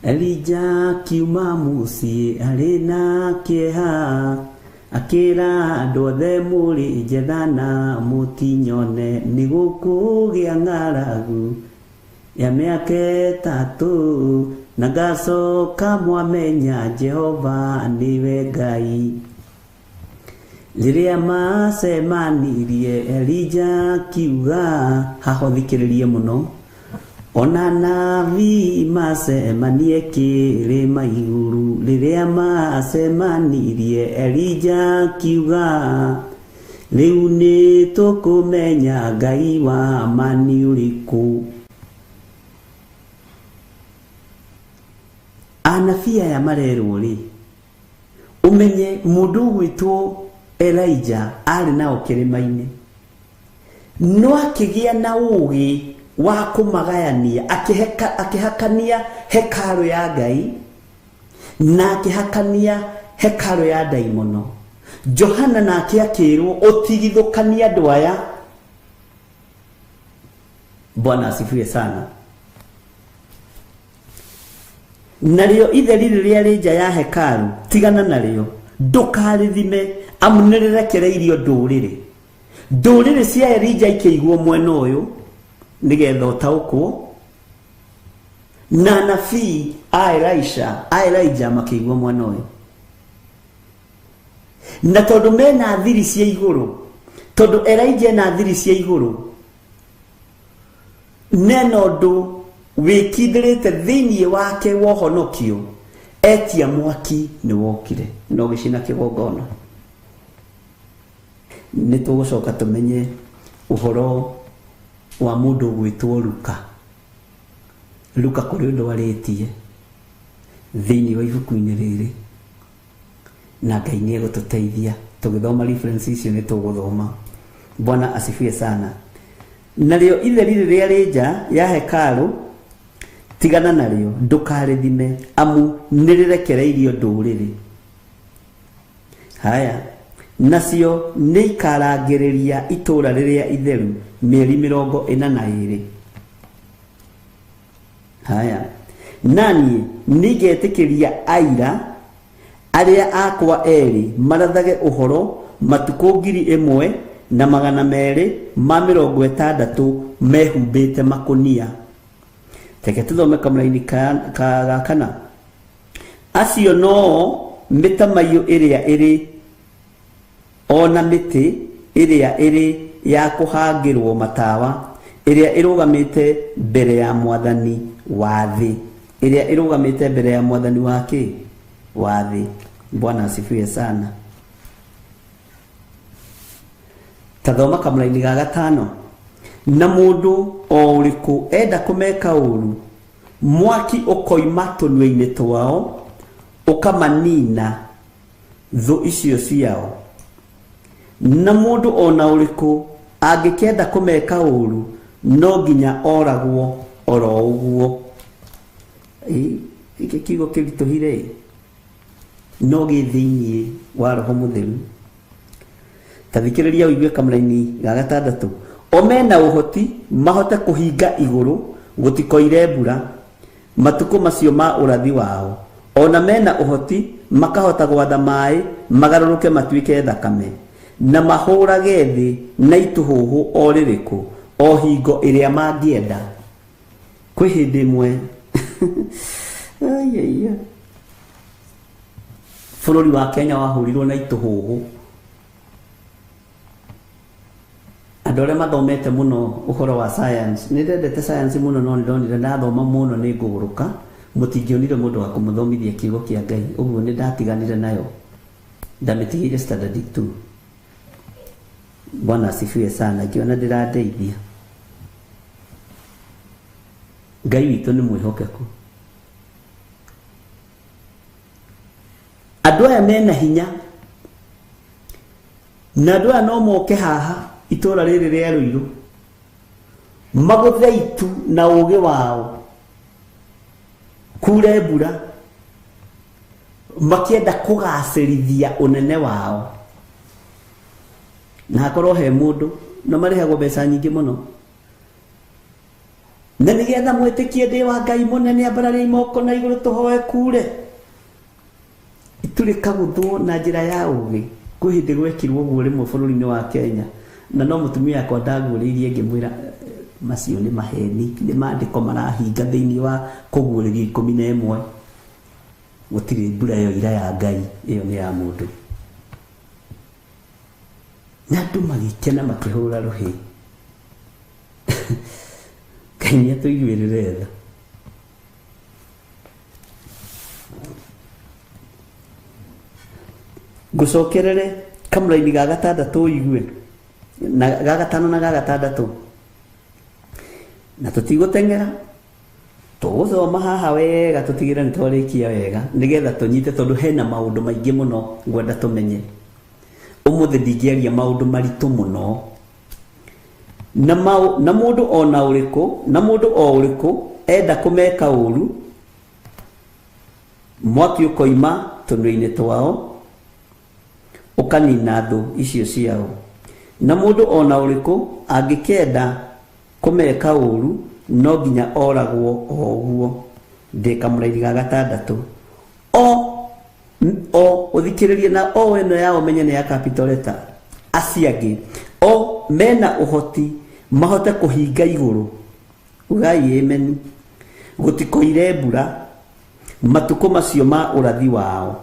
S5: Elija akiuma mũciĩ arĩ na kĩeha, akĩra andũ othe mũrĩ njetha na mũtinyone, nĩ gũkũgĩa ng'aragu ya mĩaka 3, na ngacoka mwamenya Jehova nĩwe Ngai. Rĩrĩa macemanirie Elija akiuga, haha ũthikĩrĩrie mũno, ona nabii macemanie kĩrĩma igũrũ. Rĩrĩa macemanirie Elija akiuga, rĩu nĩ tũkũmenya Ngai wa ma nĩ ũrĩkũ. Anabii aya marerwo rĩ, ũmenye mũndũ ũgwĩtwo Elijah arĩ nao kĩrĩma-inĩ, no akĩgĩa na ũũgĩ wa kũmagayania, akĩhakania hekarũ ya Ngai na akĩhakania hekarũ ya ndaimono. Johana nake akĩrwo ũtigithũkanie andũ aya. Bwana asifiwe sana. Narĩo itheri rĩrĩa rĩ nja ya hekaru tigana narĩo, ndũkarĩthime, amu nĩrĩrekereirio ndũrĩrĩ. Ndũrĩrĩ cia Elija ikĩigwo mwena ũyũ nĩgetha ũtaũkwo, na anabii a Elisha a Elijah makĩigwo mwena ũyũ. Na tondũ mena thiri cia igũrũ, tondũ Elijah ena thiri cia igũrũ, nena ũndũ wĩkindĩrĩte thĩinĩ wake wa ũhonokio, etia mwaki nĩ wokire na ũgĩcina kĩgongona. Nĩ tũgũcoka tũmenye ũhoro wa mũndũ ũgwĩtwo Luka. Luka kũrĩ ũndũ arĩtie thĩinĩ wa ibuku-inĩ rĩrĩ, na Ngai nĩ egũtũteithia tũgĩthoma reference icio nĩ tũgũthoma. Bwana asifiwe sana. Narĩo itheri rĩrĩa rĩ nja ya hekarũ tigana narĩo, ndũkarĩthime, amu nĩrĩrekereirio ndũrĩrĩ. Haya, nacio nĩikarangĩrĩria itũũra rĩrĩa itheru mĩeri 42. Haya, naniĩ nĩngetĩkĩria aira arĩa akwa erĩ marathage ũhoro matukũ 1260 mehumbĩte makũnia. Reke tũthome kamũraini ga kana. Acio noo mĩtamaiyũ ĩrĩa ĩrĩ ona mĩtĩ ĩrĩa ĩrĩ ya kũhangĩrwo matawa, ĩrĩa ĩrũgamĩte mbere ya mwathani wa thĩ, ĩrĩa ĩrũgamĩte mbere ya mwathani wa kĩ? Wa thĩ. Bwana asifiwe sana. Tathoma kamũraini ga gatano. Na mũndũ o ũrĩkũ enda kũmeka ũũru, mwaki ũkoima tũnua-inĩ twao ũkamanina thũ icio ciao. Na mũndũ ona ũrĩkũ angĩkĩenda kũmeka ũũru, no nginya oragwo oro ũguo. Gĩkĩ kiugo kĩritũhire no gĩ thĩinĩ wa Roho Mũtheru. Ta thikĩrĩria ũigue kamũraini ga gatandatũ. O mena ũhoti mahote kũhinga igũrũ gũtikoire mbura matukũ macio ma ũrathi wao. Ona mena ũhoti makahota gwatha maĩ magarũrũke matuĩke thakame, na mahũrage thĩ na itũhũhũ o rĩrĩkũ o hingo ĩrĩa mangĩenda. Kwĩ hĩndĩ ĩmwe bũrũri wa Kenya wahũrirwo na itũhũhũ. Andũ arĩa mathomete mũno ũhoro wa science, nĩ ndendete science mũno, no nĩ ndonire ndathoma mũno nĩ ngũgũrũka, mũtingĩonire mũndũ wa kũmũthomithia kiugo kĩa Ngai, ũguo nĩ ndatiganire nayo, ndamĩtigĩire standard 2. Bwana asifiwe sana. Ngĩona ndĩrandeithia. Ngai witũ nĩ mwĩhokeku. Andũ aya mena hinya, na andũ aya no moke haha itũũra rĩrĩ rĩa Rũirũ magũthe itu na ũũgĩ wao, kure mbura, makĩenda kũgacĩrithia ũnene wao. Na hakorwo he mũndũ na marĩhagwo mbeca nyingĩ mũno, na nĩgetha mwĩtĩkie ndĩ wa Ngai mũnene, ambarariai moko na igũrũ tũhoe kure. Itu rĩkagũthwo na njĩra ya ũũgĩ. Kwĩ hĩndĩ gwekirwo ũguo rĩmwe bũrũri-inĩ wa Kenya, na no mũtumia akwa ndaguũrĩirie ngĩmwĩra macio nĩ maheni, nĩ maandĩko marahinga thĩinĩ wa kũguũrĩrio 11. Gũtirĩ mbura ĩyo ira ya Ngai, ĩyo nĩ ya mũndũ. Na andũ magĩkena makĩhũra rũhĩ. Ngai nĩ atũiguĩrĩre tha. Ngũcokerere kamũraini ga gatandatũ ũigue, na ga gatano na ga gatandatũ, na tũtigũteng'era, tũgũthoma haha wega tũtigĩre nĩ twarĩkia wega nĩgetha tũnyite, tondũ hena maũndũ maingĩ mũno ngwenda tũmenye. Ũmũthĩ ndingĩaria maũndũ maritũ mũno. Na na mũndũ ona ũrĩkũ, na mũndũ o ũrĩkũ enda kũmeka ũru, mwaki ũkoima tũnua-inĩ twao ũkanina thũ icio ciao. Na mũndũ ona ũrĩkũ angĩkenda kũmeka ũru, no nginya oragwo o ũguo. Ndĩ kamũraini ga gatandatũ. O ũthikĩrĩrie na o ĩno yao menye nĩ ya capital letter. Acio angĩ o mena ũhoti mahote kũhinga igũrũ, ugai ameni, gũtikoire mbura matukũ macio ma ũrathi wao.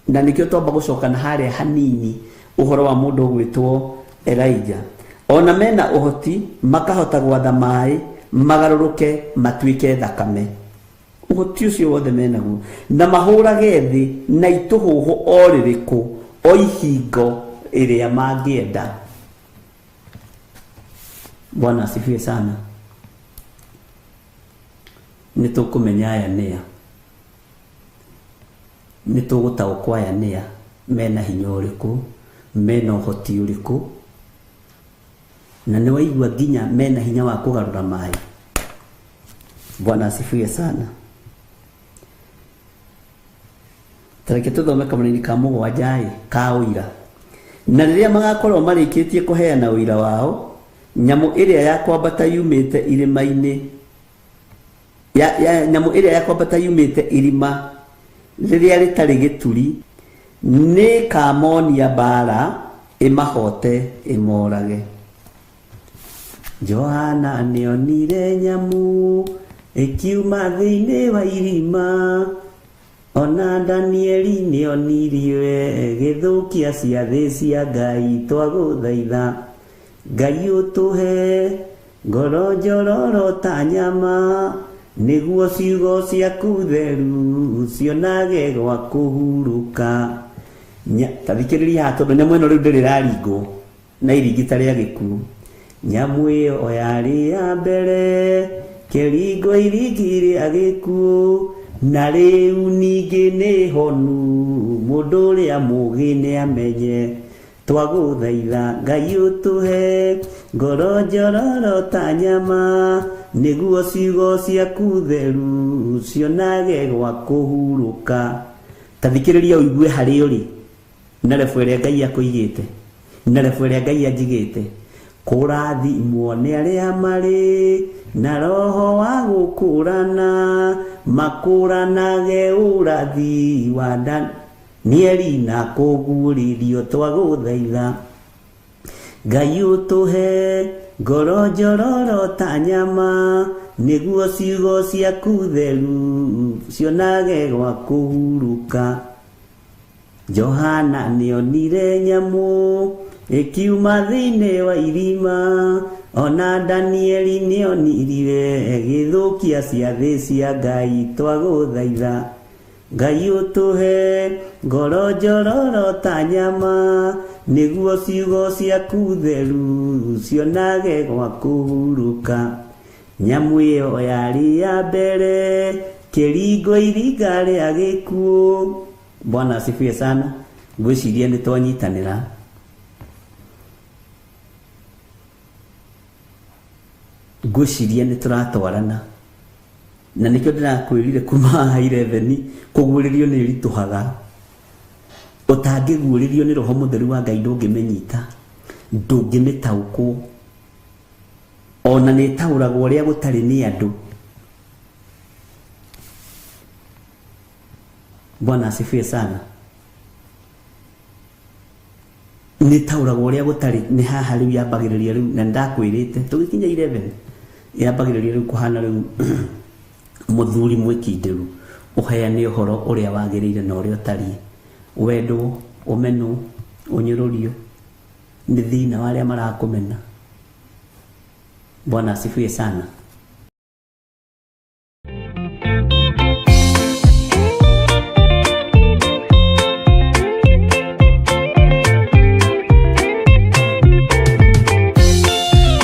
S5: Na nĩkĩo twamba gũcoka na harĩa hanini ũhoro wa mũndũ ũgwĩtwo Elijah. Ona mena ũhoti makahota gwatha maĩ magarũrũke matuĩke thakame. Ũhoti ũcio wothe menaguo, na mahũrage thĩ na itũhũhũ o rĩrĩkũ o ihingo ĩrĩa mangĩenda. Bwana asifiwe sana. Nĩ tũkũmenya aya nĩa, nĩ tũgũtaũkwo aya nĩa, mena hinya ũrĩkũ, mena ũhoti ũrĩkũ, na nĩ waigua nginya mena hinya wa kũgarũra maĩ. Bwana asifiwe sana. Tareke tũthome kamũraini ka mũgwanja ĩ ka ũira. Na rĩrĩa magakorwo marĩkĩtie kũheana ũira wao, nyamũ ĩrĩa ya kwambata yumĩte irĩma-inĩ ya nyamũ ĩrĩa ya kwambata yumĩte irima rĩrĩa rĩtarĩ gĩturi nĩ kamonia mbara ĩmahote ĩmorage. Johana nĩonire nyamũ ĩkiuma thĩinĩ wa irima, ona Danieli nĩonirie gĩthũkia ciathĩ cia Ngai. Twagũthaitha Ngai ũtũhe ngoro njororo ta nyama, nĩguo ciugo ciaku theru cionage gwa kũhurũka. Ta thikĩrĩria haha, tondũ nyamũ ĩno rĩu ndĩrĩ ĩraringwo na iringi ta rĩa gĩkuũ. Nyamũ ĩyo yarĩ ya mbere kĩringo iringi rĩa gĩkuũ, na rĩu ningĩ nĩ honu, mũndũ ũrĩa mũũgĩ nĩamenye. Twagũthaitha Ngai ũtũhe ngoro njororo ta nyama, nĩguo ciugo ciaku theru cionage gwa kũhurũka. Ta thikĩrĩria ũigue harĩa ũrĩ na rebu ĩrĩa Ngai akũigĩte, na rebu ĩrĩa Ngai anjigĩte. Kũrathimwo nĩ arĩa marĩ na roho wa gũkũrana, makũranage ũrathi wa Danieli na kũguũrĩrio. Twagũthaitha Ngai ũtũhe ngoro njororo ta nyama, nĩguo ciugo ciaku theru cionage gwa kũhurũka. Johana nĩonire nyamũ ĩkiuma thĩinĩ wa irima, ona Danieli nĩonirie gĩthũkia ciathĩ cia Ngai. Twagũthaitha Ngai ũtũhe ngoro njororo ta nyama, nĩguo ciugo ciaku theru cionage gwa kũhurũka. Nyamũ ĩyo yarĩ ya mbere kĩringo iringa rĩa gĩkuũ. Bwana asifiwe sana. Ngwĩciria nĩ twanyitanĩra. Ngwĩciria nĩ tũratwarana. Na nĩkĩo ndĩrakwĩrire kuma haha 11 kũguũrĩrio nĩ ĩritũhaga. Ũtangĩguũrĩrio nĩ Roho Mũtheru wa Ngai ndũngĩmĩnyita, ndũngĩmĩtaũkwo. Ona nĩ ĩtaũragwo ũrĩa gũtarĩ nĩ andũ. Bwana asifiwe sana. Nĩ ĩtaũragwo ũrĩa gũtarĩ. Nĩ haha rĩu yambagĩrĩria rĩu, na nĩndakwĩrĩte tũgĩkinya 11 yambagĩrĩria rĩu kũhana rĩu mũthuri mwĩkindĩru ũheane ũhoro ũrĩa wagĩrĩire na ũrĩa ũtariĩ. Wendwo, ũmenwo, ũnyũrũrio. Nĩ thĩna wa arĩa marakũmena. Bwana asifiwe sana.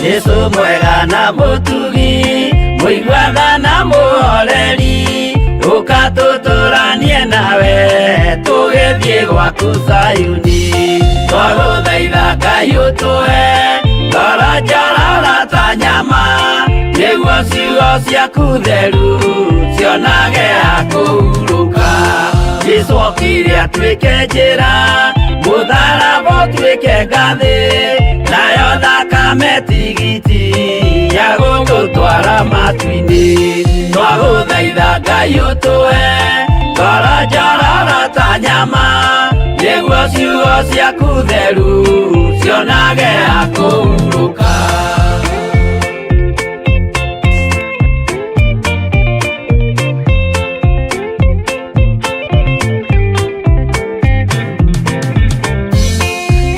S2: Jesu mwega na mũtugi, mũiguaga na mũhoreri, ũka tũtũranie nawe tũgĩthiĩ gwaku Zayuni. Twagũthaitha Ngai ũtũhe ngoro njororo ta nyama, nĩguo ciugo ciaku theru cionage ha kũhurũka. Jesu okire atuĩke njĩra, mũtharaba ũtuĩke ngathĩ, nayo thakame tigiti ya gũgũtwara matu-inĩ. Twagũthaitha Ngai ũtũhe ngoro njororo ta nyama, nĩguo ciugo ciaku theru cionage ha kũhurũka.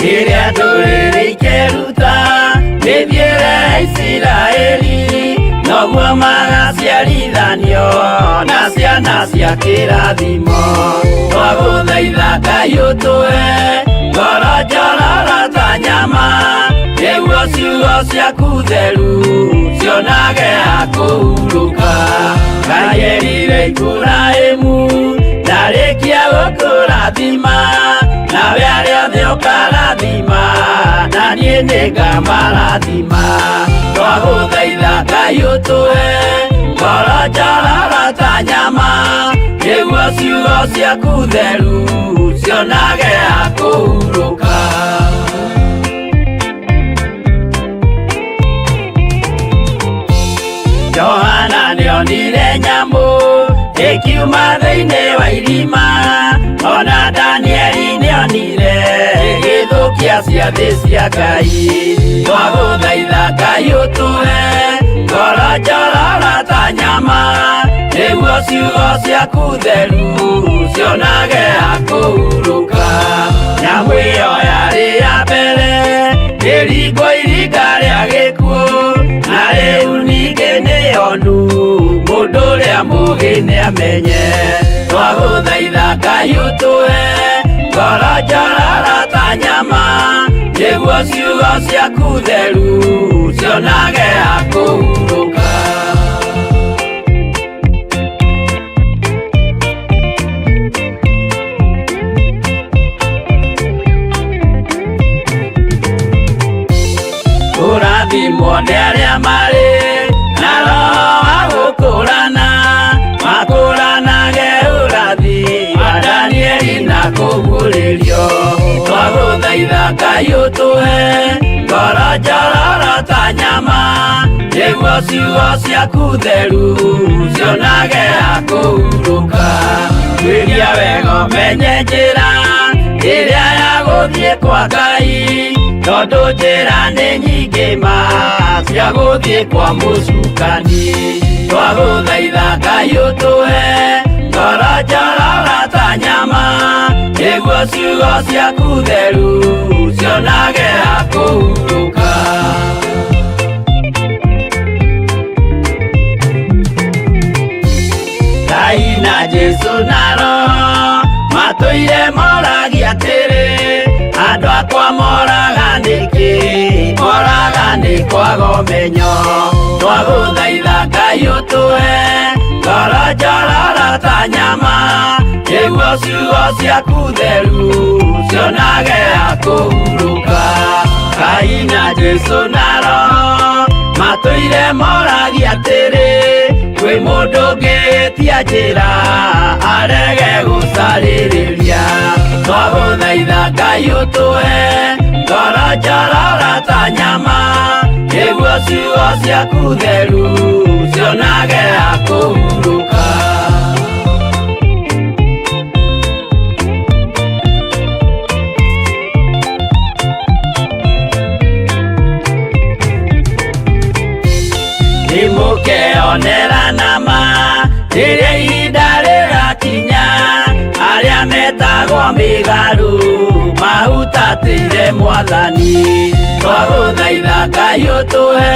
S2: Rĩrĩa ndũrĩrĩ ikeruta mĩthiĩre ya Isiraeli, noguo magaciarithanio na ciana cia kĩrathimo. Twagũthaitha Ngai ũtũhe ngoro njororo ta nyama, nĩguo ciugo ciaku theru cionage ha kũhurũka. Ngai erire Iburahĩmu ndarĩkia gũkũrathima, nawe arĩa othe ũkarathima, na niĩ nĩngamarathima. Twagũthaitha Ngai ũtũhe ngoro njororo ta nyama, nĩguo ciugo ciaku theru cionage ha kũhurũka. Johana nĩonire nyamũ ĩkiuma thĩinĩ wa irima, ona Danieli nĩonire ĩgĩthũkia ciathĩ cia Ngai. Twagũthaitha Ngai ũtũhe ngoro njororo ta nyama, nĩguo ciugo ciaku theru cionage ha kũhurũka. Nyamũ ĩyo yarĩ ya mbere ĩringwo iringa rĩa gĩkuũ, na rĩu ningĩ nĩyonu mũndũ ũrĩa mũũgĩ nĩamenye. Twagũthaitha Ngai ũtũhe ngoro njororo ta nyama, nĩguo ciugo ciaku theru cionage ha kũhurũka. Kũrathimwo nĩ arĩa marĩ na roho wa gũkũrana, makũranage ũrathi wa Danieli na kũguũrĩrio. Twagũthaitha Ngai ũtũhe ngoro njororo ta nyama, nĩguo ciugo ciaku theru cionage ha kũhurũka. Tuĩria wega ũmenye njĩra ĩrĩa ya gũthiĩ kwa Ngai, tondũ njĩra nĩ nyingĩ ma cia gũthiĩ kwa mũcukani. Twagũthaitha Ngai ũtũhe ngoro njororo ta nyama, nĩguo ciugo ciaku theru cionage ha kũhurũka. Ngai na Jesu na Roho matũire moragia atĩrĩ, andũ akwa moraga nĩkĩ? Moraga nĩ kwaga ũmenyo. Twagũthaitha Ngai ũtũhe ngoro njororo ta nyama, nĩguo ciugo ciaku theru cionage ha kũhurũka. Ngai na Jesu na Roho matũire moragia atĩrĩ, kwĩ mũndũ ũngĩtia njĩra arege gũcarĩrĩria. Twagũthaitha Ngai ũtũhe ngoro njororo ta nyama, nĩguo ciugo ciaku theru cionage ha kũhurũka. Nĩmũkeonera nama rĩrĩa ihinda rĩrakinya, arĩa metagwo mĩgarũ mahuta Tũtungatĩire mwathani twagũthaitha Ngai ũtũhe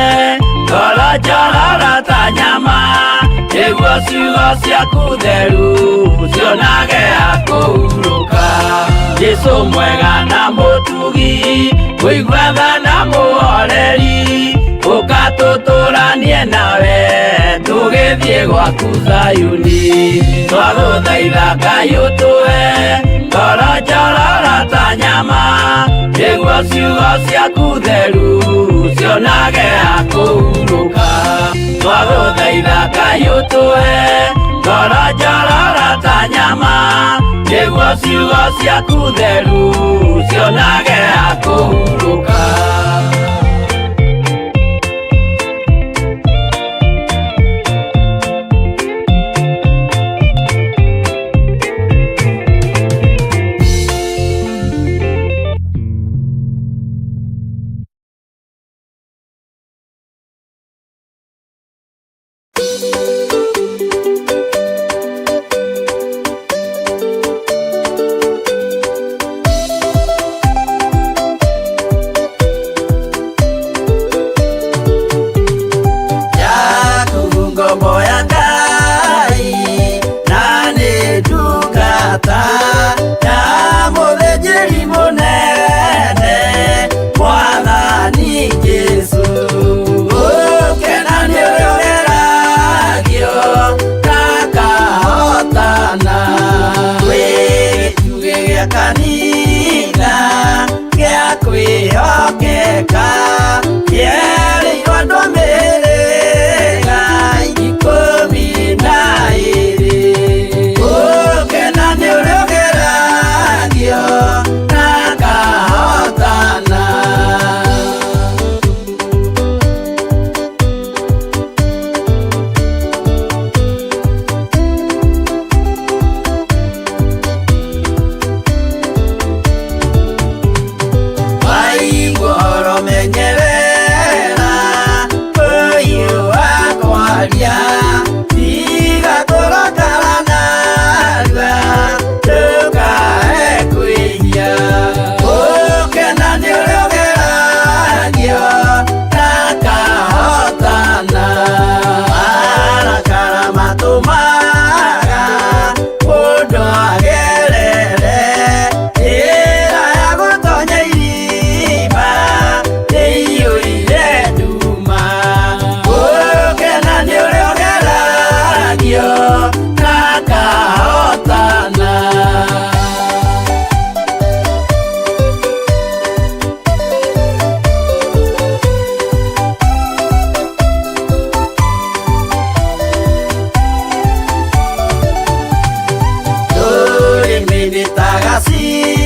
S2: ngoro njororo ta nyama nĩguo ciugo ciaku theru cionage ha kũhurũka. Jesũ mwega na mũtugi kũigua tha na mũhoreri ũka tũtũranie nawe tũgĩthiĩ gwaku Zayuni. Twagũthaitha Ngai ũtũhe ngoro njororo ta nyama nĩguo ciugo ciaku theru cionage ha kũhurũka. Twagũthaitha Ngai ũtũhe ngoro njororo ta nyama nĩguo ciugo ciaku theru cionage ha kũhurũka. Jakubu ngombo ya Ngai na nĩ ndungata ya mũthĩnjĩri mũnene Mwathani Jesũ. Ũkena nĩ ũrĩa ũgeragio ndakahotana wĩ gĩtugĩ gĩa kanitha gĩa kwĩhokeka kĩerĩirwo andũ a mĩhĩrĩga 12. Ũkena nĩ ũrĩa ũgeragio ndakahotana. Waigua ũhoro menyerera ũyũ wa kwaria tiga kũrakara narua ndũkae kwĩhia. Ũkena nĩ ũrĩa ũgeragio ndakahotana. Marakara matũmaga mũndũ agerere njĩra ya gũtonya irima ĩiyũire nduma. Ũkena nĩ ũrĩa ũgeragio ndakahotana. Rũrĩmĩ nĩ ta gacibũ